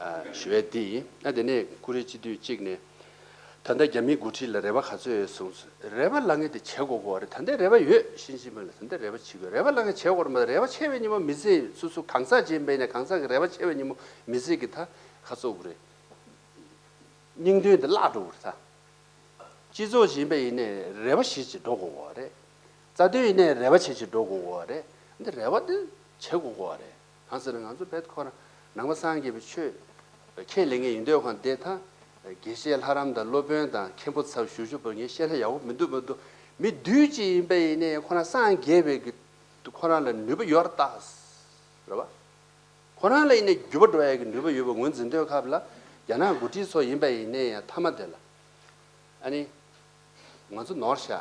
ཨ་ཞུ་ཡས་འདི་ཡིན། ཨ་དེ་ནས་ཀུ་རེ་སྤྱི་འཐུས་གཅིག་ནས། ད་ལྟ་རྒྱ་མིའི་འགོ་ཁྲིད་ལ་རེ་བ་ག་ཚོད་ཡོད་གསུངས་སོང་། རེ་བ་ལབ་མཁན་དེ་བྱེད་དགོས་ཀྱི་ཡོད་རེད། ད་ལྟ་རེ་བ་ཡོད། ཤིན་ཅི་པིན་ལ་ད་ལྟ་རེ་བ་བྱེད་དགོས། རེ་བ་ལབ་མཁན་བྱེད་དགོས་རེད་མ་གཏོགས་རེ་བ་ཆེ་བའི་ཉིན་མོ་མི་ཚེ་སོ་སོ་གང་ཟག་ཅིག་ཡིན་པ་ཡིན་ན་གང་ཟག་གི་རེ་བ་ཆེ་བའི་ཉིན་མོ་མི་ཚེ་གི་ད་ག་ཚོད་དགོས་རེད། སྙིང་དོན་དེ་བརླག་འགྲོ་གི་རེད་ད། སྤྱི་ཚོགས་ཤིག་ཡིན་པ་ཡིན་ནའི་རེ་བ་བྱེད་ཅིག་འགྲོ་དགོས་ཀྱི་ཡོད་རེད། རྩ་དོན་ཡིན་ནའི་རེ་བ་བྱེད་ཅིག་འགྲོ་དགོས་ཀྱི་ཡོད་རེད། འདི་རེ་བ་འདི་བྱེད་དགོས་ཀྱི་ཡོད་རེད། གང་ཟེར་ན་ང་ཚོ་བོད་ཁོ་ན་ནང་པ་སངས་རྒྱས་པའི་ཆོས་ཁས་ལེན་མཁན་ཡིན་དུས་ཁོ་ན་དེ་ད་དགེ་བཤེས་ལྷ་རམས་དང་སློབ་དཔོན་དང་མཁན་པོ་ཚབ་ཞུ་ཞུ་བོ་ངས་བཤད་ན་ཡག་པོ་མི་འདུག་མི་འདུག་མི་བདུད་ཅིག་ཡིན་པ་ཡིན་ནའི་ཁོ་རང་སངས་རྒྱས་པའི་གི་ཁོ་རང་ལ་ནུས་པ་ཡོད་རེད་ད། རེད་བ། ཁོ་རང་ལ་ཡིན་ནའི་འགྱུར་བ་འགྲོ་ཡ་གི་ནུས་པ་ཡོད་པ་ངོས་འཛིན་དུས་སྐབས་ལ། རྒྱ་ནག་འགོ་ཁྲིད་ཚོ་ཡིན་པ་ཡིན་ནའི་ཡང་མཐའ་མ་དེ་ལ། ཨ་ནི། ང་ཚོ་ནོར་ཤག་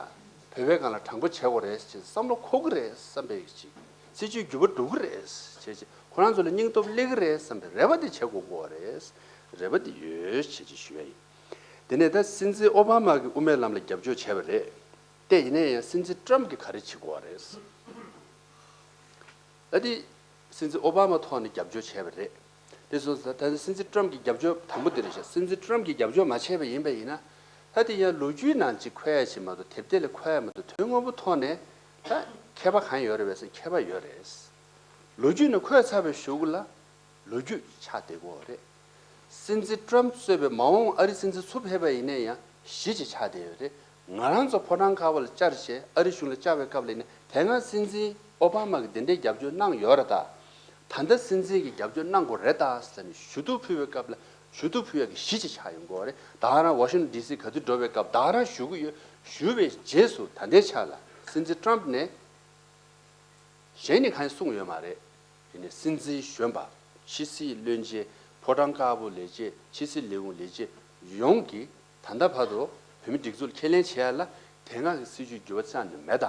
བོད་པའི་སྒང་ལ་དྲང་པོ་བྱེད་དགོས་རེད་ཅེས་བསམ་བློ་འཁོར་གི་རེད་བསམ་པའི་ཅིག་སྲིད་ཇུས་འགྱུར་བ་འགྲོ་གི་རེད་ཅེས་ཅིག་ཁོ་རང་ཚོ་ལ་སྙིང་སྟོབས་སླེབས་ཀྱི་རེད་བསམ་པའི་རེ་བ་དེ་བྱེད་དགོས་ཀྱི་རེད། རེ་བ་དེ་ཡོད་ཅེས་ཅིག་ཞུ་ཡ་ཡིན། དེ་ནས་ད་སྲིད་འཛིན་ཨོ་བྷ་མ་གིས་དབུ་མའི་ལམ་ལ་རྒྱབ་སྐྱོར་བྱས་པ་རེད། དེ་ཡིན་ན་ཡང་སྲིད་འཛིན་ཏྲམ་གྱིས་ག་རེ་བྱེད་དགོས་རེད། ད་དེ་སྲིད་འཛིན་ཨོ་བྷ་མ་ཐོག་ནས་རྒྱབ་སྐྱོར་བྱས་པ་རེད། དེ་སོང་ཙང་ད་ནི་སྲིད་འཛིན་ཏྲམ་གྱི་རྒྱབ་སྐྱོར་དང་པོ་དེ་རེད་ཤག་སྲིད་འཛིན་ཏྲམ་གྱིས་རྒྱབ་སྐྱོར་མ་བྱས་པ་ཡིན་པ་ཡིན་ན། ད་དེ་ཡང་ལོ་རྒྱུས་ནང་ཅིག་འཁོད་ཡ་ཞིག་མ་གཏོགས་དེབ་ཐེར་ལ་འཁོད་ཡ་མ་གཏོགས་དོན་དངོས་པོ་ཐོག་ནས་ད་ཁྱད་པར་གང་ཡོད་རེད་བས་ཟེར་ཁྱད་པར་ཡོད་རེད། ལོ་རྒྱུས་ནང་འཁོད་ཚར་བའི་གཞུག་གུ་ལ་ལོ་རྒྱུས་ཆགས་བསྡད་ཀྱི་ཡོད་རེད། སྲིད་འཛིན་ཏྲམ་གཙོས་པའི་མ་འོངས་ཨ་རི་སྲིད་འཛིན་སུ་ཕེབས་པ་ཡིན་ན་ཡང་གཞི་ཅིག་ཆགས་བསྡད་ཡོད་རེད། ང་རང་ཚོ་ཕོ་བྲང་དཀར་པོ་ལ་བཅར་བྱས་ཨ་རི་གཞུང་ལ་བཅར་བའི་སྐབས་ལ་ཡིན་ན་དེ་སྔ་སྲིད་འཛིན་ཨོ་བྷ་མ་གིས་དེ་འདྲའི་རྒྱབ་སྐྱོར་གནང་ཡོད་རེད་ད། ད་ལྟ་སྲིད་འཛིན་གྱིས་རྒྱབ་སྐྱོར་གནང་དགོས་རེད་ད་ཟེར་ནས་ཞུ་གཏུག་ཕུལ་བའི་སྐབས་ལ་ཞུ་གཏུག་ཕུལ་ཡག་གི་གཞི་ཅིག་ཆགས་ཡོང་གི་ཡོད་རེད། ད་ག་རང་ཝ་ཤིང་ཊོན་ཌི་སི་ག་དུས་འགྲོ་བའི་སྐབས་ད་ག་རང་ཞུ་གི་ཡོད། ཞུ་བའི་རྗེས་སུ་ད་ལྟའི་ཆ་ལ་སྲིད་འཛིན་ཏྲམ་ནས་གཞན་ནས་གང་ཡང་གསུངས་ཡོད་མ་རེད། ཡིན་ནའི་སྲིད་འཛིན་གཞོན་པ། ཕྱི་སྲིད་བློན་ཆེན། ཕོ་བྲང་དཀར་པོ་ལས་བྱེད། ཕྱི་སྲིད་ལས་ཁུངས་ལས་བྱེད་ཡོངས་ཀྱིས་ད་ལྟ་བར་དུ་བོད་མི་སྒྲིག་འཛུགས་ལ་ཁས་ལེན་བྱེད་ཡ་ལ་དེ་སྔ་གི་སྲིད་ཇུས་འགྱུར་བ་རྩ་ནས་མེད་ད།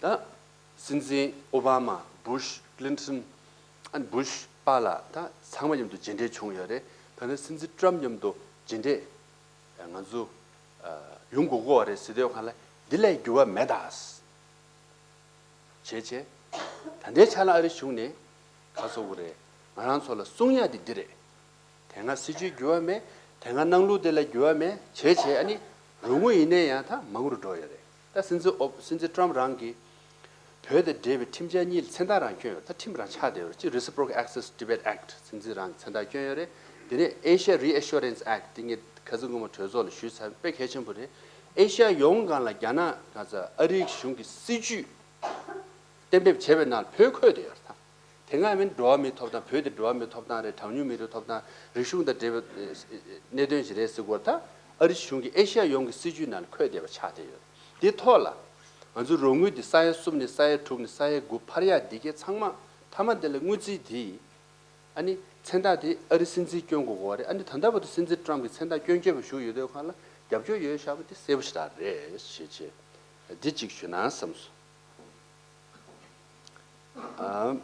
ད་སྲིད་འཛིན་ཨོ་བྷ་མ། བུ་ཤ། ཀི་ལིན་ཊོན། ཨ་ནི་བུ་ཤ་པཱ་ལགས། ད་ཚང་མ་མཉམ་དུ་མཇལ་འཕྲད་བྱུང་ཡོད་རེད། ད་ནི་སྲིད་འཛིན་ཏྲམ་མཉམ་དུ་མཇལ་འཕྲད་ང་ཚོ་ཡོང་དགོས་ཀྱི་ཡོད་རེད་ཟེར་དུས་སྒང་ལ་འདི་ལས་འགྱུར་བ་མེད་ད། བྱས་བྱས། ད་ལྟའི་ཆ་ལ་ཨ་རི་གཞུང་ནས་ག་ཟེར་དགོས་རེད། ང་རང་ཚོ་ལ་གསུང་ཡ་དེ་འདི་རེད། དེ་སྔ་སྲིད་ཇུས་འགྱུར་བ་མེད། དེ་སྔ་གནང་ལུགས་དེ་ལ་འགྱུར་བ་མེད། བྱས་བྱས་ཨ་ནི་རོགས་དངུལ་ཡིན་ནའི་ཡང་ད་མང་རུ་འགྲོ་ཡོད་རེད། ད་སྲིད་འཛིན་ཨོ་སྲིད་འཛིན་ཏྲམ་རང་གིས་བོད་དང་འབྲེལ་བའི་ཁྲིམས་འཆར་གཉིས་ལ་མཚན་རྟགས་རང་བསྐྱོན་ཡོད། ད་ཁྲིམས་རང་ཆགས་བསྡད་ཡོད་རེད། གཅིག་Reciprocal Access Debate Act སྲིད་འཛིན་རང་གིས་མཚན་རྟགས་བསྐྱོན་ཡོད་རེད། དེ་ནས་Asia Reassurance Act དེ་ངས་ཁ་སང་སྔོན་མ་གྲོས་ཚོགས་ལ་ཞུས་ཚར། དཔེ་གལ་ཆེན་པོ་རེད། ཨེ་ཤ་ཡ་ཡོངས་སྒང་ལ་རྒྱ་ནག་ག་ཚ་ཨ་རིའི་གཞུང་གི་སྲིད་ཇུས་གཏན་འབེབས་བྱས་པའི་ནང་བོད་འཁོད་བསྡད་ཡོད་རེད་ད། དེ་སྔ་མིན་འགྲོ་བ་མིའི་ཐོབ་ཐང་། བོད་དེ་འགྲོ་བ་མིའི་ཐོབ་ཐང་རེད། གྲངས་ཉུང་མི་རིགས་ཐོབ་ཐང་། རིག་གཞུང་དང་འབྲེལ་བའི་གནད་དོན་ཞིག་རེད་ཟེར་གོ་ད། ཨ་རི་གཞུང་གིས་ཨེ་ཤ་ཡ་ཡོངས་ཀྱི་སྲིད་ཇུས་ནང་འཁོད་བསྡད་པ་ཆགས་བསྡད་ཡོད། དེ་ཐོག་ལ་ང་ཚོའི་རོགས་དངུལ་དེ་ས་ཡ་གསུམ་ནས་ས་ཡ་དྲུག་ནས་ས་ཡ་དགུ་འཕར་ཡག་འདི་གའི་ཚང་མ་མཐའ་མ་དེ་ལ་དངུལ་རྩིས་དེ་ཨ་ནི་མཚན་རྟགས་དེ་ཨ་རི་སྲིད་འཛིན་སྐྱོན་དགོས་དགོས་རེད། ཨ་ནི་ད་ལྟ་བར་དུ་སྲིད་འཛིན་ཏྲམ་གྱིས་མཚན་རྟགས་སྐྱོན་སྐྱོན་པ་ཞུགས་ཡོད་དུས་སྒང་ལ་རྒྱབ་སྐྱོར་ཡོད་ཤག་པ་དེ་གསལ་པོ་ཞེ་དྲག་རེད་ཞེས་བྱས་འདི་གཅིག་ཞུ་ན་བསམ་སོང་། ཨ།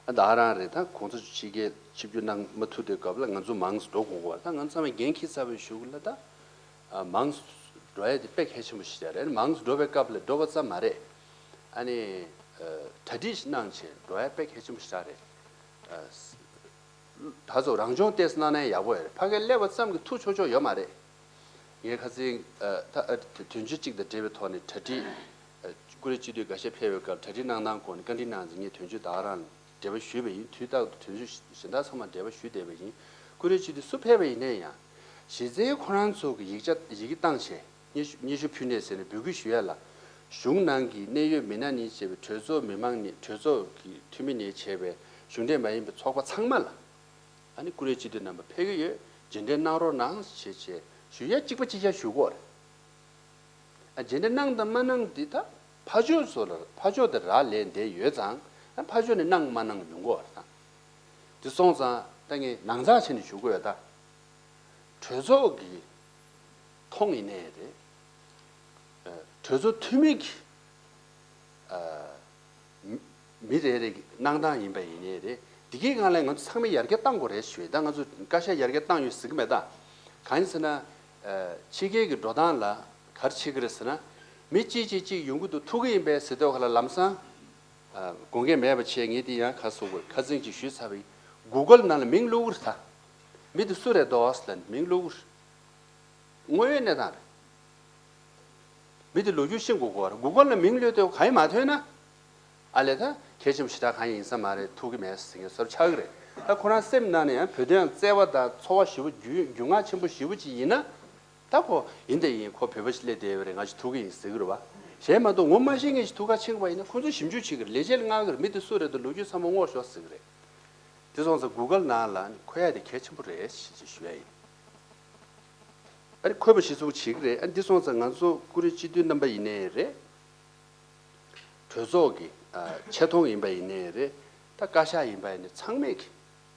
ཨ་ད་ག་རང་རེད། ད་གོང་ས་མཆོག་ཕྱི་རྒྱལ་ཆིབས་བསྒྱུར་གནང་མ་ཐུབ་དུས་སྐབས་ལ་ང་ཚོ་མང་ཙམ་འགྲོ་དགོས་ཀྱི་ཡོད་རེད། ད་ང་ཚང་མས་འགན་འཁྱེར་ཚར་བའི་གཞུག་ལ་ད་ཨ་མང་ཙམ་འགྲོ་ཡ་དེ་དཔེ་གལ་ཆེན་པོ་ཞིག་རེད། མང་ཙམ་འགྲོ་བའི་སྐབས་ལ་འགྲོ་བ་ཙམ་མ་རེད། ཨ་ནི་ཨ་གྲ་སྒྲིག་གནང་བྱས་འགྲོ་ཡ་དཔེ་གལ་ཆེན་པོ་ཞིག་རེད། ཨ། ད་ཚོ་རང་སྦྱོང་ཏོག་ཙམ་གནང་ན་ཡག་པོ་ཡོད་རེད། ཕ་གིར་སླེབས་པ་ཙམ་གྱིས་ཐུག་ཆོག་ཆོག་ཡོད་མ་རེད། ངས་ཁ་སང་ཨ་ད་ཨ་དོན་གཅོད་གཅིག་དང་འབྲེལ་བའི་ཐོག་ནས་གྲ་སྒྲིག་ཨ་ཀུ་རེ་སྤྱི་འཐུས་འགའ་ཤས་ཕེབས་པའི་སྐབས་གྲ་སྒྲིག་གནང་སྟངས་སྐོར་ནས་བཀའ་འདྲི་གནང་ཙང་ངས་དོན་གཅོད་ད་ག་རང་ལ་འབྲེལ་བ་ཞུས་པ་ཡིན། དུས་རྟག་ཏུ་དོན་གཅོད་གཞན་དག་ཚང་མ་འབྲེལ་བ་ཞུས་བསྡད་པ་ཡིན། ཀུ་རེ་སྤྱི་འཐུས་སུ་ཕེབས་པ་ཡིན་ན་ཡང་གཞི་རྩའི་ཁོ་རང་ཚོ་གི་ཡིག་ཆ་ཡི་གེ་བཏང་བྱས། སྙན་ཞུ་སྙན་ཞུ་ཕུལ་ནས་ཟེར་ནས་འབོད་སྐུལ་ཞུ་ཡ་ལ། གཞུང་ནང་གི་གནད་ཡོད་མི་སྣ་ནས་བྱས་པའི་གྲོས་ཚོགས་མི་མང་ནས་གྲོས་ཚོགས་ཀྱི་འཐུས་མི་ནས་བྱས་པའི་གཞུང་འབྲེལ་མ་ཡིན་པའི་ཚོགས་པ་ཚང་མ་ལ། ཨ་ནི་ཀུ་རེ་སྤྱི་འཐུས་རྣམ་པ་ཕེབས་ཀྱི་ཡོད། མཇལ་འཕྲད་གནང་རོགས་གནང་ཞེས་བྱས་ཞུ་ཡ་གཅིག་པ་གཅིག་རྐྱང་ཞུ་དགོས་རེད། ཨ་མཇལ་འཕྲད་གནང་དང་མ་གནང་འདི་ད་ཕར་ཕྱོགས་ཚོ་ལ་ཕར་ཕྱོགས་དེ་རག་ལས་བསྡད་ཡོད་ཙང་ཨ་ཕར་ཕྱོགས་ནས་གནང་མ་གནང་ཡོང་གི་ཡོད་རེད་ད། དེ་སོང་ཙང་ད་ངས་ནང་ཚགས་བྱས་ནས་ཞུ་དགོས་ཡོད་ད། གྲོས་ཚོགས་ཀྱི་མཐོང་ཡིན་ནའི་རེད། ཨ་གྲོས་ཚོགས་འཐུས་མི་གི་ཨ་མི་མི་རེ་རེ་གི་གནང་སྟངས་ཡིན་པ་ཡིན་ནའི་རེད། འདི་གའི་སྒང་ལ་ང་ཚོ་ཚང་མས་ཡར་རྒྱས་གཏང་དགོས་རེད་ཞུ་ཡིན། ད་ང་ཚོ་བཀའ་ཤག་ཡར་རྒྱས་བཏང་ཡོད་ཟེར་གི་མེད་ད། གང་ཡིན་ཟེར་ན། ཨ་ཕྱི་རྒྱལ་གྱི་འགྲོ་སྟངས་ལ་ག་རེ་བྱེད་ཀྱི་རེད་ཟེར་ན། མི་གཅིག་གཅིག་གཅིག་ཡོང་གི་འདུག་ཐུག་གི་ཡིན་པས་ཟེར་དུས་སྒང་ལ་ལམ་སང་། ཨ་དགོངས་འགལ་མེད་པ་བྱས། ངས་དེ་ཡང་ཁ་གསོ་དགོས། ཁ་སང་ཅིག་ཞུས་ཚར་བ་ཡིན། གུ་གལ་ནང་ལ་མིང་བླུགས་ཀྱི་རེད་ད། མི་དེ་སུ་རེད་འདུག་ཟེར་ལབ་ནས་མིང་བླུགས་ཀྱི་རེད། དངོས་ཡོད་གནས་སྟངས་རེད། མི་དེ་ལོ་རྒྱུས་ཤེས་དགོས་ཀྱི་རེད། གུ་གལ་ལ་མིང་བླུགས་དུས་གང་ཡང་མ་ཐོན་ན། ཨ་ལས་ད་གལ་ཆེན་པོ་ཞེ་དྲག་གང་ཡང་ཡིན་ས་མ་རེད། ཐུག་གི་མེད་ཟེར་མཁན་བཟོ་འདྲ་ཆགས་ཀྱི་རེད། ད་ཁོ་རང་སེམས་ནང་ནས་ཡང་བོད་དོན་ལ་བརྩེ་བ་དང་ཚོར་བ་ཞེ་པོ་རྒྱུས་རྒྱུས་མངའ་ཆེན་པོ་ཞེ་པོ་ཅིག་ཡིན་ན། ད་ཁོ་ཡིན་དང་ཡིན། ཁོ་བོད་པ་ཞིག་སླེབས་བསྡད་ཡོད་རེད། ང་ཞིག་ཐུག་གི་ཡིན་ཟེར་གི་རེད་བ། གཞན་མ་གཏོགས་ངོ་མ་ཤེས་མཁན་ཞིག་ཐུག་ག་ཕྱིན་པ་ཡིན་ན་ཁོ་ཚོས་ཞིབ་འཇུག་བྱེད་ཀྱི་རེད། ལས་བྱེད་ལ་མངགས་ཀྱི་རེད། མི་དེ་སུ་རེད་འདུག་ལོ་རྒྱུས་ཚང་མ་སྔོག་ཤོག་ཟེར་གི་རེད། དེ་སོང་ཙང་གུ་གལ་ནང་ལ་འཁོད་ཡ་དེ་གལ་ཆེན་པོ་རེད་ཞེས་ཞུ་ཡ་ཡིན། ཨ་ནི་འཁོད་པ་གཞིར་བཟུང་བྱེད་ཀྱི་རེད། ཨ་ནི་འདི་སོང་ཙང་ང་ཚོ་ཀུ་རེ་སྤྱི་འཐུས་རྣམ་པ་ཡིན་ནའི་རེད། གྲོས་ཚོགས་ཀྱི་ཨ་ཆེ་མཐོང་ཡིན་པ་ཡིན་ནའི་རེད། ད་བཀའ་ཤག་ཡིན་པ་ཡིན་ནའི་ཚང་མས་ཀྱི་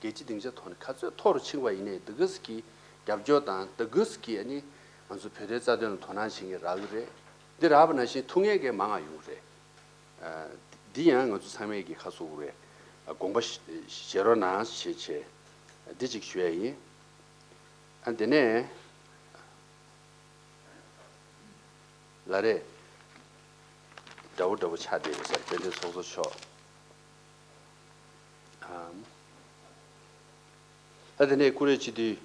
རྒྱལ་སྤྱི་སྡིངས་ཆ་ཐོག་ནས་ག་ཚོད་མཐོ་རུ་ཕྱིན་པ་ཡིན་ནའི་དེ་ག་ཙམ་གྱི་རྒྱབ་སྐྱོར་དང་དེ་ག་ཙམ་གྱི་ཨ་ནི་ང་ཚོ་བོད་དོན་རྩ་དོན་ལ་དོ་སྣང་བྱེད་མཁན་རག་གི་རེད། འདི་རག་པ་ནང་བཞིན་ཐུགས་ངལ་གྱི་མང་ང་ཡོང་གི་རེད། ཨ་འདི་ཡང་ང་ཚོ་ཚང་མས་ཀྱི་ཁ་གསོ་དགོས་རེད། ཨ་དགོངས་པ་བཞེས་རོགས་གནང་ཞེས་བྱས་འདི་གཅིག་ཞུ་ཡ་ཡིན། ཨ་དེ་ནས་ལ་རེ་འདྲ་བོ་འདྲ་བོ་ཆགས་བསྡད་ཡོད་ས་རེད། དཔལ་ལྡན་ཚོགས་གཙོ་མཆོག་ཨམ། ད་དེ་ནས་ཀུ་རེ་སྤྱི་འཐུས་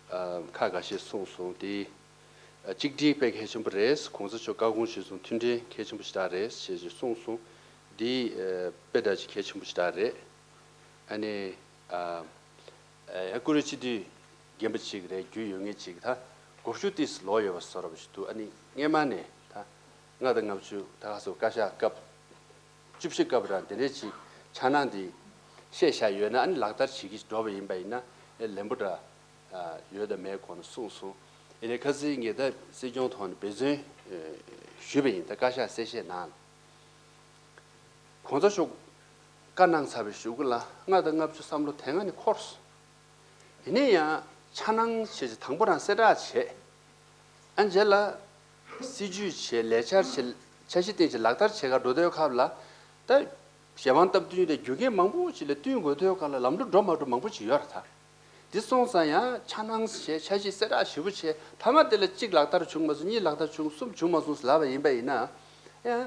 ཨམ་ཁག་འགའ་ཤས་གསུངས་སོང་། དེ་ཨ་གཅིག་སྒྲིལ་དཔེ་གལ་ཆེན་པོ་རེད། གོང་ས་མཆོག་བཀའ་དགོངས་གཞིར་བཟུང་མཐུན་སྒྲིལ་གལ་ཆེན་པོ་ཞེ་དྲག་རེད་ཞེས་ཞེས་གསུངས་སོང་། འདི་ཨ་དཔེ་འདྲ་ཅིག་གལ་ཆེན་པོ་ཞེ་དྲག་རེད། ཨ་ནི་ཨ་ཨ་ཀུ་རེ་སྤྱི་འཐུས་རྒན་པ་ཅིག་རེད། རྒྱུས་ཡོད་མཁན་ཅིག་ད་དགུ་བཅུ་ཏིས་ལོག་ཡོད་པ་བཟོ་འདྲ་པོ་ཞིག་འདུག་ཨ་ནི་སྔས་མ་ནས་ད་ལྔ་དང་ལྔ་བཅུ་ད་ག་ཚོད་བཀའ་ཤག་སྐབས་བཅུ་བཞི་སྐབས་རང་དེ་འདྲས་ཅིག་འཆར་སྣང་འདི་བཤད་བཞག་ཡོད་ན། ཨ་ནི་ལག་བསྟར་བྱེད་ཀྱི་འགྲོ་བ་ཡིན་པ་ཡིན་ན་ཨེ་ལན་པོ་འདྲ་ཡོད་དང་མེད་སྐོར་ནས་གསུངས་སོང་། ཡིན་ནའི་ཁ་སང་ངས་ད་སྲིད་སྐྱོང་ཐོག་ནས་འབད་བརྩོན་ཞུས་པ་ཡིན། ད་བཀའ་ཤག་གསལ་བཤད་ནང་གོང་ས་མཆོག་བཀའ་གནང་ཚར་བའི་གཞུག་གུ་ལ་ལྔ་དང་ལྔ་བཅུ་བསམ་བློ་དེ་སྔ་ནས་འཁོར་སོང་། ཡིན་ན་ཡང་འཆར་སྣང་བྱས་ཏེ་དང་པོ་རང་གསལ་བསྒྲགས་བྱས། ཨ་རྗེས་ལ་སྲིད་ཇུས་བྱས། ལས་འཆར་བྱས། འཆར་གཞི་བཏིང་བྱས་ལག་བསྟར་བྱེད་ག་འགྲོ་དུས་སྐབས་ལ་ད་ཞལ་དབང་སྟབས་བསྟུན་དེ་རྒྱུ་རྐྱེན་མང་པོ་ཅིག་ལ་བསྟུན་དགོས་དུས་སྐབས་ལ་ལམ་འགྲོ་འགྲོ་མ་འགྲོ་མང་པོ་ཅིག་ཡོད་རེད་ད། འདི་སོང་ཙང་ཡང་འཆར་སྣང་བྱས། འཆར་གཞི་གསལ་བསྒྲགས་ཞིབ་པོ་བྱས། མཐའ་མ་དེ་ལ་གཅིག་ལག་བསྟར་བྱུང་མ་སོང་། གཉིས་ལག་བསྟར་བྱུང་། གསུམ་བྱུང་མ་སོང་ཟེར་ལབ་པ་ཡིན་པ་ཡིན་ན་ཡང་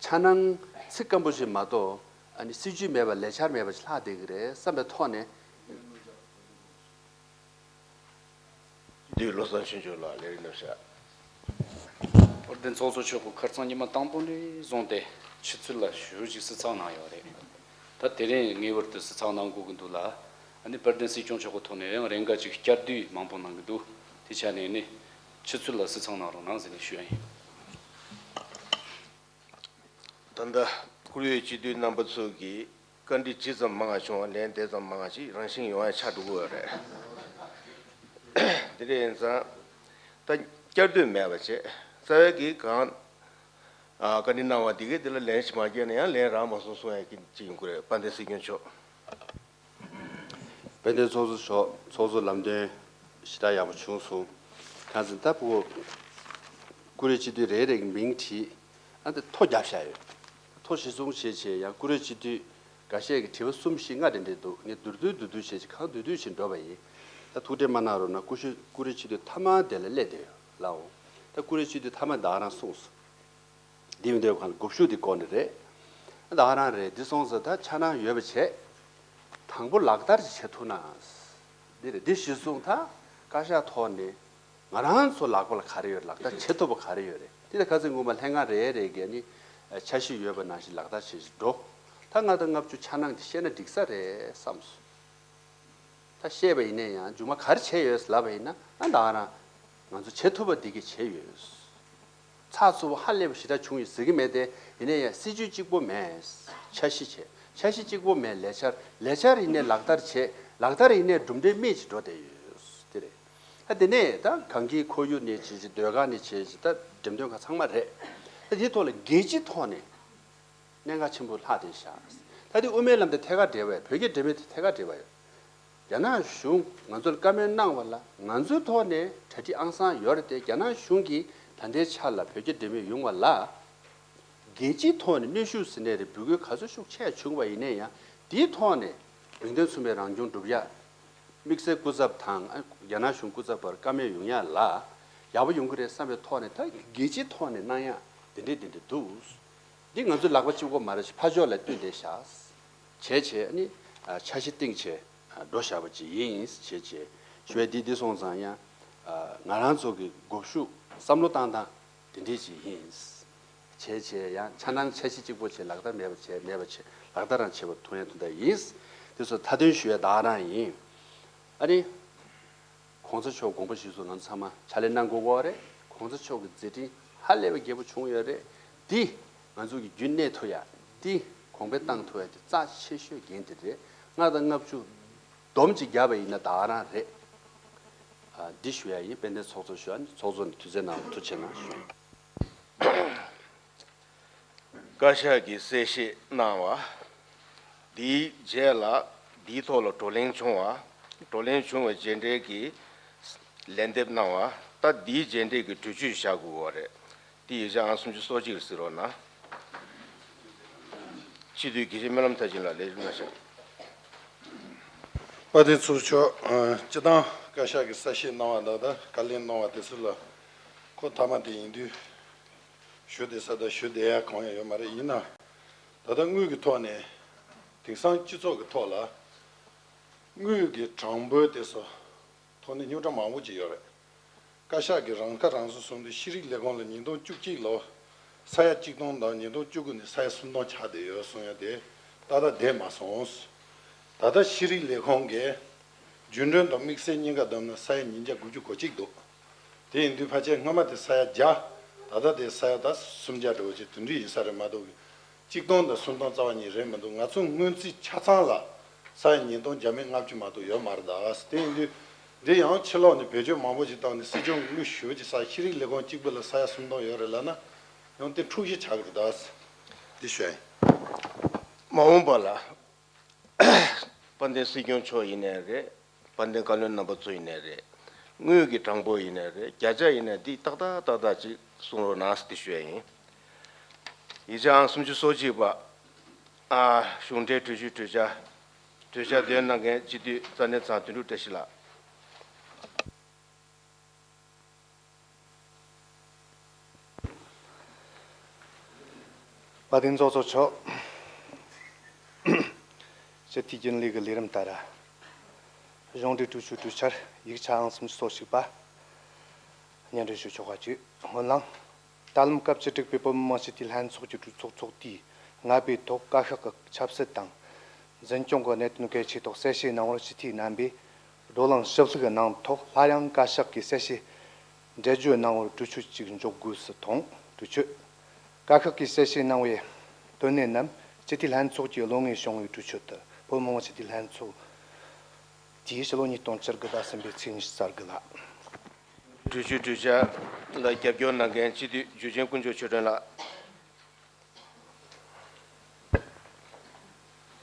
འཆར་སྣང་ཚིག་སྐམ་པོ་ཞིག་མ་གཏོགས་ཨ་ནི་སྲིད་ཇུས་མེད་པ། ལས་འཆར་མེད་པ་ཞིག་ལྷག་བསྡད་ཀྱི་རེད་བསམ་པའི་ཐོག་ནས། དུས་བློ་བཟང་ཆོས་འབྱོར་ལགས་ལས་རིམ་ནང་བཞག་དཔལ་ལྡན་ཚོགས་གཙོ་མཆོག་གིས་ཁ་རྩང་ཉི་མ་དང་པོ་ནས་བཟུང་སྟེ་ཕྱི་ཚུལ་ལ་ཞུ་ཞིག་བསྲི་ཚགས་གནང་ཡོད་རེད། ད་དེ་རིང་ངེས་པར་དུ་བསྲི་ཚགས་གནང་དགོས་ཀྱི་འདུག་ལ། ཨ་ནི་དཔལ་ལྡན་སྲིད་སྐྱོང་མཆོག་གི་ཐོག་ནས་ཡང་རེ་འགའ་ཅིག་བསྐྱར་ཟློས་མང་པོ་གནང་གི་འདུག་དེ་ཆ་ནས་ནི་ཕྱི་ཚུལ་ལ་བསྲི་ཚགས་གནང་རོགས་གནང་ཟེར་ནས་ཞུ་ཡ་ཡིན། ད་ལྟ་བཀུར་འོས་སྤྱི་འཐུས་རྣམ་པ་ཚོ་གིས་བཀའ་འདྲི་ཇི་ཙམ་མང་བ་བྱུང་བ། ལན་དེ་ཙམ་མང་བ་ཞིག་རང་བཞིན་ཡོང་ཡ་ཆགས་འགྲོ་གི་ཡོད་རེད། དེ་འདྲ་ཡིན་ཙང་ད་བསྐྱར་ཟློས་མེད་པ་བྱས། རྩ་བའི་གི་གང་ཨ་བཀའ་འདྲི་གནང་བ་འདི་གའི་དེ་ལ་ལན་ཞིག་མ་བརྒྱབ་ན་ཡང་ལན་རག་མ་སོང་གསུང་ཡ་གི་ཅིག་ཡིན་དགོས་རེད། དཔལ་ལྡན་སྲིད་སྐྱོང་མཆོག་དཔལ་ལྡན་ཚོགས་གཙོ་མཆོག་ཚོགས་གཙོ་ལམ་སྟོན་ཞེ་དྲག་ཡག་པོ་བྱུང་སོང་། གང་ཟེར་ན་ད་ཕྲུ་གུ་ཀུ་རེ་སྤྱི་འཐུས་རེ་རེ་གི་མིང་བྲིས། ཨ་ད་ཐོ་རྒྱབ་བཞག་ཡོད། ཐོ་གཞི་བཟུང་བྱས་བྱས་ཡང་ཀུ་རེ་སྤྱི་འཐུས་འགའ་ཤས་ཀྱིས་བྲིས་པ་གསུམ་བཞི་ལྔ་དེ་འདྲས་འདུག་ངས་བསྡུར་བསྡུར་བསྡུར་བསྡུར་བྱས་བྱས་གང་བསྡུར་བསྡུར་བྱས་འགྲོ་བ་ཡིན། ད་ཐུགས་ཁྲལ་མ་གནང་རོགས་གནང་། ཀུ་ཤུ་ཀུ་རེ་སྤྱི་འཐུས་མཐའ་མ་དེ་ལ་སླེབས་བསྡད་ཡོད་ལགས་འོང་། ད་ཀུ་རེ་སྤྱི་འཐུས་མཐའ་མ་ད་ག་རང་གསུངས་སོང་། འདི་ཡོང་དུས་གང་ལ་དགུ་བཅུ་འདི་སྐོར་ནས་རེད། ད་ག་རང་རེད། འདི་སོང་ཙང་ད་འཆར་སྣང་ཡོད་པ་བྱས། དང་པོ་ལག་བསྟར་ཅིག་བྱེད་ཐུབ་ན། འདི་རེད། འདི་གཞིར་བཟུང་ད་བཀའ་ཤག་ཐོག་ནས་ང་རང་ཚོ་ལག་པ་ལ་ག་རེ་ཡོད། ལག་བསྟར་བྱེད་ཐུབ་པ་ག་རེ་ཡོད་རེད། འདི་ད་ཁ་སང་སྔོན་མ་ལྷན་ཁང་རེ་རེ་གིས་ནི་འཆར་གཞི་ཡོད་པ་ནང་བཞིན་ལག་བསྟར་བྱེད་བཞིན་འགྲོ། ད་ལྔ་དང་ལྔ་བཅུ་འཆར་སྣང་འདི་བཤད་ན་འགྲིག་ས་རེད་བསམ་སོང་། ད་བཤད་པ་ཡིན་ན་ཡང་མཇུག་མ་ག་རེ་བྱས་ཡོད་ལབ་པ་ཡིན་ན། ཨ་ད་ག་རང་ང་ཚོ་བྱེད་ཐུབ་པ་འདི་གས་བྱས་ཡོད། ཚགས་ཚུད་པོ་ཧ་ལས་པ་ཞེ་དྲག་བྱུང་ཡོད་ཟེར་གྱི་མེད་དེ། ཡིན་ན་ཡང་སྲིད་ཇུས་གཅིག་པོ་མེད། འཆར་གཞི་བྱས། འཆར་གཞི་གཅིག་པོ་མེད། ལས་འཆར། ལས་འཆར་ཡིན་ནའི་ལག་བསྟར་བྱས། ལག་བསྟར་ཡིན་ནའི་གྲུབ་འབྲས་མེད་ཅིག་འགྲོ་བསྡད་ཡོད། དེ་རེད། ད་དེ་ནས་ད་གང་གི་ཁོར་ཡུག་ནས་བྱས་བྱས། ཟློས་གར་ནས་བྱས་བྱས། ད་འགྲེམས་སྟོན་ཁང་ཚང་མ་རེད། ད་དེའི་ཐོག་ལ་རྒྱལ་སྤྱིའི་ཐོག་ནས་གནད་འགག་ཆེན་པོ་ལྷག་བསྡད་ཤག་ད་དེ་དབུ་མའི་ལམ་དེ་ཐད་ཀར་འབྲེལ་བ་ཡོད། བོད་ཀྱི་འབྲེལ་མོལ་དེ་ཐད་ཀར་འབྲེལ་བ་ཡོད། རྒྱ་ནག་གཞུང་ང་ཚོར་བཀའ་མོལ་གནང་བ་ལ་ང་ཚོའི་ཐོག་ནས་གྲ་སྒྲིག་ཨང་གསར་ཡོད་རེད་དེ། རྒྱ་ནག་གཞུང་གིས་ད་ལྟའི་ཆ་ལ་བོད་རྒྱ་འབྲེལ་མོལ་ཡོང་བ་ལ་རྒྱལ་སྤྱིའི་ཐོག་ནས་གནོན་ཤུགས་ཟེར་ནའི་རེད། འབོད་སྐུལ་ག་ཚོད་ཤུགས་ཆེ་བྱུང་བ་ཡིན་ན་ཡང་། དེའི་ཐོག་ནས་མིང་དོན་མཚུངས་པའི་རང་སྐྱོང་སྒྲུབ་ཡ། དམིགས་བསལ་སྐུ་ཚབ་དང་རྒྱ་ནག་གཞུང་སྐུ་ཚབ་བར་བཀའ་མོལ་ཡོང་ཡ་ལ་ཡག་པོ་ཡོང་གི་རེད་བསམ་པའི་ཐོག་ནས། ད་རྒྱལ་སྤྱིའི་ཐོག་ནས་གནང་ཡ་དེ་འདྲས་དེ་འདྲས་འདུག་འདི་ང་ཚོའི་ལག་པ་གཅིག་པོ་མ་རེད། ཕར་ཕྱོགས་ལ་བསྟུན་བསྡད་ཤག་བྱས་བྱས་ནི་འཆར་གཞི་བཏིང་བྱས་འགྲོ་བཞག་པ་ཅིག་ཡིན། བྱས་བྱས་ཞུ་བ་འདི་འདི་སོང་ཙང་ཡང་ང་རང་ཚོ་གི་དགོས་ཤུགས་བསམ་བློ་བཏང་སྟངས་དེ་འདྲས་ཅིག་ཡིན། བྱས་བྱས་ཡང་འཆར་སྣང་འཆར་གཞི་གཅིག་པོ་བྱས། ལག་བསྟར་མེད་པ་བྱས། མེད་པ་བྱས། ལག་བསྟར་རང་བྱེད་པ་ཐུབ་ཡ་ཐུབ་ད་ཡིན། དེ་ཚོ་མཐའ་དོན་ཞུ་ཡ་ད་ག་རང་ཡིན། ཨ་ནི། གོང་ས་མཆོག་དགོངས་པ་གཞིར་བཟུང་ང་ཚོ་ཚང་མ་ཕྱག་ལས་གནང་དགོས་ཀྱི་ཡོད་རེད། གོང་ས་མཆོག་གི་མཛད་འཕྲིན་ཧ་ལས་པའི་རྒྱས་པོ་བྱུང་ཡོད་རེད། འདི་ང་ཚོ་གི་རྒྱུན་གནས་ཐུབ་ཡ། འདི་གོང་འཕེལ་བཏང་ཐུབ་ཡ་དེ་རྩ་ཆེ་ཤོས་འགན་དེ་རེད། ལྔ་དང་ལྔ་བཅུ་བསྡོམས་ཅིག་བརྒྱབ་པ་ཡིན་ན་ད་ག་རང་རེད། འདི་ཞུ་ཡ་ཡིན། དཔལ་ལྡན་ཚོགས་གཙོ་ཞུ་ཡ་ནི་ཚོགས་གཙོ་ནས་དུས་ཚོད་གནང་བ་ཐུགས་རྗེ་གནང་ཞུ། བཀའ་ཤག་གིས་གསལ་བཤད་གནང་བ། འདིའི་རྗེས་ལ་འདིའི་ཐོག་ལ་བགྲོ་གླེང་བྱུང་བ། བགྲོ་གླེང་བྱུང་བའི་རྗེས་འབྲེལ་གྱི་ལན་འདེབས་གནང་བ། ད་འདིའི་རྗེས་འབྲེལ་གྱི་གྲོས་ཆོད་བཞག་དགོས་པ་རེད། དེ་ཡིག་ཆ་ཨང་སུམ་ཅུ་སོ་གཅིག་གཟིགས་རོགས་གནང་། སྤྱི་འཐུས་དགེ་བཤེས་སྨོན་ལམ་མཐར་ཕྱིན་ལགས་ལས་རིམ་གནང་ཤག་དཔལ་ལྡན་ཚོགས་གཙོ་མཆོག་ཨ། སྤྱི་བཏང་བཀའ་ཤག་གིས་གསལ་བཤད་གནང་བ་དང་། ད་བཀའ་ལན་གནང་བ་དེ་ཚོ་ལ་ཁོ་མཐའ་མ་དེ་ཡིན་དུས་ཞུ་བདེ་ས་དང་ཞུ་བདེ་ཡ་གང་ཡང་ཡོད་མ་རེད། ཡིན་ན་ད་ལྟ་དངུལ་གྱི་ཐོག་ནས་དེང་སང་སྤྱི་ཚོགས་ཀྱི་ཐོག་ལ་དངུལ་གྱི་གྲངས་འབོར་དེ་ཚོ་ཐོག་ནས་རྙོག་དྲ་མང་པོ་ཅིག་ཡོད་རེད། བཀའ་ཤག་གིས་རང་ཁ་རང་གསོ་གསུངས་དུས། ཤེས་རིག་ལས་ཁུངས་ལ་ཉིས་སྟོང་བཅུ་གཅིག་ལོ་ས་ཡ་གཅིག་སྟོང་དང་ཉིས་སྟོང་བཅུ་དགུ་ནས་ས་ཡ་སུམ་སྟོང་ཆགས་བསྡད་ཡོད་གསུང་ཡ་དེ་ཏག་ཏག་བསྡད་མ་སོང་། ད་ལྟ་ཤེས་རིག་ལས་ཁུངས་ཀྱིས་རྒྱུན་གྲོན་དང་དམིགས་བསལ་གཉིས་ཀ་བསྡོམས་ན་ས་ཡ་ཉིས་བརྒྱ་དགུ་བཅུ་གོ་གཅིག་འདུག་དེ་ཡིན་དུས་ཕལ་ཆེར་སྔ་མ་དེ་ས་ཡ་བརྒྱ། ད་ལྟ་དེ་ས་ཡ་ད་སུམ་བརྒྱ་འགྲོ་བ་ཅིག་དེ་འདྲ་ཡིན་ས་རེད་མ་གཏོགས། གཅིག་སྟོང་དང་སུམ་སྟོང་རྩ་བ་ཉིད་རེད་མི་འདུག་ང་ཚོ་སྔོན་རྩིས་ཆ་ཚང་ལ་ས་ཡ་ཉིས་སྟོང་བརྒྱ་མེད་ལྔ་བཅུ་མ་གཏོགས་ཡོད་མ་རེད་ད། དེ་ཡིན་དུས་འདི་ཡང་ཕྱི་ལོགས་ནས་བེད་སྤྱོད་མང་པོ་ཞིག་བཏང་ནས་སྲིད་སྐྱོང་དངུལ་ཞེ་པོ་ཅིག་ས་ཤེས་རིག་ལས་ཁུངས་གཅིག་པུ་ལ་ས་ཡ་སུམ་སྟོང་ཡོད་རེད་ལབ་ན་ཡང་དེ་འཁྲུག་གཞི་ཆགས་ཀྱི་རེད་ད། འདི་ཞུ་ཡ་ཡིན། མ་འོངས་པ་ལ། དཔལ་ལྡན་སྲིད་སྐྱོང་མཆོག་ཡིན་ནའི་རེད། དཔལ་ལྡན་བཀའ་བློན་རྣམ་པ་ཚོ་ཡིན་ནའི་རེད། དངུལ་གྱི་གྲངས་འབོར་ཡིན་ནའི་རེད། བརྒྱ་ཆ་ཡིན་ནའི་འདི་ཏག་ཏག་ཏག་ཏག་ཅིག་གསུང་རོགས་གནང་ཟེར་དེ་ཞུ་ཡ་ཡིན། ཡིག་ཆ་ཨང་སུམ་ཅུ་སོ་གཅིག་པ། ཨ། གཞུང་འབྲེལ་གྲོས་ཆོད་གྲོས་འཆར། གྲོས་འཆར་འདོན་གནང་མཁན་སྤྱི་འཐུས་ཙ་ནེ་ཚང་དོན་གྲུབ་བཀྲ་ཤིས་ལགས། དཔལ་ལྡན་ཚོགས་གཙོ་མཆོག་སྤྱི་འཐུས་རྒྱུན་ལས་ཀྱི་ལས་རིམ་ལྟར། གཞུང་འབྲེལ་གྲོས་ཆོད་གྲོས་འཆར་ཡིག་ཆ་ཨང་སུམ་ཅུ་སོ་གཅིག་པ། སྙན་སྒྲོན་ཞུ་ཆོག་པ་བཅས། སྔོན་ལ། ད་ལམ་སྐབས་བཅུ་དྲུག་པའི་བོད་མི་མང་སྤྱི་འཐུས་ལྷན་ཚོགས་ཀྱི་གྲོས་ཚོགས་ཚོགས་དུས་ལྔ་པའི་ཐོག་བཀའ་ཤག་གི་ཆབ་སྲིད་དང་། འཛིན་སྐྱོང་གི་གནད་དོན་གལ་ཆེའི་ཐོག་གསལ་བཤད་གནང་བར་སྤྱི་འཐུས་རྣམ་པས་བགྲོ་གླེང་ཞིབ་ལྷུག་གནང་ཐོག། སླར་ཡང་བཀའ་ཤག་གིས་གསལ་བཤད་འགྲེལ་བརྗོད་གནང་བར་གྲོས་ཆོད་ཅིག་འཇོག་དགོས་སུ་མཐོང་། གྲོས་ཆོད། བཀའ་ཤག་གིས་གསལ་བཤད་གནང་བའི་དོན་གནད་རྣམས་སྤྱི་འཐུས་ལྷན་ཚོགས་ཀྱི་བློ་ངོས་བྱུང་བའི་གྲོས་ཆོད་དུ། བོད་མི་མང་སྤྱི་འཐུས་ལྷན་ཚོགས་དེའི་ཕྱི་ལོ་ཉིས་སྟོང་བཅུ་དགུ་ཟླ་གསུམ་པའི་ཚེས་ཉི་ཤུ་རྩ་དགུ་ལ། གྲོས་ཆོད་གྲོས་འཆར་ལ་རྒྱབ་སྐྱོར་གནང་མཁན་སྤྱི་འཐུས་འཇུ་ཆེན་དཀོན་མཆོག་ཆོས་སྒྲོན་ལགས།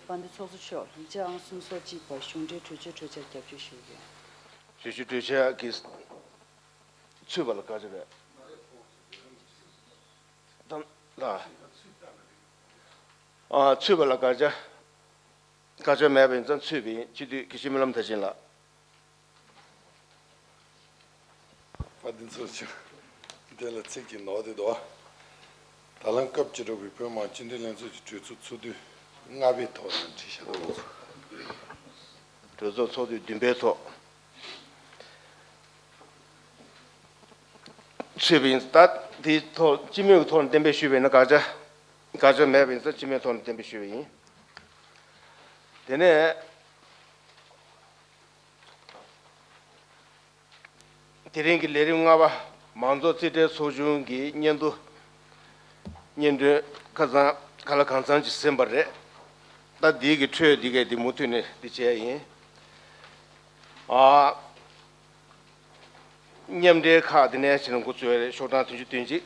དཔལ་ལྡན་ཚོགས་གཙོ་མཆོག་ཡིག་ཆ་ཨང་སུམ་ཅུ་སོ་གཅིག་པ་གཞུང་འབྲེལ་གྲོས་ཆོད་གྲོས་འཆར་རྒྱབ་སྐྱོར་ཞུ་རྒྱུ། གྲོས་ཆོད་གྲོས་འཆར་གྱི་ཚུད་པ་ལ་བཀའ་འཁྲོལ་རེད། ཙམ་ལ། ཨ། ཚུད་པ་ལ་བཀའ་འཁྲོལ། བཀའ་འཁྲོལ་མེད་པ་ཡིན་ཙང་ཚུད་པ་ཡིན། སྤྱི་འཐུས་དགེ་བཤེས་སྨོན་ལམ་མཐར་ཕྱིན་ལགས། དཔལ་ལྡན་ཚོགས་གཙོ། འདི་ལ་ཚིག་གཅིག་ནོར་བསྡད་འདུག་ད་ལམ་སྐབས་བཅུ་དྲུག་པའི་བོད་མི་མང་སྤྱི་འཐུས་ལྷན་ཚོགས་ཀྱི་གྲོས་ཚོགས་ཚོགས་དུས་ལྔ་པའི་ཐོག་ནས་བྲིས་བཞག་འདུག་གྲོས་ཚོགས་ཚོགས་དུས་བདུན་པའི་ཐོག་ཚུད་པ་ཡིན། ད་དེའི་ཐོག་སྤྱི་མོས་ཀྱི་ཐོག་ནས་གཏན་འབེབས་ཞུས་པ་ཡིན་ན་དགག་བྱ། དགག་བྱ་མེད་པ་ཡིན་ཙང་སྤྱི་མོས་ཐོག་ནས་གཏན་འབེབས་ཞུས་པ་ཡིན། དེ་ནས། དེ་རིང་གི་ལས་རིམ་ལྔ་པ། མང་གཙོ་རྩིས་ཁྲའི་ཚོགས་ཆུང་གི་སྙན་ཐོ། སྙན་སྒྲོན་ཁ་སང་ཁ་ལ་གང་འཚམ་ཅིག་ཟིན་པ་རེད། ད་འདི་གི་འཕྲོས་འདི་གས་འདི་མུ་མཐུད་ནས་འདི་བྱས་ཡིན། ཨ། མཉམ་འབྲེལ་ཁག་འདི་ནས་བྱས་ནས་འགོ་བཙུགས་ཡོད་རེད། ཤོག་གྲངས་བདུན་ཅུ་དོན་གཅིག་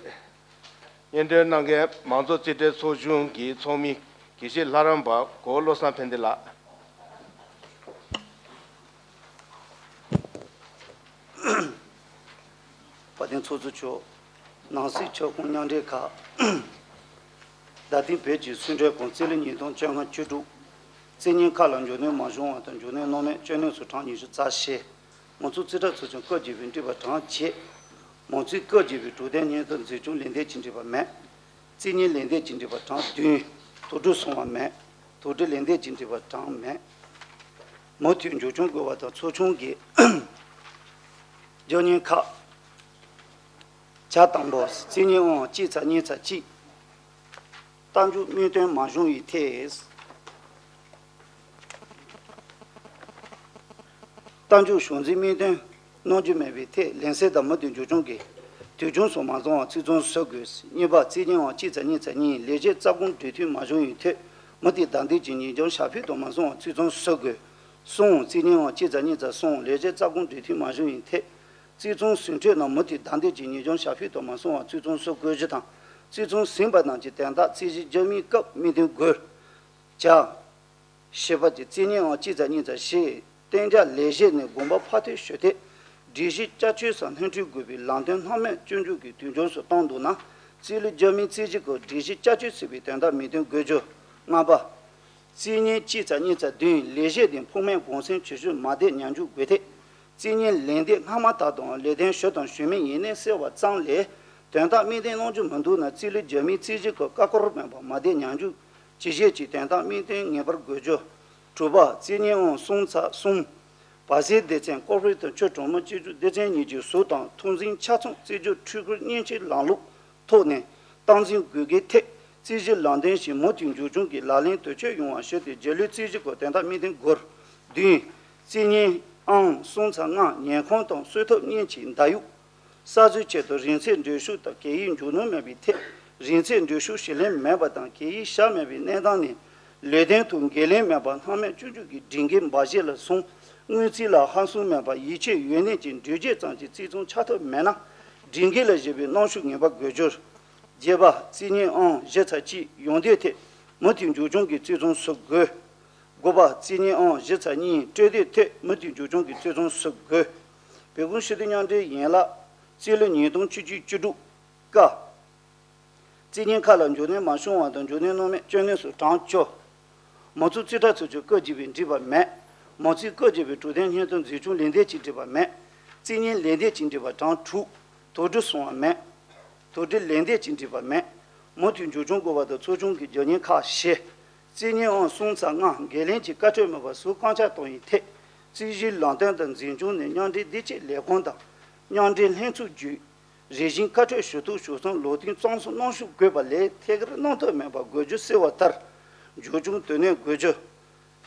སྙན་སྒྲོན་གནང་མཁན་མང་གཙོ་རྩིས་ཁྲའི་ཚོགས་ཆུང་གི་ཚོགས་མི་དགེ་བཤེས་ལྷ་རམས་པ་གོ་བོ་བློ་བཟང་ཕན་བདེ་ལགས། དཔལ་ལྡན་ཚོགས་གཙོ་མཆོག་ནང་སྲིད་ཁྱབ་ཁོངས་མཉམ་འབྲེལ་ཁག་བརྡ་སྟོན་བོད་ཀྱི་སུད་ཊོན་ཁོངས་རྩིས་ལོ་ཉིས་སྟོང་བཅོ་ལྔ་བཅུ་དྲུག་རྩིས་ཉིན་ཁག་ལ་འབྱོར་ནོར་མ་བྱུང་བ་དང་འབྱོར་ནོར་སྣང་མེད་བཅོས་ནོར་སོགས་གྲངས་ཉི་ཤུ་རྩ་བཞི། མང་གཙོ་རྩིས་ཁྲ་ཚོགས་ཆུང་སྐབས་བརྒྱད་པའི་འགྲེལ་པ་གྲངས་བརྒྱད། མང་གཙོའི་སྐབས་བརྒྱད་པའི་གྲོས་དོན་སྙན་ཐོ་འཛིན་སྐྱོང་ལས་དོན་གྱི་འགྲེལ་པ་མེད། རྩིས་ཉིན་ལས་དོན་གྱི་འགྲེལ་པ་གྲངས་བདུན། དོགས་འདྲི་སོང་བ་མེད། དོགས་འདྲི་ལས་དོན་གྱི་འགྲེལ་པ་གྲངས་མེད། མུ་མཐུད་འབྱོར་སྐྱོང་དགོས་པ་དང་ཚོགས་ཆུང་གིས་བརྒྱ་ཉིན་ཁག་ཆ་དང་པོ། རྩིས་ཉིན་ཨང་གཅིག་ཚེག་གཉིས་ཚེག་གཅིག་གཏན་འཇགས་དམིགས་དོན་མ་བྱུང་བའི་ཐད། གཏན་འཇགས་གཞུང་འཛིན་དམིགས་དོན་གནང་རྒྱུ་མེད་པའི་ཐད་ལན་གསལ་དང་མུ་མཐུད་འབྱོར་སྐྱོང་གིས་དུས་མཚུངས་སུ་མ་བཟུང་བར་ཚིག་མཚུངས་བཟོ་དགོས། གཉིས་པ། རྩིས་ཉིན་ཨང་གཅིག་ཚེག་གཉིས་ཚེག་གཉིས་ལས་བྱེད་རྩ་དགོངས་འགྲེལ་མཐུད་མ་བྱུང་བའི་ཐད་མུ་མཐུད་བརྡ་དོན་གྱི་ཉིན་རྐྱང་ཞག་ཕྱེད་དུ་མ་སོང་བར་ཚིག་མཚུངས་བཟོ་དགོས། གསུམ། རྩིས་ཉིན་ཨང་གཅིག་ཚེག་གཉིས་ཚེག་གསུམ་ལས་བྱེད་རྩ་དགོངས་འགྲེལ་མཐུད་མ་བྱུང་བའི་ཐད་ བརྩི་མཐོང་ཟིན་འཕྲོད་རྣམས་མུ་མཐུད་བདའ་འདེད་ཀྱིས་ཉེས་སྐྱོན་བྱ་ཕྱིར་དུ་མ་སོང་བར་བརྩི་མཐོང་བཟོ་དགོས་རྒྱུ་དང་། བརྩི་མཐོང་ཟིན་པ་རྣམས་ཀྱི་དོན་དག་རྩོད་གཞི་རྒྱབ་མིན་སྐབས་དམིགས་འདུན་དགོས། བྱ། བཞི་པ་དེ་རྩིས་གཉིས་ཨང་གཅིག་ཚེག་གཉིས་ཚེག་བཞི། གཏན་འཇགས་ལས་གཞི་ནས་དགོངས་པ་ཕར་འཐུས་ཞུ་ཐད། སྒྲིག་གཞི་བསྐྱར་བཅོས་སམ་སྣོན་འཕྲི་དགོས་པའི་ལམ་སྟོན་སྣང་མེད་སྐྱོན་བརྗོད་ཀྱི་དུས་མཆོག་སུ་བཏང་འདུག་ན། རྩིས་ལུགས་རྒྱབ་མིན་རྩོད་གཞི་སྐོར་སྒྲིག་གཞི་བསྐྱར་བཅོས་བྱས་པའི་དོན་དག་དམིགས་འདུན་དགོས་རྒྱུ། ལྔ་པ། རྩིས་གཉིས་གཅིག་ཚེག་གཉིས་ཚེག་བདུན། ལས་གཞི་དེ་ཕུགས་མེད་དགོངས་སེལ་བྱེད་ཕྱིར་མ་བསྡད་ཉམས་འགྱུར་དགོས་ཐད། རྩིས་གཉིས་ལན་འདེབས་སྔ་མ་དག་དང་ལེགས་ལྡན་ཞུ་དང་ཞུ་མིན་ཡིན་ནའི་གསལ་བ་ཙམ་ལས། དོན་དག་དམིགས་འདུན་གནང་རྒྱུ་མི་འདུག་ན། རྩིས་ལུགས་རྒྱབ་མིན་རྩོད་གཞི་སྐོར་ཀ་ཀོར་མེད་པར་མ་བསྡད་ཉམས་འགྱུར་ཇི་བཞིན་གྱི་དོན་དག་དམིགས་འདུན་ངེས་པར་དགོས་རྒྱུ། དྲུག་པ། རྩིས་གཉིས་ཨང་གསུམ་ཚེག་གསུམ། བར་སེལ་སྡེ་ཚན་ཀོར་པོ་རེ་ཊི་དང་ཆུ་གྲོང་མི་སྤྱི་ཚོགས་སྡེ་ཚན་གཉིས་ཀྱི་ཟུར་དང་ཐོ་འཛིན་ཆ་ཚང་རྩིས་སྤྱོད་འཕྲུལ་འཁོར་མཉེན་ཆས་ལམ་ལུགས་ཐོག་ནས་སྟངས་འཛིན་དགོས་གལ་ཐད། རྩོད་གཞི་ལམ་སྟོན་བཞིན་མུ་མཐུད་འཛུགས་སྐྱོང་གི་ལག་ལེན་དོན་འཁྱོལ་ཡོང་བ་ཞུ་སྟེ། རྒྱུ་ལས་རྩོད་གཞི་སྐོར་དོན་དག་དམིགས་འདུན་དགོས། བདུན། རྩིས་གཉིས་ཨང་གསུམ་ཚེག་ལྔ། ཉེན་ཁོང་དང་སྲོལ་ཐབས་གཉིས་ཀྱི་བརྡ་ཡིག་གསར་བཟོའི་ཆེད་དུ་རིན་ཚད་འགྲེལ་བཤད་དང་གན་ཡིག་འཇོག་ནུས་མེད་པའི་ཐད། རིན་ཚད་འགྲེལ་བཤད་ཞིབ་ལྷུང་མེད་པ་དང་གན་ཡིག་བཞག་མེད་པའི་གནས་སྟངས་ནས། ལེགས་ལྡན་དུ་འགན་ལེན་མེད་པར་སྣང་མེད་སྐྱོན་བརྗོད་ཀྱིས་སྒྲིག་འགལ་འབའ་ཞིག་ལ་སོང་། སྔོན་རྩིས་ལ་ཧམ་སེམས་མེད་པར་ཡིད་ཆེས་ཡོད་གནས་ཀྱི་འགྲེལ་བརྗོད་ཙམ་གྱིས་རྩིས་མཚོན་ཆགས་ཐབས་མེད་ན། སྒྲིག་འགལ་ལ་བཞེད་པའི་གནོན་ཤུགས་ངེས་པར་དགོས་རྒྱུ། བརྒྱད་པ། རྩིས་གཉིས་ཨང་བཞི་ཚེག་གཅིག་ཡོངས་འདེགས་ཐད་མུ་མཐུད་འཛུགས་སྐྱོང་གི་རྩིས་མཚོན་བཟོ་དགོས། དགུ་པ། རྩིས་གཉིས་ཨང་བཞི་ཚེག་གཉིས་སྤྲོད་འདེབས་ཐད་མུ་མཐུད་འཛུགས་སྐྱོང་གི་རྩིས་མཚོན་བཟོ་དགོས། བོད་ཁུངས་ཕྱིར་བསྡུ་མཉམ་འབྲེལ་ཡན་ལག་རྩིས་ལུགས་ཉིས་སྟོང་བཅུ་གཅིག་བཅུ་དྲུག་ཀ། རྩིས་གཉིས་ཁག་ལ་འགྱུར་ལྡོག་མ་བྱུང་བ་དང་འགྱུར་ལྡོག་སྣང་མེད་སྐྱོན་གནས་སུ་གྲངས་བཅུ། མང་གཙོ་རྩིས་ཁྲ་ཚོགས་ཆུང་བཀོད་རྒྱ་བའི་འགྲིག་པ་མེད། མང་གཙོའི་བཀོད་རྒྱ་བའི་གྲུབ་དོན་སྙན་ཐོ་འཛིན་སྐྱོང་ལན་འདེབས་ཀྱི་འགྲིག་པ་མེད། རྩིས་གཉིས་ལན་འདེབས་ཀྱི་འགྲིག་པ་གྲངས་དྲུག་དོགས་འདྲི་སོང་བ་མེད། དོགས་འདྲི་ལན་འདེབས་ཀྱི་འགྲིག་པ་མེད། མུ་མཐུད་འཛུགས་སྐྱོང་དགོས་པ་དང་ཚོགས་ཆུང་གི་རྒྱུ་རྐྱེན་ཁག་བཞི། རྩིས་གཉིས་ཨང་གསུམ་ཚེག་ལྔ་འགན་ལེན་གྱི་བཀའ་འཁྲོལ་མེད་པར་ཟུར་བཀག་ཆ་བཏང་བའི་ཐད། རྩིས་གཞིའི་ལམ་སྟོན་དང་འཛིན་སྐྱོང་ནས་མཉམ་འབྲེལ་བདེ་སྐྱིད་ལས་ཁུངས་དང་མཉམ་འབྲེལ་ལྷན་ཚོགས་བརྒྱུད། རེ་བཞིན་བཀའ་འཁྲོལ་ཞུ་ཐུབ་ཞུ་ཐུབ་ལུགས་མཐུན་གཙང་བཟོ་གནང་ཤུགས་དགོས་པ་ལས་ཐད་ཀར་གནང་ཐབས་མེད་པ་དགོས་རྒྱུ་གསལ་བ་ལྟར། འཛུགས་སྐྱོང་དོ་ནན་དགོས་རྒྱུ།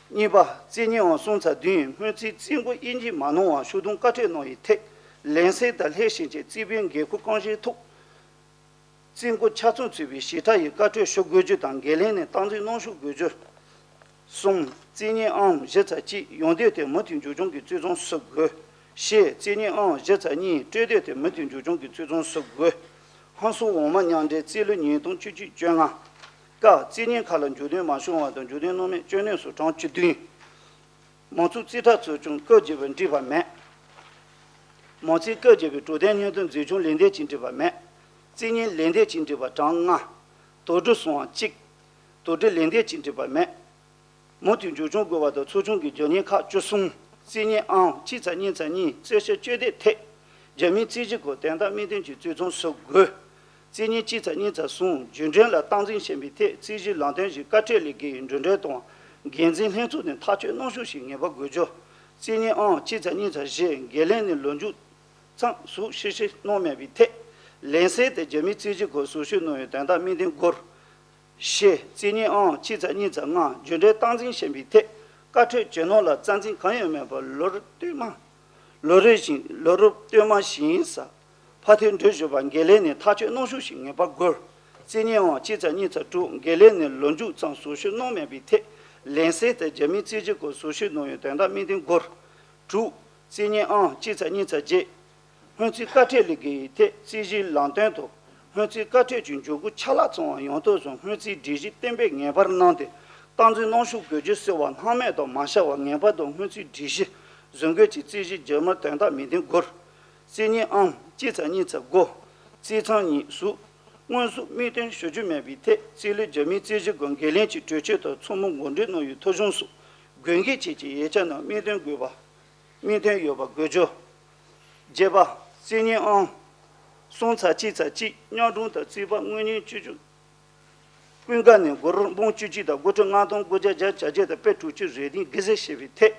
གཉིས་པ། རྩིས་གཉིས་ཨང་གསུམ་ཚེག་བདུན་སྔོན་རྩིས་རྩིས་འགོ་དབྱེ་འབྱེད་མ་གནང་བར་ཤུགས་སྡོམ་བཀའ་འཁྲོལ་གནང་བའི་ཐད། ལན་གསལ་དང་ལྷད་ཤིང་ཆེན་རྩིས་དཔོན་འགན་འཁུར་རྐང་བཞེས་ཐོག་རྩིས་འགོ་ཆ་ཚང་ཚུད་པའི་ཞིབ་ཕྲ་ཡི་བཀའ་འཁྲོལ་ཞུ་དགོས་རྒྱུ་དང་འགན་ལེན་ནས་སྟངས་འཛིན་གནང་ཤུགས་དགོས་རྒྱུ། གསུམ། རྩིས་གཉིས་ཨང་བཞི་ཚེག་གཅིག་ཡོངས་འདེབས་ཐད་མུ་མཐུད་འཛུགས་སྐྱོང་གི་རྩིས་མཚོན་བཟོ་དགོས། བཞི། རྩིས་གཉིས་ཨང་བཞི་ཚེག་གཉིས་སྤྲོད་འདེབས་ཐད་མུ་མཐུད་འཛུགས་སྐྱོང་གི་རྩིས་མཚོན་བཟོ་དགོས། ཧམ་སེམས་འོག་མ་མཉམ་འབྲེལ་རྩིས་ལུགས་ཉིས་སྟོང་བཅུ་གཅིག་བཅོ་ལྔ། ཀ། རྩིས་གཉིས་ཁག་ལ་འགྱུར་ལྡོག་མ་བྱུང་བ་དང་འགྱུར་ལྡོག་སྣང་མེད་སྐྱོན་གནས་སུ་གྲངས་བཅུ་བདུན། མང་གཙོ་རྩིས་ཁྲ་ཚོགས་ཆུང་བཀོད་རྒྱ་བའི་འགྲིག་པ་མེད། མང་གཙོའི་བཀོད་རྒྱ་བའི་གྲུབ་དོན་སྙན་ཐོ་འཛིན་སྐྱོང་ལན་འདེབས་ཀྱི་འགྲིག་པ་མེད། རྩིས་གཉིས་ལན་འདེབས་ཀྱི་འགྲིག་པ་གྲངས་ལྔ། དོགས་འདྲི་སོང་བ་གཅིག་དོགས་འདྲི་ལན་འདེབས་ཀྱི་འགྲིག་པ་མེད། མུ་མཐུད་འཛུགས་སྐྱོང་དགོས་པ་དང་ཚོགས་ཆུང་གི་རྒྱུ་རྐྱེན་ཁག་བཅུ་གསུམ། རྩིས་གཉིས་ཨང་གཅིག་ཚེག་གཉིས་ཚེག་གཉིས་རྩོད་གཞི་སྤྱོད་དེབ་ཐད། རྒྱབ་མིན་རྩོད་གཞི་སྐོར་དོན་དག་དམིགས་འདུན་གྱི་རྩིས་མཚོན་བཟོ་དགོས། རྩིས་གཉིས་གཅིག་ཚེག་གཉིས་ཚེག་གསུམ་རྒྱུན་འབྲས་ལ་སྟངས་འཛིན་བྱེད་པའི་ཐད་རྩིས་གཞིའི་ལམ་སྟོན་བཞིན་བཀའ་འཁྲོལ་ལས་འགུལ་ཡི་མགྲོན་འབོད་དང་། འགན་འཛིན་ལྷན་ཚོགས་ནས་ཐག་གཅོད་གནང་ཤུགས་ཤིག་ངེས་པར་དགོས་རྒྱུ། རྩིས་གཉིས་ཨང་གཅིག་ཚེག་གཉིས་ཚེག་བཞི་འགན་ལེན་ནས་ལོ་མཇུག་ཙམ་ཟུར་ཕྱིར་བཤིག་གནང་མེད་པའི་ཐད། ལན་གསལ་དེ་རྒྱབ་མིན་རྩོད་གཞི་སྐོར་ཟུར་ཕྱིར་གནང་བའི་དོན་དག་དམིགས་འདུན་དགོས། བཞི། རྩིས་གཉིས་ཨང་གཅིག་ཚེག་གཉིས་ཚེག་ལྔ་རྒྱུན་འབྲས་སྟངས་འཛིན་བྱེད་པའི་ཐད། བཀའ་འཁྲོལ་ཇེ་ནོར་ལ་རྩ་འཛིན་གང་ཡང་མེད་པར་ལོ་རབས་སྟོད་མ། ལོ་རེ་བཞིན་ལོ་རབས་སྟོད་མ་ཞིག་ཡིན་ས། ཕར་འཐེན་འགྲུལ་བཞུད་པ་འགན་ལེན་ནས་ཐག་གཅོད་གནང་ཤུགས་ཤིག་ངེས་པར་དགོས། རྩིས་གཉིས་ཨང་གཅིག་ཚེག་གཉིས་ཚེག་དྲུག་འགན་ལེན་ནས་ལོ་མཇུག་ཙམ་ཟུར་ཕྱིར་གནང་མེད་པའི་ཐད། ལན་གསལ་དེ་རྒྱབ་མིན་རྩོད་གཞི་སྐོར་ཟུར་ཕྱིར་གནང་བའི་དོན་དག་དམིགས་འདུན་དགོས། དྲུག་རྩིས་གཉིས་ཨང་གཅིག་ཚེག་གཉིས་ཚེག་བརྒྱད། སྔོན་རྩིས་བཀའ་འཁྲོལ་ལས་འགལ་བའི་ཐད་རྩིས་གཞིའི་ལམ་སྟོན་དང་སྔོན་རྩིས་བཀའ་འཁྲོལ་གྱི་འཇུག་སྒོ་ཆ་ལག་ཚང་བ་ཡོང་ཐབས་སུ་སྔོན་རྩིས་སྒྲིག་གཞི་གཏན་འབེབས་ངེས་པར་གནང་སྟེ། སྟངས་འཛིན་གནང་ཤུགས་དགོས་རྒྱུ་གསལ་བ་སྣང་མེད་དུ་མ་ཤར་བར་ངེས་པར་དུ་སྔོན་རྩིས་སྒྲིག་གཞི་བཟོ་འགོད་ཀྱི་རྩིས་གཞི་རྒྱབ་མར་དོན་དག་དམིགས་འདུན་དགོས། རྩིས་གཉིས་ཨང་གཅིག་ཚེག་གཉིས་ཚེག་དགུ། རྩིས་ཚང་གཉིས་སུ། དངོས་སུ་དམིགས་འདུན་ཞུ་རྒྱུ་མེད་པའི་ཐད་རྩིས་ལུགས་རྒྱབ་མིན་རྩོད་གཞི་སྐོར་འགན་ལེན་གྱི་གྲོས་ཆོད་དང་ཚོགས་མི་མགོ་འདྲེན་གནང་བའི་ཐོ་གཞུང་སོགས་དགོས་འགལ་བྱེད་ཀྱི་ཡིག་ཆ་རྣམས་དམིགས་འདུན་དགོས་པ། དམིགས་འདུན་ཡོད་པ་དགོས་རྒྱུ། བརྒྱད་པ། རྩིས་གཉིས་ཨང་གསུམ་ཚེག་གཅིག་ཚེག་གཅིག་གཉའ་གྲོང་དང་རྩིས་པ་དངུལ་གཉེར་སྤྱི་སྤྱོད་ཀུན་དགའ་ནས་སྒོར་འབུམ་བཅུ་གཅིག་དང་སྒོར་ཁྲི་ལྔ་སྟོང་དགུ་བརྒྱ་བརྒྱད་ཅུ་གྱ་བརྒྱད་དང་དཔེ་དྲུག་ཅུ་རེ་བདུན་དགེ་སེལ་བྱས་པའི་ཐད།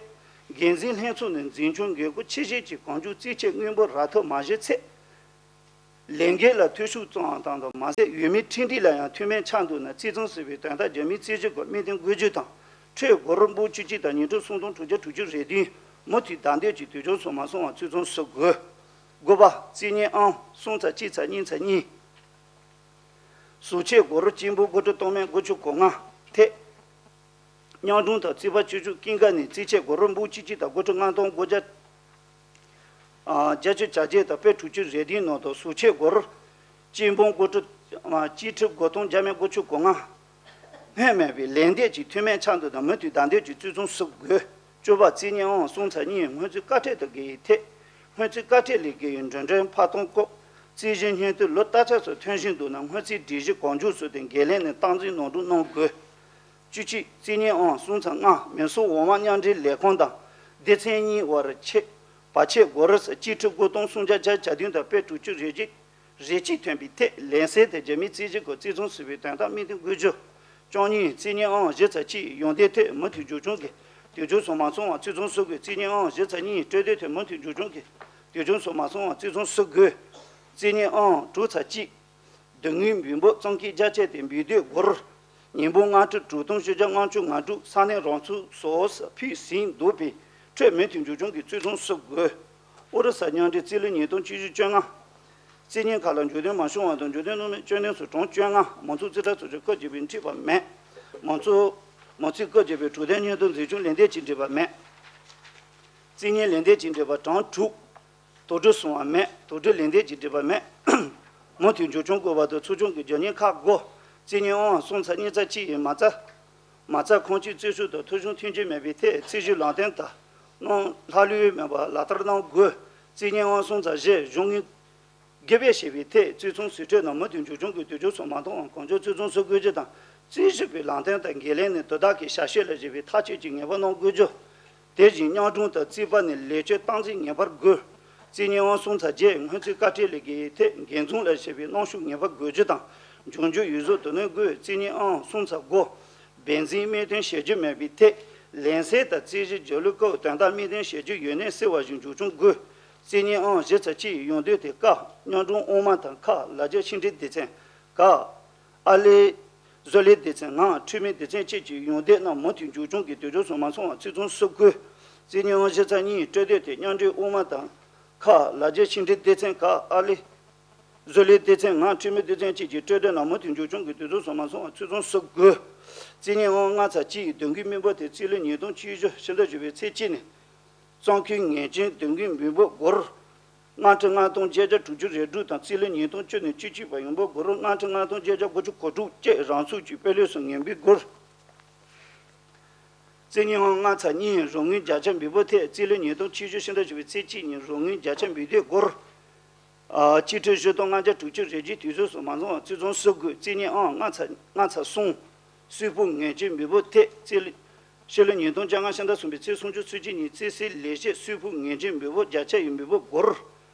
འགན་འཛིན་ལྷན་ཚོགས་ནས་འཛིན་སྐྱོང་འགན་འཁུར་ཆེ་བཞེས་ཀྱིས་གང་མགྱོགས་རྩིས་ཆད་དངུལ་འབོར་རག་ཐབས་མ་བྱས་ཚེ། ལས་འགན་ལ་འཐུས་ཤོར་བྱུང་བ་དང་དུ་མ་ཟད་འོས་མིའི་ཁྲིམས་སྒྲིག་ལ་ཡང་མཐུན་མིན་ཆགས་འདུག་ན་རྩིས་ཚང་ཟེར་བའི་དོན་དག་རྒྱབ་མིན་རྩོད་གཞི་སྐོར་དམིགས་འདུན་དགོས་རྒྱུ་དང་། ཁྲལ་སྒོར་འབུམ་བཅུ་གཅིག་དང་ཉིས་ཁྲི་སུམ་སྟོང་དྲུག་བརྒྱ་དྲུག་ཅུ་རེ་བདུན་མུ་མཐུད་བདའ་འདེད་ཀྱི་དུས་མཆོག་སོགས་མ་སོང་བར་རྩིས་ཚང་བཟོ་དགོས། དགུ་པ། རྩིས་གཉིས་ཨང་གསུམ་ཚེག་གཅིག་ཚེག་གཉིས་ཚེག་གཉིས། ཟུར་ཆད་སྒོར་གཅིག་འབུམ་དགུ་ཁྲི་སྟོང་མེད་དགུ་བཅུ་གོ་ལྔ་ཐད། གཉའ་གྲོང་དང་རྩིས་པ་སྤྱི་སྤྱོད་ཀུན་དགའ་ནས་རྩིས་ཆད་སྒོར་འབུམ་གཅིག་གཅིག་དང་དགུ་ཁྲི་ལྔ་སྟོང་དགུ་བརྒྱ། བརྒྱད་ཅུ་གྱ་བརྒྱད་དང་དཔེ་དྲུག་ཅུ་རེ་བདུན་ནང་དུ་ཟུར་ཆོད་སྒོར་གཅིག་འབུམ་དགུ་ཁྲི་གཅིག་ཁྲི་དགུ་སྟོང་བརྒྱ་མེད་དགུ་བཅུ་གོ་ལྔ། སྔོན་མེད་པའི་ལན་འདེབས་ཀྱི་མཐུ་མའི་ཆ་འདུག་ན་མུ་མཐུད་བདའ་འདེད་ཀྱི་བརྩི་སྲུང་སུ་དགོས། བཅུ་པ་རྩིས་གཉེར་ཨང་སུང་ཚ་གཉིས་སྔོན་རྩིས་དཀའ་འཕྲད་དུ་འགེལ་བའི་ཐད། སྔོན་རྩིས་དཀའ་འཕྲད་ལས་འགལ་བའི་འགྲིམ་འགྲུལ་ཕར་གཏོང་སྐབས་རྩིས་གཞི་སྙིང་བསྡུས་ལོ་ལྟར་ཆགས་སུ་ཐོན་བཞིན་འདུག་ན་སྔོན་རྩིས་སྒྲིག་གཞི་གང་མགྱོགས་སུ་དེ་འགན་ལེན་ནས་སྟངས་འཛིན་ནན་སྒྲུབ་གནང་དགོས། བཅུ་གཅིག་རྩིས་གཉེར་ཨང་སུང་ཚ་ལྔ་མི་སེར་འོག་མ་མཉམ་འབྲེལ་ལས་ཁང་དང་སྡེ་ཚན་གཉིས་དབར་ཆད་བར་ཆད་སྒོར་རི་སི་གཅིག་ཁྲི་དགུ་སྟོང་སུམ་བརྒྱ་བརྒྱད་ཅུ་གྱ་བདུན་དང་དཔེ་དྲུག་ཅུ་རེ་གཅིག་རེ་གཅིག་ཐོན་པའི་ཐད་ལན་གསལ་དེ་རྒྱ་མིའི་རྩིས་གཞི་སྒོ་རྩིས་ཚོང་ཟུར་པའི་དོན་དག་དམིགས་ཏེ་འགོད་རྒྱུ། བཅུ་གཉིས་རྩིས་གཉེར་ཨང་གཞི་རྩ་གཅིག་ཡོང་འདོད་ཐད་མུ་མཐུད་མཇུག་སྐྱོང་གི་དུས་མཇུག་སོང་མ་སོང་བར་བརྩི་སྲུང་སུ་དགོས། རྩིས་གཉེར་ཨང་གཞི་རྩ་གཉིས་སྤྲོད་འདོད་ཐད་མུ་མཐུད་མཇུག་སྐྱོང་གི་དུས་མཇུག་སོང་མ་སོང་བར་བརྩི་སྲུང་སུ་དགོས། རྩིས་གཉེར་ཨང་དྲུག་ཚ་གཅིག་དོན་དངོས་འབུལ་འབབ་གཙང་སྐྱེད་རྒྱ་ཆེ་དེ་འབུལ་འདོད་སྒོར་ཉིས་འབུམ་ལྔ་ཁྲི་དྲུག་སྟོང་བཞི་བརྒྱ་ལྔ་བཅུ་ང་དྲུག་ས་གནས་རང་ཚུགས་སོགས་ཕུལ་ཟིན་འདུག་པའི་ཁྲོད་མུ་མཐུད་མཇུག་སྐྱོང་གི་བརྩི་སྲུང་སུ་དགོས། ཨོ་རི་ས་མཉམ་འབྲེལ་རྩིས་ལེན་ཉིས་སྟོང་བཅུ་བཅོ་ལྔ། རྩིས་གཉེར་ཁག་ལ་མཇུག་སྡོམ་མ་བྱུང་བ་དང་མཇུག་སྡོམ་གནང་མེད་བཅོལ་གནས་སུ་གྲངས་བཅོ་ལྔ། མང་ཚོགས་རྩིས་ཁྲ་ཚོགས་ཆུང་སྐབས་བརྒྱད་པའི་འཁྲི་བ་མེད། མང་ཚོགས་མང་ཚོགས་སྐབས་བརྒྱད་པའི་གྲོས་དོན་སྙན་ཐོ་འཛིན་སྐྱོང་ལས་འདེད་ཀྱི་འབྲེལ་བ་མེད། རྩིས་གཉེར་ལས་འདེད་ཀྱི་འབྲེལ་བ་གྲངས་དྲུག་དོགས་འདྲི་སོང་བ་མེད། དོགས་འདྲི་ལས་འདེད་ཀྱི་འབྲེལ་བ་མེད། མུ་མཐུད་མཇུག་སྐྱོང་དགོས་པ་དང་ཚོགས་ཆུང་གི་རྒྱབ་གཉེར་ཁག་དགོས། རྩིས་གཉེར་ཨང་སུང་ཚ་གཉིས་ཚ་གཅིག་ཡི་མ་རྩ། མ་རྩ་ཁང་གཅིག་རྩིས་ཞུ་དང་ཐོ་གཞུང་མཐུན་རྐྱེན་མེད་པའི་ཐད་རྩིས་ཞུ་ལམ་སྟོན་དང་གནང་ལྷག་ལུས་མེད་པར་ལག་བསྟར་གནང་དགོས། རྩིས་གཉེར་ཨང་སུང་ཚ་བཞི་གཞུང་དངུལ་དགེ་བེད་བྱས་པའི་ཐད་བརྩི་སྲུང་ཟུར་ཁྲིད་ནང་མུ་མཐུད་མཇུག་སྐྱོང་གི་དུས་མཇུག་སོང་མ་མཐོང་བར་གང་མགྱོགས་བརྩི་སྲུང་སུ་དགོས་རྒྱུ་དང་རྩིས་ཞུ་པའི་ལམ་སྟོན་དང་འགན་ལེན་ནས་དོ་བདག་གི་བྱ་སྤྱོད་ལ་གཞིགས་པའི་ཐག་གཅོད་ཀྱི་ངེས་པ་གནང་དགོས་རྒྱུ། དེ་བཞིན་མཉམ་སྒྲུང་དང་རྩིས་པ་ནས་ལས་ཆོད་སྟངས་འཛིན་ངེས་པར་དགོས། རྩིས་གཉེར་ཨང་སུང་ཚ་བརྒྱད་སྔོན་རྩིས་དཀའ་འཕྲད་ལས་འགལ་ཐད་འགན་འཛིན་ལ་བྱས་པའི་གནང་ཤུགས་ངེས་པར་དགོས་རྒྱུ་དང་འབྱུང་འགྱུར་ཡོངས་རྫོགས་དོ་ནན་དགོས། རྩིས་གཉེར་ཨང་སུང་ཚ་དགུ་བདེན་འཛིན་དམིགས་འདུན་བྱེད་རྒྱུ་མེད་པའི་ཐད་ལན་གསལ་དང་རྩིས་གཞི་རྒྱབ་ལོག་སྐབས་དོན་དག་དམིགས་འདུན་བྱེད་རྒྱུ་ཡོད་གནས་གསལ་བ་ཞིག་མཇུག་སྐྱོང་དགོས། རྩིས་གཉེར་ཨང་བཞི་ཚ་གཅིག་ཡོང་འདོད་དེ་ཀ་མཉམ་སྒྲུང་དབུ་མ་དང་ཁ་ལ་རྒྱ་ཕྱི་འབྲེལ་སྡེ་ཚན་ཀ་ཨ་ལེ། བཟོ་ལས་སྡེ་ཚན་ང་འཕྲུལ་མའི་སྡེ་ཚན་བཅས་ཀྱི་ཡོང་འདོད་རྣམས་མུ་མཐུད་མཇུག་སྐྱོང་གི་དུས་མཇུག་སོང་མ་སོང་བར་བརྩི་སྲུང་སུ་དགོས། རྩིས་གཉེར་ཨང་བཞི་ཚ་གཉིས་སྤྲོད་འདོད་དེ་མཉམ་འབྲེལ་དབུ་མ་དང་ཁ་ལ་རྒྱ་ཕྱི་འབྲེལ་སྡེ་ཚན་ཀ་ཨ་ལེ། བཟོ་ལས་སྡེ་ཚན་ང་འཕྲུལ་མའི་སྡེ་ཚན་བཅས་ཀྱི་སྤྲོད་འདོད་རྣམས་མུ་མཐུད་མཇུག་སྐྱོང་གི་དུས་མཇུག་སོང་མ་སོང་བར་བརྩི་སྲུང་སུ་དགོས། རྩིས་གཉེར་ཨང་ལྔ་ཚ་གཅིག་དོན་དངོས་མི་འབོར་དེ་རྩིས་ལོ་ཉིས་སྟོང་བཅུ་བཞི་ཕྱི་ཟླ་བཞི་པའི་ཚེས་གཅིག་ནས། གཙང་ཁུལ་ངེས་ཅན་དོན་དངོས་མི་འབོར་སྒོར་ལྔ་ཁྲི་ལྔ་སྟོང་བརྒྱད་བརྒྱ་དྲུག་ཅུ་རེ་དྲུག་དང་རྩིས་ལོ་ཉིས་སྟོང་བཅུ་ནས་བཅུ་གཅིག་བར་ཡོང་འབབ་སྒོར་ལྔ་ཁྲི་ལྔ་སྟོང་བརྒྱད་བརྒྱ་དགུ་བཅུ་གོ་དྲུག་བཅས་རང་ཚུགས་ཀྱིས་སྤེལ་ལོས་སུ་ངེས་འབུལ་སྒོར། རྩིས་གཉེར་ཨང་ལྔ་ཚ་གཉིས་རོགས་དངུལ་བརྒྱ་ཆ་འབུལ་འབོར་ཐད་རྩིས་ལོ་ཉིས་སྟོང་བཅུ་བཞི་ཕྱི་ཟླ་བཞི་པའི་ཚེས་གཅིག་ཉིན་རོགས་དངུལ་བརྒྱ་ཆ་འབུལ་འདོད་སྒོར། ཨ། གཅིག་ཁྲི་བཞི་སྟོང་ལྔ་བརྒྱ་དྲུག་ཅུ་རེ་གཅིག་དུས་ཚོད་སོང་མ་སོང་བར་བརྩི་སྲུང་སུ་དགོས། རྩིས་གཉེར་ཨང་ལྔ་ཚ་ལྔ་ཚ་གསུམ། སུད་ཕུག་ངེས་ཅན་འབུལ་འབོར་ཐད་རྩིས་ལོ། ཕྱི་ལོ་ཉིས་སྟོང་བཅོ་ལྔ་ཕྱི་ཟླ་གསུམ་པའི་ཚེས་སུམ་ཅུ་ཚེས་གཅིག་ཉིན་རྩིས་སའི་ལས་བྱེད་སུད་ཕུག་ངེས་ཅན་འབུལ་འབོར་བརྒྱ་ཆ་ཡི་འབུལ་འབོར་སྒོར།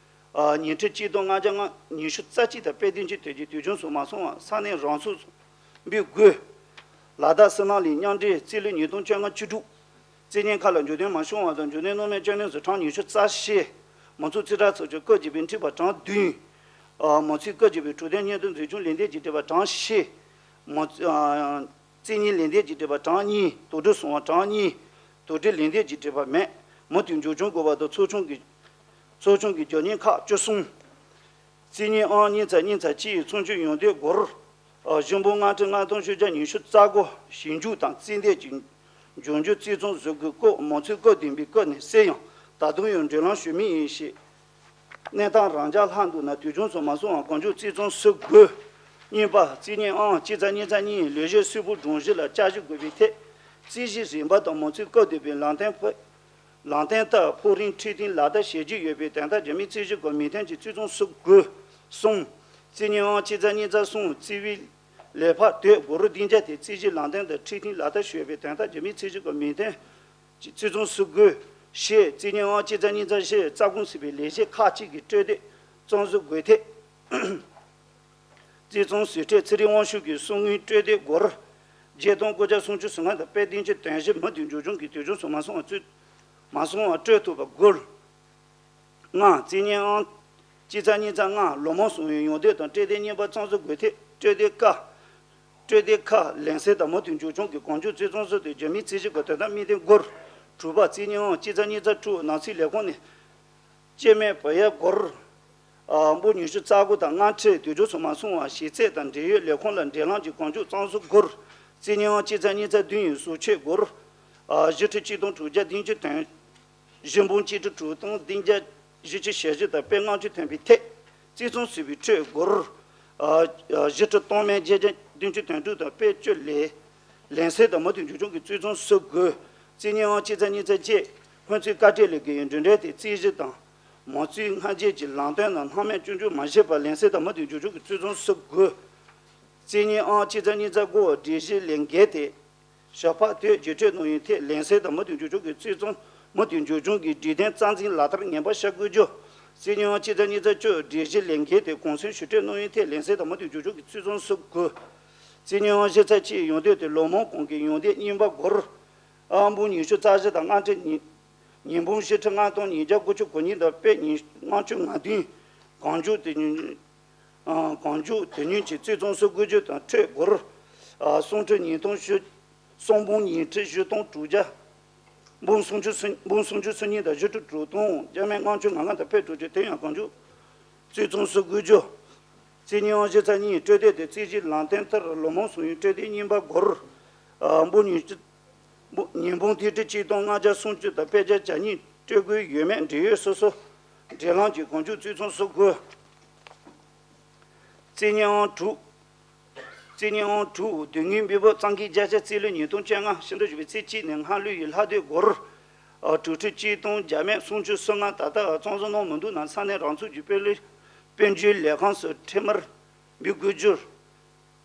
ཨ། ཉིས་ཁྲི་གཅིག་སྟོང་ལྔ་བརྒྱ་ལྔ་ཉི་ཤུ་རྩ་གཅིག་དང་དཔལ་ལྡན་གྱི་དོན་གྱི་དུས་ཆུང་སོང་མ་སོང་བར་ས་གནས་རང་སོ་སོ་འབུལ་དགོས། ལ་དྭགས་སུད་ནང་ལས་མཉམ་འབྲེལ་རྩིས་ལོ་ཉིས་སྟོང་བཅོ་ལྔ་བཅུ་དྲུག་རྩིས་གཉེར་ཁག་ལ་མཇུག་སྡོམ་མ་བྱུང་བ་དང་མཇུག་སྡོམ་གནང་མེད་བཅོལ་གནས་སུ་གྲངས་ཉི་ཤུ་རྩ་བཞི། མང་ཚོགས་རྩིས་ཁྲ་ཚོགས་ཆུང་སྐབས་བརྒྱད་པའི་འཁྲི་བ་གྲངས་བདུན། ཨ། མང་ཚོགས་སྐབས་བརྒྱད་པའི་གྲོས་དོན་སྙན་ཐོ་འཛིན་སྐྱོང་ལས་འདེད་ཀྱི་འབྲེལ་བ་གྲངས་བཞི། མང་། ཨ། རྩིས་གཉེར་ལས་འདེད་ཀྱི་འབྲེལ་བ་གྲངས་གཉིས། དོགས་འདྲི་སོང་བ་གྲངས་གཉིས། དོགས་འདྲི་ལས་འདེད་ཀྱི་འབྲེལ་བ་མེད། མུ་མཐུད་མཇུག་སྐྱོང་དགོས་པ་དང་ཚོགས་ཆུང་གི། ཚོགས་ཆུང་གི་རྒྱབ་གཉེར་ཁག་བཅུ་གསུམ། རྩིས་གཉེར་ཨང་གཉིས་ཚ་གཉིས་ཚ་གཅིག་ཡི་ཚོང་ཆུང་ཡོང་འདོད་སྒོར། ཨ། བཞི་འབུམ་ལྔ་ཁྲི་ལྔ་སྟོང་བཞི་བརྒྱ་ཉི་ཤུ་རྩ་དགུ། ཞིབ་འཇུག་དང་རྩིས་འདེད་ཀྱི་འབྱུང་འགྱུར་རྩིས་ཚང་བཟོ་དགོས་སྐོར་མང་ཚོགས་སྐབས་བདུན་པའི་སྐབས་ནས་གསལ་ཡང་ད་དུང་ཡང་འབྲེལ་ལམ་ཞུ་མུས་ཡིན་ཞེས། གནས་སྟངས་རང་འཇགས་ལྷག་འདུག་ན་དུས་ཆུང་སོང་མ་སོང་བར་གང་མགྱོགས་རྩིས་ཚང་སུ་དགོས། གཉིས་པ་རྩིས་གཉེར་ཨང་གཅིག་ཚ་གཉིས་ཚ་གཉིས་ལས་བྱེད་སུད་ཕུག་དྲུང་གཞི་ལ་བསྐྱར་ཞིབ་དགོས་པའི་ཐད། རྩིས་གཞི་རིམ་པ་དང་མང་ཚོགས་སྐབས་བདུན་པའི་ལམ་སྟོན་ཕུལ། ལམ་སྟོན་ལྟར་ཕོགས་རིམ་འཕྲོད་བསྟེན་ལག་བསྟར་བྱེད་རྒྱུ་ཡོད་པའི་དོན་དག་རྒྱ་མིའི་རྩིས་གཞི་སྒོ་མི་ཐོན་གྱི་རྩིས་ཚང་སུ་དགོས། གསུམ། རྩིས་གཉེར་ཨང་གཅིག་ཚ་གཉིས་ཚ་གསུམ་རྩིས་པའི་ལས་ཕར་དོད་སྒོར་རུ་སྡིངས་ཆ་དེ་རྩིས་གཞི་ལམ་སྟོན་དང་འཕྲོད་བསྟེན་ལག་བསྟར་ཞུ་བའི་དོན་དག་རྒྱ་མིའི་རྩིས་གཞི་སྒོ་མི་ཐོན་གྱི་རྩིས་ཚང་སུ་དགོས། བཞི། རྩིས་གཉེར་ཨང་གཅིག་ཚ་གཉིས་ཚ་བཞི་རྩ་ཁོངས་ཟིན་པའི་ལས་བྱེད་ཁག་ཅིག་གི་སྤྲོད་དོད་གཙང་བཟོ་དགོས་ཐད། རྩིས་ཚང་ཟུར་ཁྲིད་ཚེ་རིང་དབང་ཕྱུག་གི་གསང་དངུལ་སྤྲོད་དོད་སྒོར་བརྒྱད་སྟོང་དགུ་བརྒྱ་སུམ་ཅུ་སོ་ལྔ་དང་དཔལ་ལྡན་གྱི་དོན་གཞི་མུ་མཐུད་མཇུག་སྐྱོང་གི་དུས་ཆུང་སོང་མ་སོང་བར་ཚུད། མ་སོང་བར་སྤྲོད་ཐུབ་པ་དགོས། ལྔ། རྩིས་གཉེར་ཨང་གཅིག་ཚ་གཉིས་ཚ་ལྔ་ལོ་མང་སོང་བའི་ཡོང་འདོད་དང་སྤྲོད་དོད་རྙིང་པ་གཙང་བཟོ་དགོས་ཐད་སྤྲོད་དོད་ཀ་སྤྲོད་དོད་ཁག་ལན་གསལ་དང་མུ་མཐུད་མཇུག་སྐྱོང་གི་གང་མགྱོགས་རྩིས་ཚང་སུ་དང་རྒྱ་མིའི་རྩིས་གཞི་སྒོ་དོན་དག་དམིགས་ཐེངས་སྒོར། དྲུག་པ། རྩིས་གཉེར་ཨང་གཅིག་ཚ་གཉིས་ཚ་དྲུག་ནང་སྲིད་ལས་ཁུངས་ནས། སྐྱེད་མེད་བུ་ཡབ་སྒོར། ཨ། འབུམ་ཉི་ཤུ་རྩ་དགུ་དང་ལྔ་ཁྲི་དུས་མཇུག་སོང་མ་སོང་བར་གཞི་རྩའི་དང་འབྲེལ་ཡོད་ལས་ཁུངས་ལ་འབྲེལ་ལམ་གྱི་གང་མགྱོགས་གཙང་བཟོ་སྒོར། རྩིས་གཉེར་ཨང་གཅིག་ཚ་གཉིས་ཚ་བདུན་ཡི་ཟུར་ཆོད་སྒོར། ཨ། བཞི་ཁྲི་གཅིག་སྟོང་དྲུག་བརྒྱ་བདུན་ཅུ་དོན། བཞི་འབུམ་གཅིག་ཁྲི་དྲུག་སྟོང་བདུན་བརྒྱ་ བཞི་བཅུ་ཞེ་བཞི་དང་དཔེ་ལྔ་བཅུ་ཐོན་པའི་ཐད་རྩིས་རྩོམ་ཟིན་པའི་ཁྲོད་སྒོར་བཞི་ཁྲི་སྟོང་མན་བརྒྱད་བརྒྱ་བདུན་ཅུ་དོན་དྲུག་དང་དཔེ་བཅུ་ལས་ལན་གསལ་དང་མུ་མཐུད་འགྱུར་བྱུང་གི་རྩིས་རྩོམ་སུ་དགོས། རྩིས་རྙིང་ཨང་ཆིག་རྩ་གཉིས་རྩ་བརྒྱད། ཁོང་ཚོའི་བཀའ་ཁྲིད་ལས་འགུལ་ཡི་འབྲུ་འགྲེལ་དེ་རྩིས་གཞི་དང་། མང་གཙོའི་སྔ་རྗེས་ཀྱི་ལམ་སྟོན་ནང་སྣང་མེད་སྐྱོན་བརྗོད་མ་བྱས་པར་ལན་གསལ་དང་མུ་མཐུད་འགྱུར་བྱུང་གི་རྩིས་རྩོམ་སུ་དགོས། རྩིས་རྙིང་ཨང་ཆིག་རྩ་གཉིས་རྩ་དགུ་སྒྲིག་གཞི་ལས་འགལ་ཏེ། ཞོགས་པ་དུས་བརྒྱད་ཁྲོད་གནང་ཡུལ་ཐད་ལན་གསལ་དང་མུ་མཐུད་འགྱུར་བྱུང་གི་རྩིས་རྩོམ་མུ་མཐུད་འགྱུར་བྱུང་གི་སྒྲིག་དོན་རྩ་འཛིན་ལག་བསྟར་ངན་པ་བྱ་དགོས་རྒྱུ། རྩིས་རྙིང་ཨང་ཆིག་རྩ་གཉིས་རྩ་བཅུ་སྒྲིག་གཞི་ལས་འགལ་ཏེ་གུང་སེང་ཞུ་སྤྲོད་གནང་ཡུལ་ཐད་ལན་གསལ་དང་མུ་མཐུད་འགྱུར་བྱུང་གི་རྩིས་རྩོམ་སུ་དགོས། རྩིས་རྙིང་ཨང་བཞི་རྩ་གཅིག་ཡོང་འདོད་དེ་ལོ་མང་གོང་གི་ཡོང་འདོད་རྙིང་པ་སྒོར། ཨང་འབུམ་ཉི་ཤུ་རྩ་བཞི་དང་ལྔ་ཁྲི་ཉིས། ཉིས་འབུམ་བཞི་ཁྲི་ལྔ་སྟོང་ཉིས་བརྒྱ་དགུ་བཅུ་གོ་གཉིས་དང་དཔེ་ཉིས་ལྔ་བཅུ་ང་བདུན། གང་མགྱོགས་དེ་ཉིན། ཨང་གང་མགྱོགས་དེ་ཉིན་གྱི་རྩིས་རྩོམ་སུ་དགོས་རྒྱུ་དང་ཁྲོད་སྒོར། ཨ་སུམ་ཁྲི་ཉིས་སྟོང་བཞི། སུམ་འབུམ་ཉིས་ཁྲི་བཞི་སྟོང་དྲུག་བརྒྱ། འབུམ་སུམ་ཅུ་སུམ་འབུམ་སུམ་ཅུ་སུམ་གཉིས་དང་བཞི་ཁྲི་དྲུག་སྟོང་བརྒྱ་མེད་ལྔ་བཅུ་ང་ལྔ་དང་དཔེ་དྲུག་ཅུ་དེ་ཡང་གང་མགྱོགས། རྩིས་རྩོམ་སུ་དགོས་རྒྱུ། རྩིས་རྙིང་ཨང་བཞི་རྩ་གཉིས་སྤྲོད་དེབ་དེ་རྩིས་གཞི་ལམ་སྟོན་ལྟར་ལོ་མང་སོང་ཡུལ་སྤྲོད་དེབ་རྙིང་པ་སྒོར། ཨ་འབུམ་ཉི་ཤུ། འབུམ་ཉིས་འབུམ་དེ་ཁྲི་གཅིག་སྟོང་ལྔ་བརྒྱ་སུམ་ཅུ་དང་དཔེ་བརྒྱ་གྱ་གཉིས་སྤྲོད་དགོས་ཡོད་མེད་འབྲེལ་ཡོད་སོ་སོ་འབྲེལ་ལམ་གྱི་གང་མགྱོགས་རྩིས་རྩོམ་སུ་དགོས། རྩིས་རྙིང་ཨང་དྲུག་རྩིས་རྙིང་ཨང་དྲུག་དོན་དངོས་འབེལ་པོ་གཙང་གི་བརྒྱ་ཆ་རྩིས་ལོ་ཉིས་སྟོང་བཅོ་ལྔ་ཕྱི་ཟླ་བཞི་པའི་ཚེས་གཅིག་ནས་སྔ་ལོའི་ལྷག་སྡོད་སྒོར། ཨ་དྲུག་ཁྲི་གཅིག་སྟོང་བརྒྱ་མེད་སུམ་ཅུ་སོ་ལྔ། ད་ལྟ་གཙང་བཟོ་གནང་མི་འདུག་ན་ས་གནས་རང་ཚུགས་ཀྱི་དཔོན་ལས་དཔལ་འབྱོར་ལས་ཁང་སུ་འཕྲལ་མར་འབུལ་དགོས་རྒྱུར།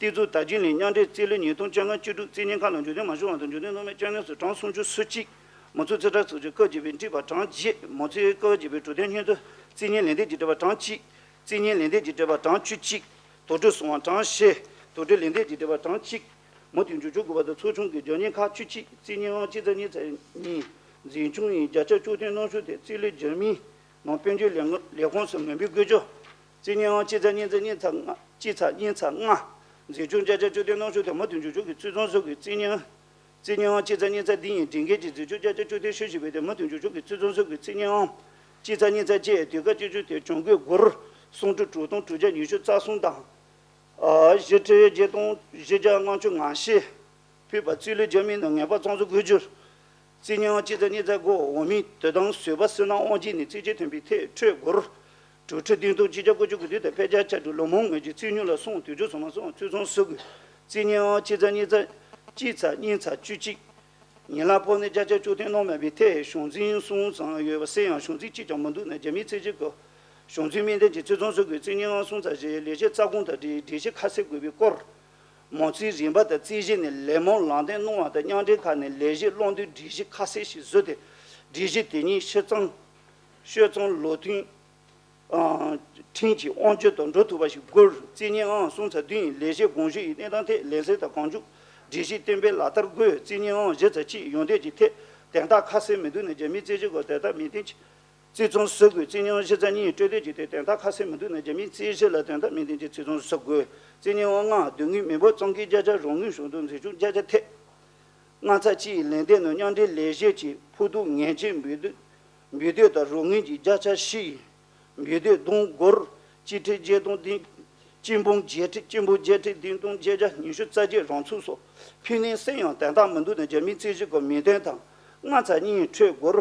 རྩིས་རྩོམ་དར་རྒྱས་ལས་མཉམ་འབྲེལ་རྩིས་ལོ་ཉིས་སྟོང་བཅོ་ལྔ་བཅུ་དྲུག་རྩིས་རྙིང་ཁག་ལ་འབྱོར་ལྡན་མ་ཞུ་བ་དང་འབྱོར་ལྡན་སྣང་མེད་བཅར་ལེན་སུ་གྲངས་སུམ་ཅུ་སོ་གཅིག་མང་གཙོ་རྩིས་ཁྲ་ཚོགས་ཆུང་སྐབས་བརྒྱད་པའི་འགྲིག་པ་གྲངས་བརྒྱད། མང་གཙོའི་སྐབས་བརྒྱད་པའི་གྲོས་དོན་སྙན་ཐོ་རྩིས་རྙིང་ལན་འདེབས་ཀྱི་འགྲིག་པ་གྲངས་གཅིག་རྩིས་རྙིང་ལན་འདེབས་ཀྱི་འགྲིག་པ་གྲངས་བཅུ་གཅིག་དོགས་འདྲི་སོང་བ་གྲངས་བཞི། དོགས་འདྲི་ལན་འདེབས་ཀྱི་འགྲིག་པ་གྲངས་གཅིག་མུ་མཐུད་འགྱུར་བཅོས་དགོས་པ་དང་ཚོགས་ཆུང་གི་རྒྱབ་གཉེར་ཁག་བཅུ་གཅིག་རྩིས་རྙིང་ཨང་གཅིག་རྩ་གཉིས་རྩ་གཉིས་འཛིན་སྐྱོང་ཡིན་བརྒྱ་ཆ་བཅུ་བདུན་གནང་ཕྱོགས་དེ་རྩིས་ལོའི་རྒྱབ་མིའི་ནང་དཔལ་འབྱོར་ལས་ལས་ཁུངས་སུ་ངོས་འབུལ་དགོས་རྒྱུ། རྩིས་རྙིང་ཨང་གཅིག་རྩ་གཉིས་རྩ་གཉིས་ཚ་ལྔ་གཅིག་ཚ་གཉིས་ཚ་ལྔ། འཛིན་སྐྱོང་བརྒྱ་ཆ་བཅུ་བདུན་གནང་ཕྱོགས་དེ་མུ་མཐུད་འགྱུར་བཅོས་ཀྱི་རྩིས་རྩོམ་སུ་དགོས། རྩིས་རྙིང་། རྩིས་རྙིང་ཨང་གཅིག་རྩ་གཉིས་རྩ་བདུན་ཡིན་སྒྲིག་འགལ་གྱི་འཛིན་སྐྱོང་བརྒྱ་ཆ་བཅུ་བདུན་ཞུ་བཞིན་པའི་དེ་མུ་མཐུད་འགྱུར་བཅོས་ཀྱི་རྩིས་རྩོམ་སུ་དགོས། རྩིས་རྙིང་ཨང་གཅིག་རྩ་གཉིས་རྩ་བརྒྱད་དུས་སྐབས་བཅུ་བཅུ་དེ་གྱོང་གུན་སྒོར་སུམ་ཁྲི་དྲུག་སྟོང་དྲུག་བརྒྱ་ཉི་ཤུ་རྩ་གསུམ་དང་། ཨ་བཞི་ཁྲི་བརྒྱད་སྟོང་བཞི་བརྒྱ་ལྔ་བཅུ་ང་བཞི། ཕུད་པ་རྩིས་ལོའི་རྒྱབ་མི་ནང་ངེས་པར་རྩོམ་བཟོ་དགོས་རྒྱུར། རྩིས་རྙིང་ཨང་གཅིག་རྩ་གཉིས་རྩ་དགུ་འོས་མི་དོ་དམ་བཟོད་པ་བསོད་ནམས་དབང་རྒྱལ་ནས་རྩིས་ཆད་ཐོན་པའི་ཐད་ཁྲོད་སྒོར། དྲུག་ཁྲི་བདུན་སྟོང་གཅིག་བརྒྱ་དགུ་བཅུ་གོ་བདུན་དང་དཔེ་བརྒྱ་ཆ་དྲུག་ལོ་མང་ངོས་ཀྱི་རྩིས་རྙིང་ལ་སོང་དུས་རྒྱུ་སོང་མ་སོང་ཚུལ་ཚོང་སུ་དགོས། རྩིས་རྙིང་ཨང་གཅིག་རྩ་གཉིས་རྩ། གཅིག་ཚ་གཉིས་ཚ་བཅུ་གཅིག་ཉིན་ལ་ཕོགས་ནི་བརྒྱ་ཆ་བཅུ་བདུན་གནང་མེད་པའི་ཐད་གཞུང་འཛིན་གསུམ་ཙམ་ཡོད་པ་གསལ་ཡང་གཞུང་འཛིན་གཅིག་ཀྱང་མི་འདུག་ན་རྒྱ་མིའི་རྩིས་གཞི་སྐོར། གཞུང་འཛིན་དམིགས་བསྟན་གྱི་རྩིས་ཚོང་སུ་དགོས། རྩིས་རྙིང་ཨང་གསུམ་ཚ་བཞི་ལས་བྱེད་རྩ་དགོངས་དང་འབྲེལ་སྒྲིག་གཞི་ཁ་གསལ་དགོས་པའི་སྐོར། མང་གཙོའི་རིམ་པ་དང་རྩིས་གཞི་ནས་ལས་མང་ལམ་སྟོན་གནང་བ་དང་མཉམ་འབྲེལ་ཁག་ནས་ལས་གཞི་སློང་དུས་སྒྲིག་གཞི་ཁ་གསལ་ཞིག་བཟོས་ཏེ། སྒྲིག་གཞི་དེ་ཉིད་ཕྱིར་ཚང་། ཤོད་ཚང་ལོ་ཐུན། ཨང་། ཁྲིམས་ཀྱི་དབང་སྒྱུར་དང་འགྲོ་ཐུབ་པ་ཞིག་དགོས། རྩིས་རྙིང་ཨང་གསུམ་ཚ་བདུན་ཡི་ལས་གཞི་དགོངས་ཞུ་ཡི་གནས་སྟངས་ཐད་ལན་གསལ་དང་གང་མགྱོགས་སྒྲིག་གཞི་གཏན་འབེབས་ལག་བསྟར་དགོས། རྩིས་རྙིང་ཨང་བཞི་ཚ་གཅིག་ཡོང་འདོད་ཀྱི་ཐད་དོན་དག་ཁ་གསལ་མི་འདུག་ན་རྒྱ་མིའི་རྩིས་གཞི་སྐོར་དོན་དག་མི་མཐུན་གྱི་རྩིས་རྩོམ་སུ་དགོས། རྩིས་རྙིང་བཞི་ཚ་གཉིས་སྤྲོད་དོད་ཀྱི་ཐད་དོན་དག་ཁ་གསལ་མི་འདུག་ན་རྒྱ་མིའི་རྩིས་གཞི་ལ་དོན་དག་མི་མཐུན་གྱི་རྩིས་རྩོམ་སུ་དགོས། རྩིས་རྙིང་ཨང་ལྔ་དོན་དངོས་མི་འབོར་གཙང་གི་བརྒྱ་ཆ་རང་ངོས་ཞུ་དོན་འཛིན་སྐྱོང་བརྒྱ་ཆ་ཐེབས། ལྔ་ཚ་གཅིག་ལན་འདེབས་ནང་མཉམ་འབྲེལ་ལས་གཞི་གྱི་ཕོགས་ཐོབ་ངེས་ཅན་འབུལ་སྡུད་འབུལ་སྡུད་དང་རོགས་དངུལ་གྱི་བརྒྱ་ཆ་བཞི་ཡི་འབུལ་སྡུད་བསྡོམས་སྒོར་གཅིག་ཁྲི་བརྒྱད་སྟོང་བདུན། གཅིག་འབུམ་བརྒྱད་ཁྲི་གཅིག་འབུམ་བརྒྱད་ཁྲི་བདུན་སྟོང་བརྒྱད་བརྒྱ་ཉི་ཤུ་རྩ་བརྒྱད་རང་ཚུགས་སོགས་ཕུལ་ནས་གསལ་ཡང་དོན་དག་མི་འདུག་ན་རྒྱ་མིའི་རྩིས་གཞི་སྐོར་མི་འདོན་དང་། ལྔ་ཚ་གཉིས་ཁྲོད་སྒོར་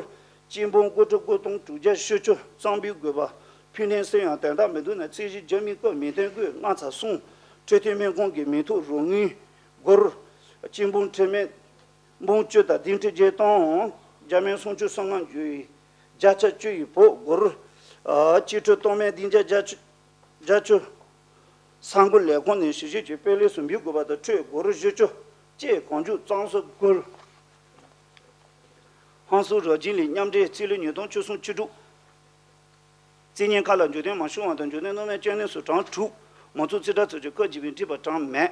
གཅིག་འབུམ་དགུ་ཁྲི་དགུ་སྟོང་དྲུག་བརྒྱ་བཞི་བཅུ་རྩ་འབུལ་དགོས་པ་ཕུལ་ནས་གསལ་ཡང་དོན་དག་མི་འདུག་ན་རྩིས་གཞི་རྒྱབ་མི་སྐོར་མི་འདོན་དགོས། ལྔ་ཚ་གསུམ་འཕྲོད་བསྟེན་སྨན་ཁང་གི་མི་ཐོབ་རོགས་དངུལ་སྒོར་གཅིག་འབུམ་ཁྲི་མེད། འབུམ་བཅུ་དང་བདུན་ཁྲི་བརྒྱད་སྟོང་བརྒྱ་མེད་སུམ་ཅུ་སོ་ལྔ་འཇུ་ཡི་བརྒྱ་ཆ་བཅུ་ཡི་བོགས་སྒོར་གཅིག་ཁྲི་སྟོང་མེད་བདུན་བརྒྱ་བརྒྱད་ཅུ། ས་འགུལ་ལས་ཁུངས་ནས་ཞིབ་བཤེར་གྱི་དཔེ་ལས་སུ་འབུལ་དགོས་པ་དང་ཁྲོད་སྒོར་བཞི་བཅུ་བཅས་གང་མགྱོགས་གཙང་བཟོ་དགོས། ཧང་སུའུ་རོ་ཇིན་ལི་མཉམ་འབྲེལ་རྩིས་ལོ་ཉིས་སྟོང་བཅུ་གསུམ་བཅུ་དྲུག་རྩིས་རྙིང་ཁག་ལ་འབྱོར་ལྡན་མ་ཞུ་བ་དང་འབྱོར་ལྡན་སྣང་མེད་སྐྱོན་གནས་སུ་གྲངས་དྲུག་མང་གཙོ་རྩིས་ཁྲ་ཚོགས་ཆུང་སྐབས་བརྒྱད་པའི་འགྲིག་པ་གྲངས་མེད།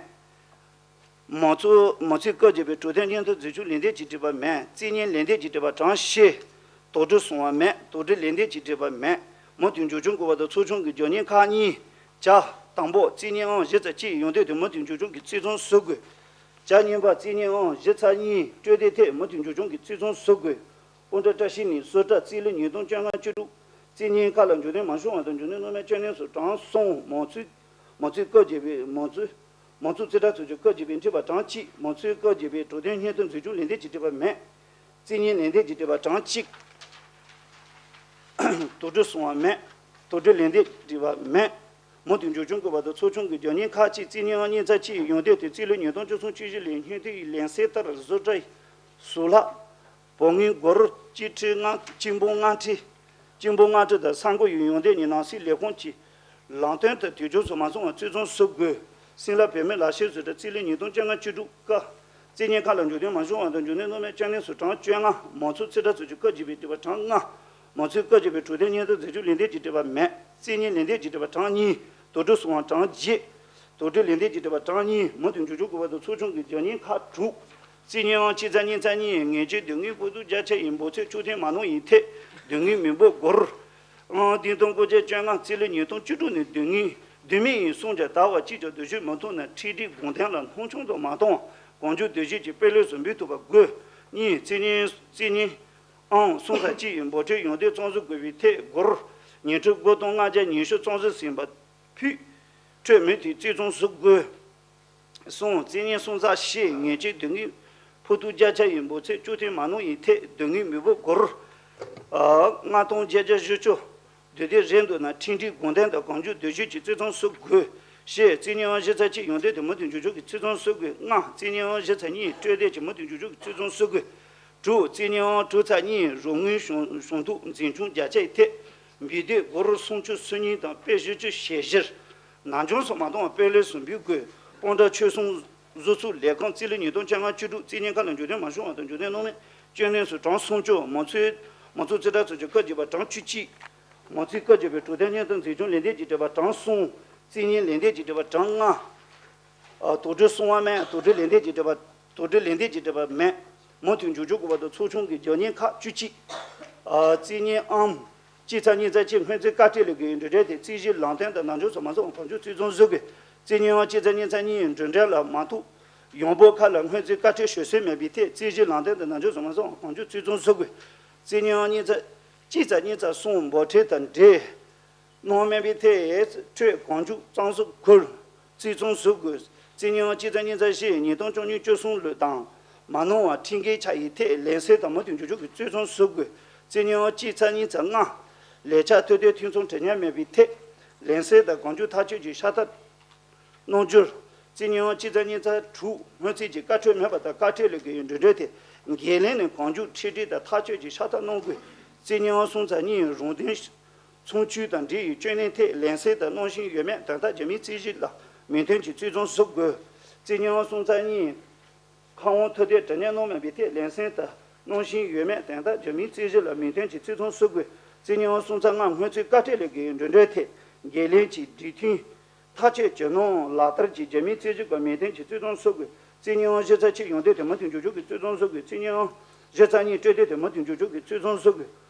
མང་གཙོ་མང་གཙོའི་སྐབས་བརྒྱད་པའི་གྲོས་དོན་སྙན་ཐོ་འཛིན་སྐྱོང་ལས་འདེབས་ཀྱི་འགྲིག་པ་མེད། རྩིས་རྙིང་ལས་འདེབས་ཀྱི་འགྲིག་པ་གྲངས་བཞི། དོགས་འདྲི་སོང་བ་མེད། དོགས་འདྲི་ལས་འདེབས་ཀྱི་འགྲིག་པ་མེད། མུ་མཐུད་འགྱུར་བྱུང་དགོས་པ་དང་ཚོགས་ཆུང་གི་རྒྱབ་གཉེར་ཁག་གཉིས། བྱ། དང་པོ་རྩིས་རྙིང་ཨང་བཞི་ཚ་གཅིག་ཡོང་འདོད་དེ་མུ་མཐུད་འགྱུར་བྱུང་གི་རྩིས་རྩོམ་བཟོ་དགོས། བྱ་གཉིས་པ་རྩིས་རྙིང་ཨང་བཞི་ཚ་གཉིས་སྤྲོད་དོད་ཐད་མུ་མཐུད་འགྱུར་བྱུང་གི་རྩིས་རྩོམ་བཟོ་དགོས། དབུ་ཁྲིད་བཀྲ་ཤིས་ནས་བཟོ་གྲྭ་རྩིས་ལོ་ཉིས་སྟོང་བཅོ་ལྔ་བཅུ་དྲུག་རྩིས་རྙིང་ཁག་ལ་འབྱོར་ལྡན་མ་ཞུ་བ་དང་འབྱོར་ལྡན་སྣང་མེད་སྐྱོན་གནས་སུ་གྲངས་གསུམ་མང་གཙོའི་མང་གཙོའི་སྐབས་བརྒྱད་པའི་མང་གཙོའི་མང་གཙོ་རྩིས་ཁྲ་ཚོགས་ཆུང་སྐབས་བརྒྱད་པའི་འགྲིག་པ་གྲངས་གཅིག་མང་གཙོའི་སྐབས་བརྒྱད་པའི་གྲོས་དོན་སྙན་ཐོ་འཛིན་སྐྱོང་ལས་འདེབས་ཀྱི་འགྲིག་པ་མེད། རྩིས་རྙིང་ལས་འདེབས་ཀྱི་འགྲིག་པ་གྲངས་གཅིག་དོགས་འདྲི་སོང་བ་མེད། དོགས་འདྲི་ལན་འདེབས་བྲིས་པ་མེད། མུ་མཐུད་འཇོག་སྐྱོང་དགོས་པ་དང་ཚོགས་ཆུང་གི་རྒྱབ་གཉེར་ཁག་ཅིག་རྩིས་ཉིན་ཨང་གཉིས་ཚེག་གཅིག་ཡོང་དུས་དེ་རྩིས་ལོ་ཉིས་སྟོང་བཅུ་གསུམ་བཅུ་བཞི་ལོའི་སྙན་ཐོའི་ལན་གསལ་ལྟར་བཟོ་གྲྭའི་ཟུར་ལྷག་བོད་ངོས་སྒོར་གཅིག་ཁྲི་ལྔ་གཅིག་འབུམ་ལྔ་ཁྲི་གཅིག་འབུམ་ལྔ་ཁྲི་དང་གསར་འགོད་ཡོང་དུས་ནི་ནང་སྲིད་ལས་ཁུངས་ཀྱི་ལམ་སྟོན་དང་དུས་མཆོག་སུ་མ་སོང་བར་བརྩི་སྲུང་ཞུ་དགོས། སྲིན་ལ་བོད་མི་ལག་ཤེས་ཟུར་གྲྭ་རྩིས་ལོ་ཉིས་སྟོང་བཅོ་ལྔ་བཅུ་དྲུག་སྐབས། རྩིས་ཉིན་ཁག་ལ་འཇོག་དོན་མ་བྱུང་བ་དང་འཇོག་དོན་སྣོན་མེད་བཅོ་ལྔ་སུ་གྲངས་བཅོ་ལྔ། མང་ཚོགས་རྩིས་ཁྲ་ཚོ་ཆུ་བཀའ་བརྒྱུད་པའི་དྲི་བ་གྲངས་ལྔ། མང་ཚོགས་བཀའ་བརྒྱུད་པའི་གྲོས་དོན་སྙན་ཐོ་འཛིན་སྐྱོང་ལན་འདེབས་ཀྱི་དྲི་བ་མེད། རྩིས་ཉིན་ལན་འདེབས་ཀྱི་དྲི་བ་གྲངས་གཉིས། དོགས་འདྲི་སོང་བ་གྲངས་བརྒྱད། དོགས་འདྲི་ལན་འདེབས་ཀྱི་དྲི་བ་གྲངས་གཉིས་མུ་མཐུད་འཇོག་སྐྱོང་དགོས་པ་དང་ཚོགས་ཆུང་གི་རྒྱབ་གཉེར་ཁག་དྲུག་རྩིས་ཉིན་ཨང་གཅིག་ཚེག་གཉིས་ཚེག་གཉིས་ངེས་ཅན་དོན་དངོས་ཕོག་ཐུག་བརྒྱ་ཆ་ཡི་འབོར་ཚད་བཅུ་ཐེངས་མ་ནོར་ཡིན་ཐད་དོན་དངོས་མི་འབོར་སྒོར། ཨང་བདུན་སྟོང་དགུ་བརྒྱ་བཅོ་ལྔ་རྩིས་ལོ་ཉིས་སྟོང་བཅུ་དྲུག་ནས་དོན་དངོས་དོན་མེད་ཡིན་གསུངས་ཀྱང་ད་བར་གཅིག་ཀྱང་བསྡུར་ཞིབ་མ་ཐུབ་ན་ཁྲིམས་སྒྲིག་དགོངས་དོན་ལ་སྣང་ཆུང་དུ་མ་གཏོང་བར་གང་མགྱོགས་བསྡུར་ཞིབ་ཀྱིས་དཔེ་ལེགས་སུ་འབུལ་ཐུབ་པ་དགོས། གཉིས། རྩིས་ཉིན་རྩིས་ཉིན་ཨང་གསུམ་ཚེག་གཅིག་ཡི་འབོར་ཁྲལ་ཡོང་དུས་གཙང་བཟོ་དགོས་པའི་ཐད་སྒོར་ཉིས་ཁྲི་དགུ་སྟོང་ལྔ་བརྒྱ་ཉི་ཤུ་གཙང་བཟོ་ཟིན་པ་ཕུད་ཁྲལ་མུ་མཐུད་བརྩི་སྲུང་ཞུ་དགོས། གསུམ། རྩིས་ཉིན་གསུམ་ཚེག་བཞི་ངེས་ཅན་དོན་དངོས་ཕོག་ཐུག་བརྒྱ་ཆ་ཡི་འབོར་ཚད་བཅུ་ཐེངས་མ་ནོར་ཡིན་ཐད་དོན་དངོས་མི་འབོར་སྒོར་ལྔ་སྟོང་བརྒྱད་བརྒྱ་བཞི་བཅུ། དེ་དུས་རེད་འདུག་ན་ཁྲིམས་སྒྲིག་དགོངས་དོན་དང་གང་མགྱོགས་བསྡུར་ཞིབ་ཀྱིས་བརྩི་སྲུང་ཞུ་དགོས། བཞི། རྩིས་ཉིན་ཨང་བཞི་ཚེག་གཅིག་ཡོང་དུས་དེ་མུ་མཐུད་འཇོག་སྐྱོང་གིས་བརྩི་སྲུང་ཞུ་དགོས། ལྔ། རྩིས་ཉིན་ཨང་བཞི་ཚེག་གཉིས་སྤྲོད་དེབ་ཀྱི་མུ་མཐུད་འཇོག་སྐྱོང་གིས་བརྩི་སྲུང་ཞུ་དགོས། དྲུག། རྩིས་ཉིན་ཨང་དྲུག་ཚེག་གཉིས་རོགས་དངུལ་གཞུང་གཞུང་གཏུག་འཛིན་སྐྱོང་བརྒྱ་ཆ་ཡི་ཐད་འབུལ་དེབ་སྒོར་སུམ་ཅུ་སོ་གཉིས་དང་དཔེ་བཞི་བཅུ་ཞེ་བཞིར་ནང་སྦྱོང་སོགས་མ་གཏོགས་དཔེ་ལེགས་སུ་འབུལ་དགོས། སྤོན་ཊ་ཆོས་གསུམ་བཟོ་ཚོགས་ལས་ཁང་རྩིས་ལོ་ཉིས་སྟོང་བཅོ་ལྔ་བཅུ་དྲུག་རྩིས་ཉིན་ཁག་ལ་འཇོག་དོན་མ་བྱུང་བ་དང་འཇོག་དོན་སྣང་མེད་བཅོ་ལྔ་སུ་གྲངས་སུམ་ཅུ། མང་ཚོགས་མང་ཚོགས་རྩིས་ཁྲ་ཚོ་ཆུ་བཀའ་བརྒྱུད་པ་གྲངས་བཅུ་གཅིག་མང་ཚོགས་བཀའ་བརྒྱུད་པའི་གྲོས་དོན་སྙན་ཐོ་འཛིན་སྐྱོང་ལན་འདེབས་ཀྱི་དྲི་བ་གྲངས་གསུམ། རྩིས་ཉིན་ལན་འདེབས་ཀྱི་དྲི་བ་གྲངས་ལྔ། ཨ། དོགས་འདྲི་གསུང་བ་མེད། དོགས་འདྲི་ལན་འདེབས་ཀྱི་དྲི་བ། དོགས་འདྲི་ལན་འདེབས་ཀྱི་དྲི་བ་མེད། མུ་མཐུད་འཇོག་སྐྱོང་དགོས་པ་དང་ཚོགས་ཆུང་གི་རྒྱབ་གཉེར་ཁག་བཅུ་གཅིག་ཨ། རྩིས་ཉིན་ཨང་གཅིག་ཚེག་གཉིས་ཚེག་གཅིག་སྔོན་རྩིས་བཀའ་ཁྲིད་ལས་འགུལ་གྱི་མགྲོན་འབྲེལ་དེ་རྩིས་གཞིའི་ལམ་སྟོན་དང་ནང་སྦྱོང་སོགས་མ་སོང་བར་གང་མགྱོགས་བརྩི་སྲུང་ཞུ་དགོས། རྩིས་ཉིན་ཨང་གཅིག་ཚེག་གཉིས་ཚེག་གཉིས་མགྲོན་འབྲེལ་ལ་མ་གཏོགས་ཡོང་འབབ་ཁག་ལ་སྔོན་རྩིས་བཀའ་ཁྲིད་ཞུ་སྲོལ་མེད་པའི་ཐད་རྩིས་གཞིའི་ལམ་སྟོན་དང་ནང་སྦྱོང་སོགས་མ་སོང་བར་གང་མགྱོགས་བརྩི་སྲུང་ཞུ་དགོས། རྩིས་ཉིན་ཨང་གཉིས་ཚེག་གཅིག་ཚེག་གཉིས་ཚེག་གསུམ་འབོར་ཁྲལ་དང་འབྲེལ། སྣང་མེད་པའི་ཐད་ཁྲལ་གང་མགྱོགས་གཙང་བཟོ་སྒོས་བརྩི་སྲུང་ཞུ་དགོས། རྩིས་ཉིན་ཨང་གཅིག་ཚེག་གཉིས་ཚེག་བཞི་ཉིས་སྟོང་བཅུ་གཉིས་བཅུ་གསུམ་ལོའི་དང་མ་ནོར་བ་ཁྲིམས་འགལ་ཆགས་ཡིག་ཐད་ལན་གསལ་དང་མུ་མཐུད་འཇོག་སྐྱོང་གིས་བརྩི་སྲུང་ཞུ་དགོས། རྩིས་ཉིན་ཨང་གཅིག་ཚེག་གཉིས་ཚེག་ལྔ་ལས་འཆར་ཐོ་དེབ་ཐེ་ཚོམ་དྲི་ཉན་མེད་པའི་ཐད་ལན་གསལ་དང་གང་མགྱོགས་ཐག་གཅོད་ཀྱིས་ཤ་སྟག་གནང་རྒྱུར། རྩིས་ཉིན་ཨང་གཅིག་ཚེག་གཉིས་ཚེག་དྲུག་སྔོན་རྩིས་ཀྱི་བཀའ་འཁྲོལ་མེད་པ་དང་བཀའ་ཁྲིད་ལས་འགུལ་གྱི་མགྲོན་འབོད་དེ་འགན་ལེན་ནས་གང་མགྱོགས་ཁྲིད་སྒྲིག་དང་ཐག་གཅོད་ཀྱིས་ཤ་སྟག་གནང་དགོས། རྩིས་ཉིན་ཨང་གསུམ་ཚེག་གཉིས་རོགས་དན་ཚོང་བཅུད་དང་འབྲེལ་ཡོད་སྤྱོད་ལེན་ཐད་ལན་གསལ་དང་གནང་བཞིན་ཡོད་མེད་དོན་དག་རྒྱ་མིའི་རྩིས་གཞི་ལ་མོས་མཐུན་གྱིས་བརྩི་སྲུང་ཞུ་དགོས། རྩིས་ཉིན་ཨང་གསུམ་ཚེག་གཉིས་ཁ་དབང་ཐོ་དེབ་དྲི་ཉན་གནང་མེད་པའི་ཐད་ལན་གསལ་དང་གནང་བཞིན་ཡོད་མེད་དོན་དག་རྒྱ་མིའི་རྩིས་གཞི་ལ་མོས་མཐུན་གྱིས་བརྩི་སྲུང་ཞུ་དགོས། རྩིས་ཉིན་ཨང་གསུམ་ཚེག་ལྔ་སྔོན་རྩིས་བཀའ་ཁྲིད་ལས་འགུལ་གྱི་མགྲོན་འབོད་དེ་འགན་ལེན་གྱིས་སྒྲིག་མཐུན་ཐག་གཅོད་ཇེ་ནོར་ལག་བསྟར་གྱིས་རྒྱ་མིའི་རྩིས་གཞི་སྒོ་མོས་མཐུན་གྱིས་བརྩི་སྲུང་ཞུ་དགོས། རྩིས་ཉིན་ཨང་བཞི་ཚེག་གཅིག་ཡོང་དུས་དེ་མུ་མཐུད་མགྱོགས་མགྱོགས་ཀྱིས་བརྩི་སྲུང་ཞུ་དགོས། རྩིས་ཉིན་ཨང་བཞི་ཚེག་གཉིས་སྤྲོད་དེ་དེ་མུ་མཐུད་མགྱོགས་མགྱོགས་ཀྱིས་བརྩི་སྲུང་ཞུ་དགོས།